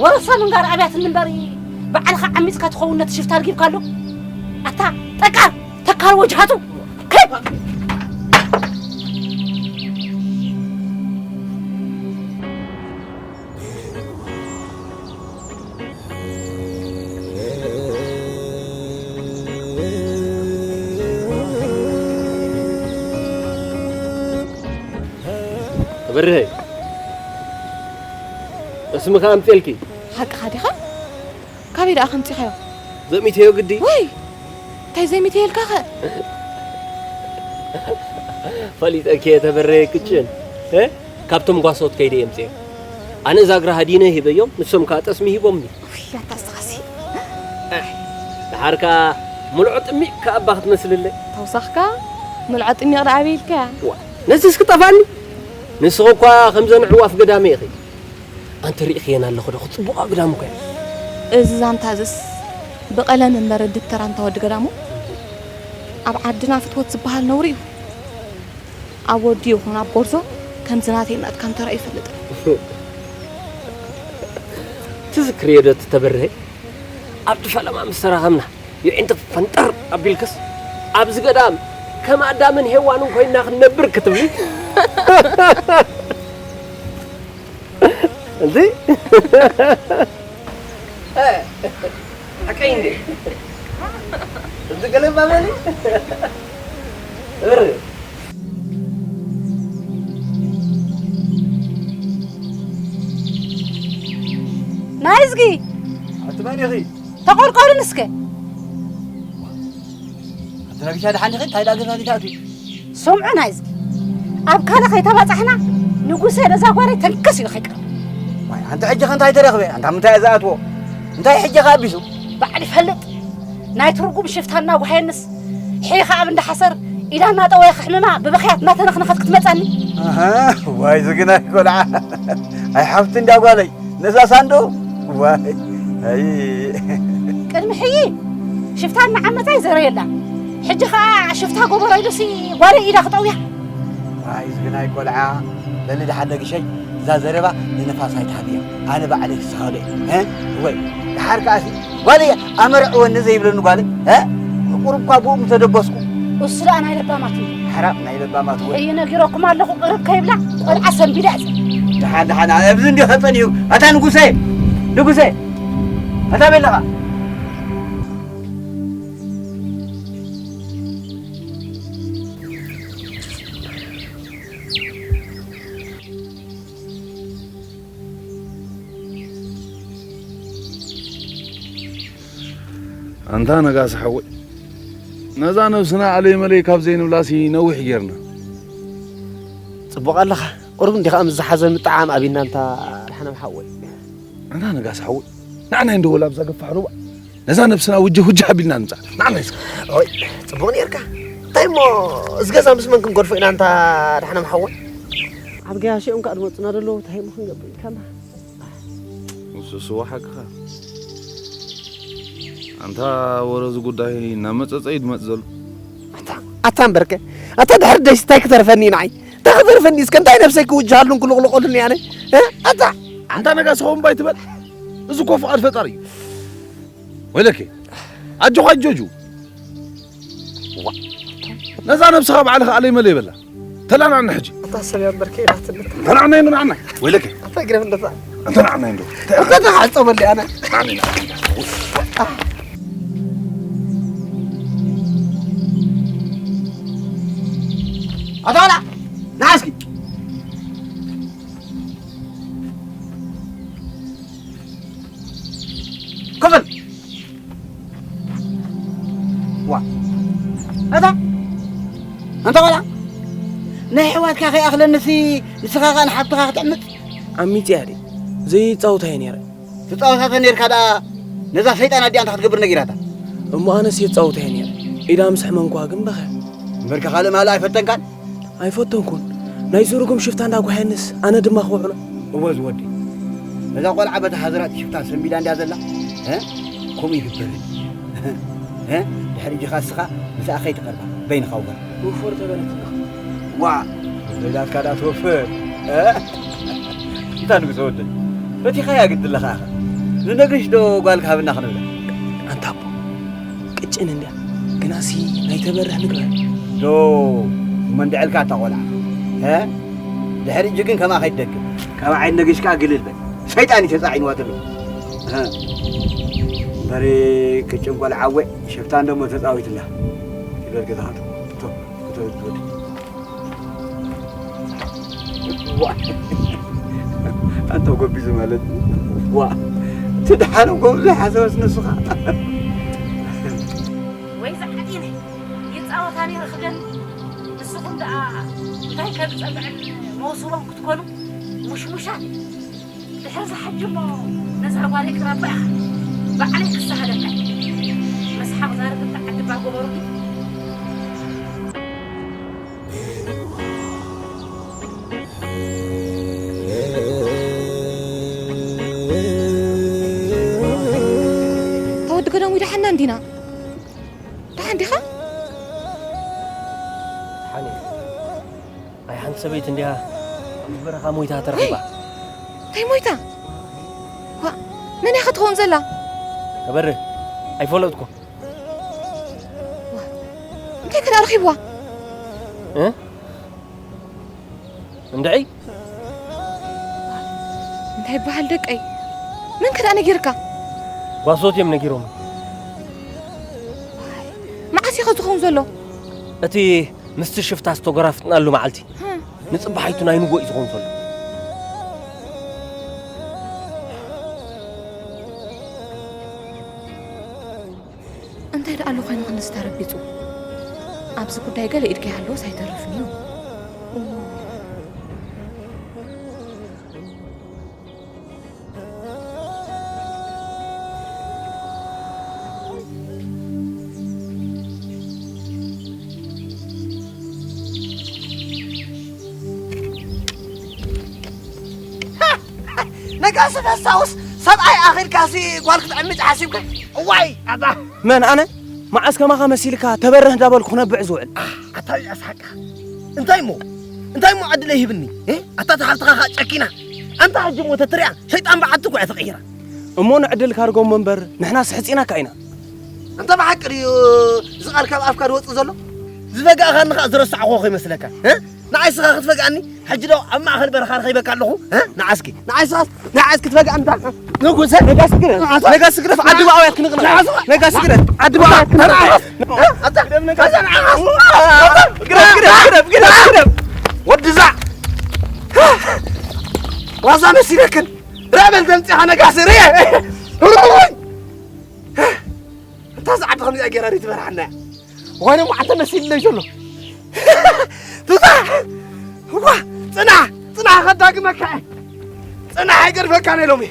ወረሳ ምንጋር ኣብያትኒ እምበር፣ ባዕልኻ ዓሚጽካ ትኸውን ነቲ ሽፍታ ኣልጊብካሉ። ኣታ ጠቃር፣ ተካል ወጅሃቱ። ከ- በርሀ፣ እስምኻ ኣምፅኤልኪ። ሓቅኻ ዲኻ? ካበይ ደኣ ከምፂኻዮ? ዘሚተዮ ግዲ። ወይ! እንታይ ዘይሚተየልካ ኸ? ፈሊጠኪ እየ ተበረየ ቅጭን። እ? ካብቶም ጓሶት ከይደ እየ ምፅኤ። ኣነ ዛግራ ሃዲነ ሂበዮም፣ ንሶም ከዓ ጠስሚ ሂቦምኒ። ውይ፣ ኣታ እስኻሲ። እ፣ ደሓር ከዓ ሙልዖ ጥሚቕ ከኣ እባ ክትመስልለ። ተውሳኽካ ሙልዖ ጥሚቕ ደኣ ኣበይ ኢልካያ? ዋ፣ ነዚስ ክጠፋኒ? ንስኺ እኳ ከምዘን ኣዕዋፍ ገዳመ ኢኺ። ኣንቲ ርኢኽየን ኣለኹ ዶ? ክጽቡቕ ኣግዳም እኮ እየን። እዚ ዛንታ እዝስ ብቐለም እምበር ደብተራ እንተ ወዲ ገዳሙ ኣብ ዓድና ፍትወት ዝበሃል ነውሪ እዩ። ኣብ ወዲ ይኹን ኣብ ጎርዞ ከምዚ ናተይ እናትካ እንተራእዩ ይፈልጥ። ትዝክርዮ ዶ እቲ ተበርሀ? ኣብቲ ፈለማ ምስ ተራኸብና፣ የዒንትኺ ፈንጠር ኣቢልክስ፣ ኣብዚ ገዳም ከም ኣዳምን ሄዋንን ኮይንና ክንነብር ክትብሊ? እዚ ሓቀይ እንዴ? እዚ ገለ ባበሊ እር ናይዝጊ ኣቲ መን ኢኺ? ተቆርቆርን እስከ ኣቲ ረቢሻ ደሓን ኢኺ? እንታይ ዳ ገዛ ዲካ ኣቲ? ስምዑ ናይዝጊ ኣብ ካልእ ከይተባጻሕና ንጉሰ ነዛ ጓለይ ተንክስ ኢሉ ከይቀርብ ዋይ ኣንቲ ሕጂ ከ እንታይ ተረኽበ? ኣንታ ምንታይ እያ ዝኣትዎ? እንታይ ሕጂ ከ ኣቢሱ? ባዕሉ ይፈልጥ ናይ ትርጉም ሽፍታ እናጓሃየንስ ሒኻ ኣብ እንዳ ሓሰር ኢዳ እናጠወየ ክሕምማ ብብኽያት እናተነኽነኸት ክትመጻኒ ኣሃ ዋይ ዝግናይ ቆልዓ ኣይ ሓፍቲ እንዳ ጓለይ ነዛ ሳንዶ ዋይ ኣይ ቅድሚ ሕዪ ሽፍታ እናዓመጻ ይዘረየላ ሕጂ ኸዓ ሽፍታ ጎበሮ ኢሉሲ ጓለይ ኢዳ ክጠውያ ዋይ ዝግናይ ቆልዓ በሊ ደሓን ነግሸይ እዛ ዘረባ ንነፋስ ኣይትሃብያ ኣነ ባዕለይ ክስኻዶ እየ ወይ ደሓር ከዓሲ ጓለይ ኣመርዕወኒ ዘይብለኒ ጓለይ ቁሩብ እኳ ብኡ ምተደበስኩ እሱ ደኣ ናይ ለባማት እዩ ሓራም ናይ ለባማት ወይ እየ ነጊረኩም ኣለኹ ቅርብ ከይብላ ቆልዓ ሰንቢዳ እያ ደሓን ደሓን ኣብዚ እንዲ ከፀን እዩ ኣታ ንጉሰ ንጉሰ ኣታ ቤለኻ ኣንታ ነጋሲ ሓወይ፣ ነዛ ነብስና ኣለይ መለይ ካብ ዘይንብላሲ ነዊሕ ጌርና። ጽቡቕ ኣለኻ። ቁሩብ እንዲኻ ምስ ዝሓዘ ምጥዓም ኣቢና ኣንታ ኣድሓኖም ሓወይ። ኣንታ ነጋሲ ሓወይ፣ ንዓናይ እንዶ ወላ ኣብዛ ገፋሕ ሩባ ነዛ ነብስና ውጅ ውጅ ኣቢልና ንምጻእ። ንዓናይ እስከ። ኦይ፣ ጽቡቕ ኔርካ። እንታይ እሞ እዚ ገዛ ምስ መን ክንገድፎ ኢና ኣንታ ኣድሓኖም ሓወይ? ኣብ ገያሾኦም ከኣ ዝመጹና ዘለዉ እንታይ እሞ ክንገብር ኢልካ እምበር። ንሱስ እወ ሓቅኻ። ኣንታ ወረ እዚ ጉዳይ እናመጸጸ እዩ ዝመጽእ ዘሎ። ኣታ ኣታ እምበርከ ኣታ ድሕሪ ደይሲ እንታይ ክተርፈኒ እዩ ንዓይ? እንታይ ክተርፈኒ እስከ እንታይ ነብሰይ ክውጅሃሉን ክልቕልቐሉን እየ ኣነ? እ? ኣታ ኣንታ ነጋሲ ኸውን ባይ ትበል። እዚ እኮ ፍቓድ ፈጣሪ እዩ። ወይለኪ ኣጆኻ ጆጁ። ነዛ ነብስኻ ባዕልኻ ኣለይ መለይ በላ። ተላናና ሕጂ። ኣታ ሰብ ያበርከ ኢላትልካ። ተላናይ ንዓና። ወይለከ። ኣታ ግረፍ እንደታ። ተላናይ እንዶ። ኣታ ተሓጸበሊ ኣነ። ኣታ ወላ ናስኪ ክፍል ዋ ኣታ ኣንታ ቆልዓ ናይ ኣሕዋትካ ከይኣኽለንሲ ንስኻ ኸኣ ንሓብትኻ ክትዕምጽ ዓሚጽ እያ ድየ ዘይጻወታ እየ ነይረ ትጻወታ ተነይርካ ደኣ ነዛ ሰይጣን ኣዲኣ እንታይ ክትገብር ነጊራታ እሞ ኣነስ የጻውታ እየ ነይረ ኢዳ ምስ ሕመምኩዋ ግን በኸ እምበርከ ካልእ ማልእ ኣይፈተንካን ኣይፈተንኩን። ናይዚ ርጉም ሽፍታ እንዳጓሃየንስ ኣነ ድማ ክውዕሎ። እወ ዝወዲ እዛ ቆልዓ በታ ሓዘራጥ ሽፍታ ሰንቢዳ እንድያ ዘላ እ ከምኡ ይግበርን እ ድሕሪ እጅኻ እስኻ ምስኣ ከይትቐርባ በይንኻ ውበር። ውፉር ተበለትና። ዋ ሌላትካ ደኣ ትወፍር እ እንታ ንጉሰ ወደይ ፈቲኻያ ግዲ ኣለኻ ኢኻ። ንነግሽ ዶ ጓል ክሃብና ክንብላ ኣንታ ኣቦ ቅጭን እንድያ ግናሲ ናይ ተበርህ ምግባር። ዶ እሞ እንድዕልካ እታ ቆልዓ ሀ ድሕሪ እጂ ግን ከምኣ ከይትደግም ካብ ዓይኒ ነጊሽ ከኣ ግልል በል ሰይጣን እዩ ተጻዒንዋ ተሎ ሀ በሬ ቅጭን ቆልዓ ወ ሸፍታ እንደሞ ተጻዊትላ ይበል ገዛኻ እቶ እቶ እቶ ኣንተ ጎቢዙ ማለት ዋ ትድሓነ ጎብዙ ሓሰበስ ንስኻ ወይ ዝዓዲነ ይጻወታ ነይረ ክደን ንስኹም ደኣ እንታይ ከም ዝጸምዕን መውስቦም ክትኮኑ ሙሽሙሻት ድሕሪ ዝሓጂ እሞ ነዛ ጓለይ ክረብኣ ባዕለይ ክሳሃደካ መስሓቕ ዛረብ እንተ ዓዲ ባጎበሩኒ ተወዲ ገዳሙ ይደሓና እንዲና ደሓን ዲኻ ሓኒ ኣይ ሓንቲ ሰበይቲ እንዲያ ኣብ በረኻ ሞይታ ተረኺባ እንታይ ሞይታ ዋ መን እያ ክትኸውን ዘላ ከበርህ ኣይፈለጥኩ እንታይ ከዳ ረኺብዋ እ እንድዒ እንታይ ይበሃል ደቀይ? መን ከ ደኣ ነጊርካ? ጓሶት እዮም ነጊሮም። መዓስ ኢኸ ዝኸውን ዘሎ? እቲ ምስቲ ሽፍታ ዝተጎራፍጥናሉ መዓልቲ። ንጽባሓይቱ ናይ ንጎ እዩ ዝኸውን ዘሎ። እንታይ ደኣ ኣሎ ኮይኑ ክንድዚ ተረቢጹ? ኣብዚ ጉዳይ ገለ ኢድካ ይሃለወስ ኣይተርፍን እዩ። ነጋሲ ፈሳውስ ሰብኣይ ኣኺልካሲ ጓል ክትዕምጭ ሓሲብካ? እዋይ ኣታ መን ኣነ? መዓስ ከማኻ መሲልካ ተበርህ እንዳበልኩ ክነብዕ ዝውዕል? ኣታ ኣስሓቅካ። እንታይ እሞ እንታይ እሞ ዕድለይ ሂብኒ? እ? ኣታ ተሓብትኻ ኸኣ ጨኪና። ኣንታ ሕጂ እሞ ተትሪኣ ሸይጣን በዓቲ እኮ እያ ተቐይራ። እሞ ንዕድል ካርጎ እሞ እምበር ንሕናስ ሕጺናካ ኢና። ኣንታ ብሓቂ ድዩ እዚ ቃል ካብ ኣፍካ ዝወጽእ ዘሎ? ዝበጋእካኒ ኸኣ ዝረሳዕኹ ከይመስለካ። እ? ንዓይ ስኻ ክትፈግኣኒ? ሕጂ ዶ ኣብ ማእኸል በረኻ ረኺበካ ኣለኹ? እ? ንዓስኪ፣ ንዓይ ስኻስ፣ ንዓይ እስኪ ትፈግኣኒ እታ ንጉሰ። ነጋሲ ግረፍ፣ ነጋሲ ግረፍ፣ ዓዲ ብኣውያት ክንቕንቕ። ንዓስ ነጋሲ ግረፍ፣ ዓዲ ብኣውያት ክንቕንቕ። ንዓስ፣ እ? ኣታ፣ ነዛ ንዓስ። ግረፍ፣ ግረፍ፣ ግረፍ፣ ግረፍ፣ ግረፍ። ወዲ ዛዕ። ዋዛ መሲለክን። ርኣ በል ዘምጽኻ ነጋሲ፣ ርኣ። እታ እዛ ዓዲ ከምዚኣ ገይራ ድዩ ትመርሓና? እዋይ፣ ደሞ ዓንተ መሲልለይ ዘሎ። ቱታ! እዋ! ጽናሕ! ጽናሕ፣ ከዳግመካ እየ። ጽናሕ፣ ኣይገድፈካን እየ ሎሚ።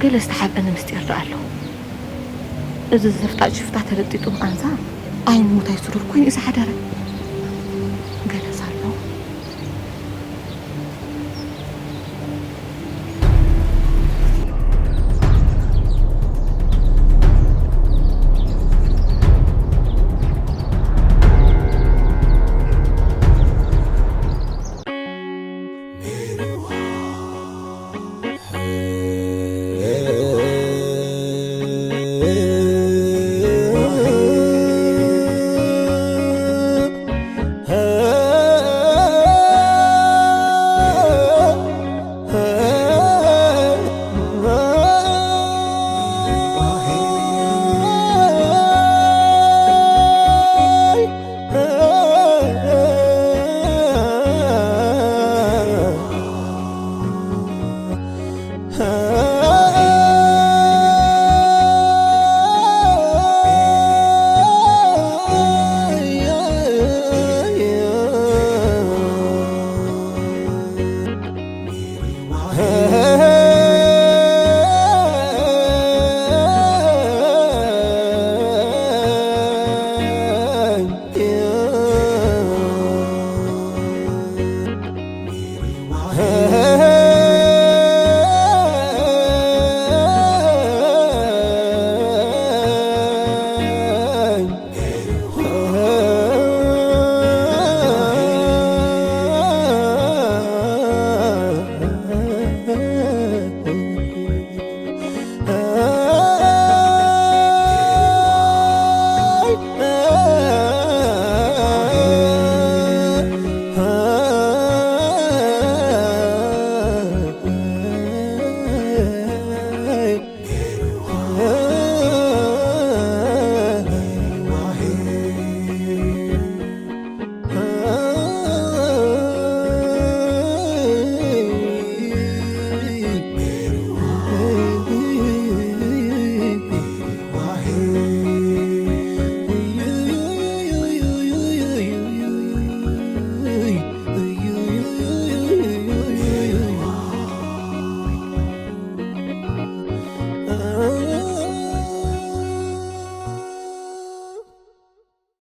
ገለ ዝተሓብአኒ ምስጢር ደኣ ኣሎ። እዚ ዘፍጣጥ ሽፍታ ተለጢጡ ብቃንዛ ኣይሙት ኣይስሩር ኮይኑ እዩ ዝሓደረ። ገለስ ኣሎ።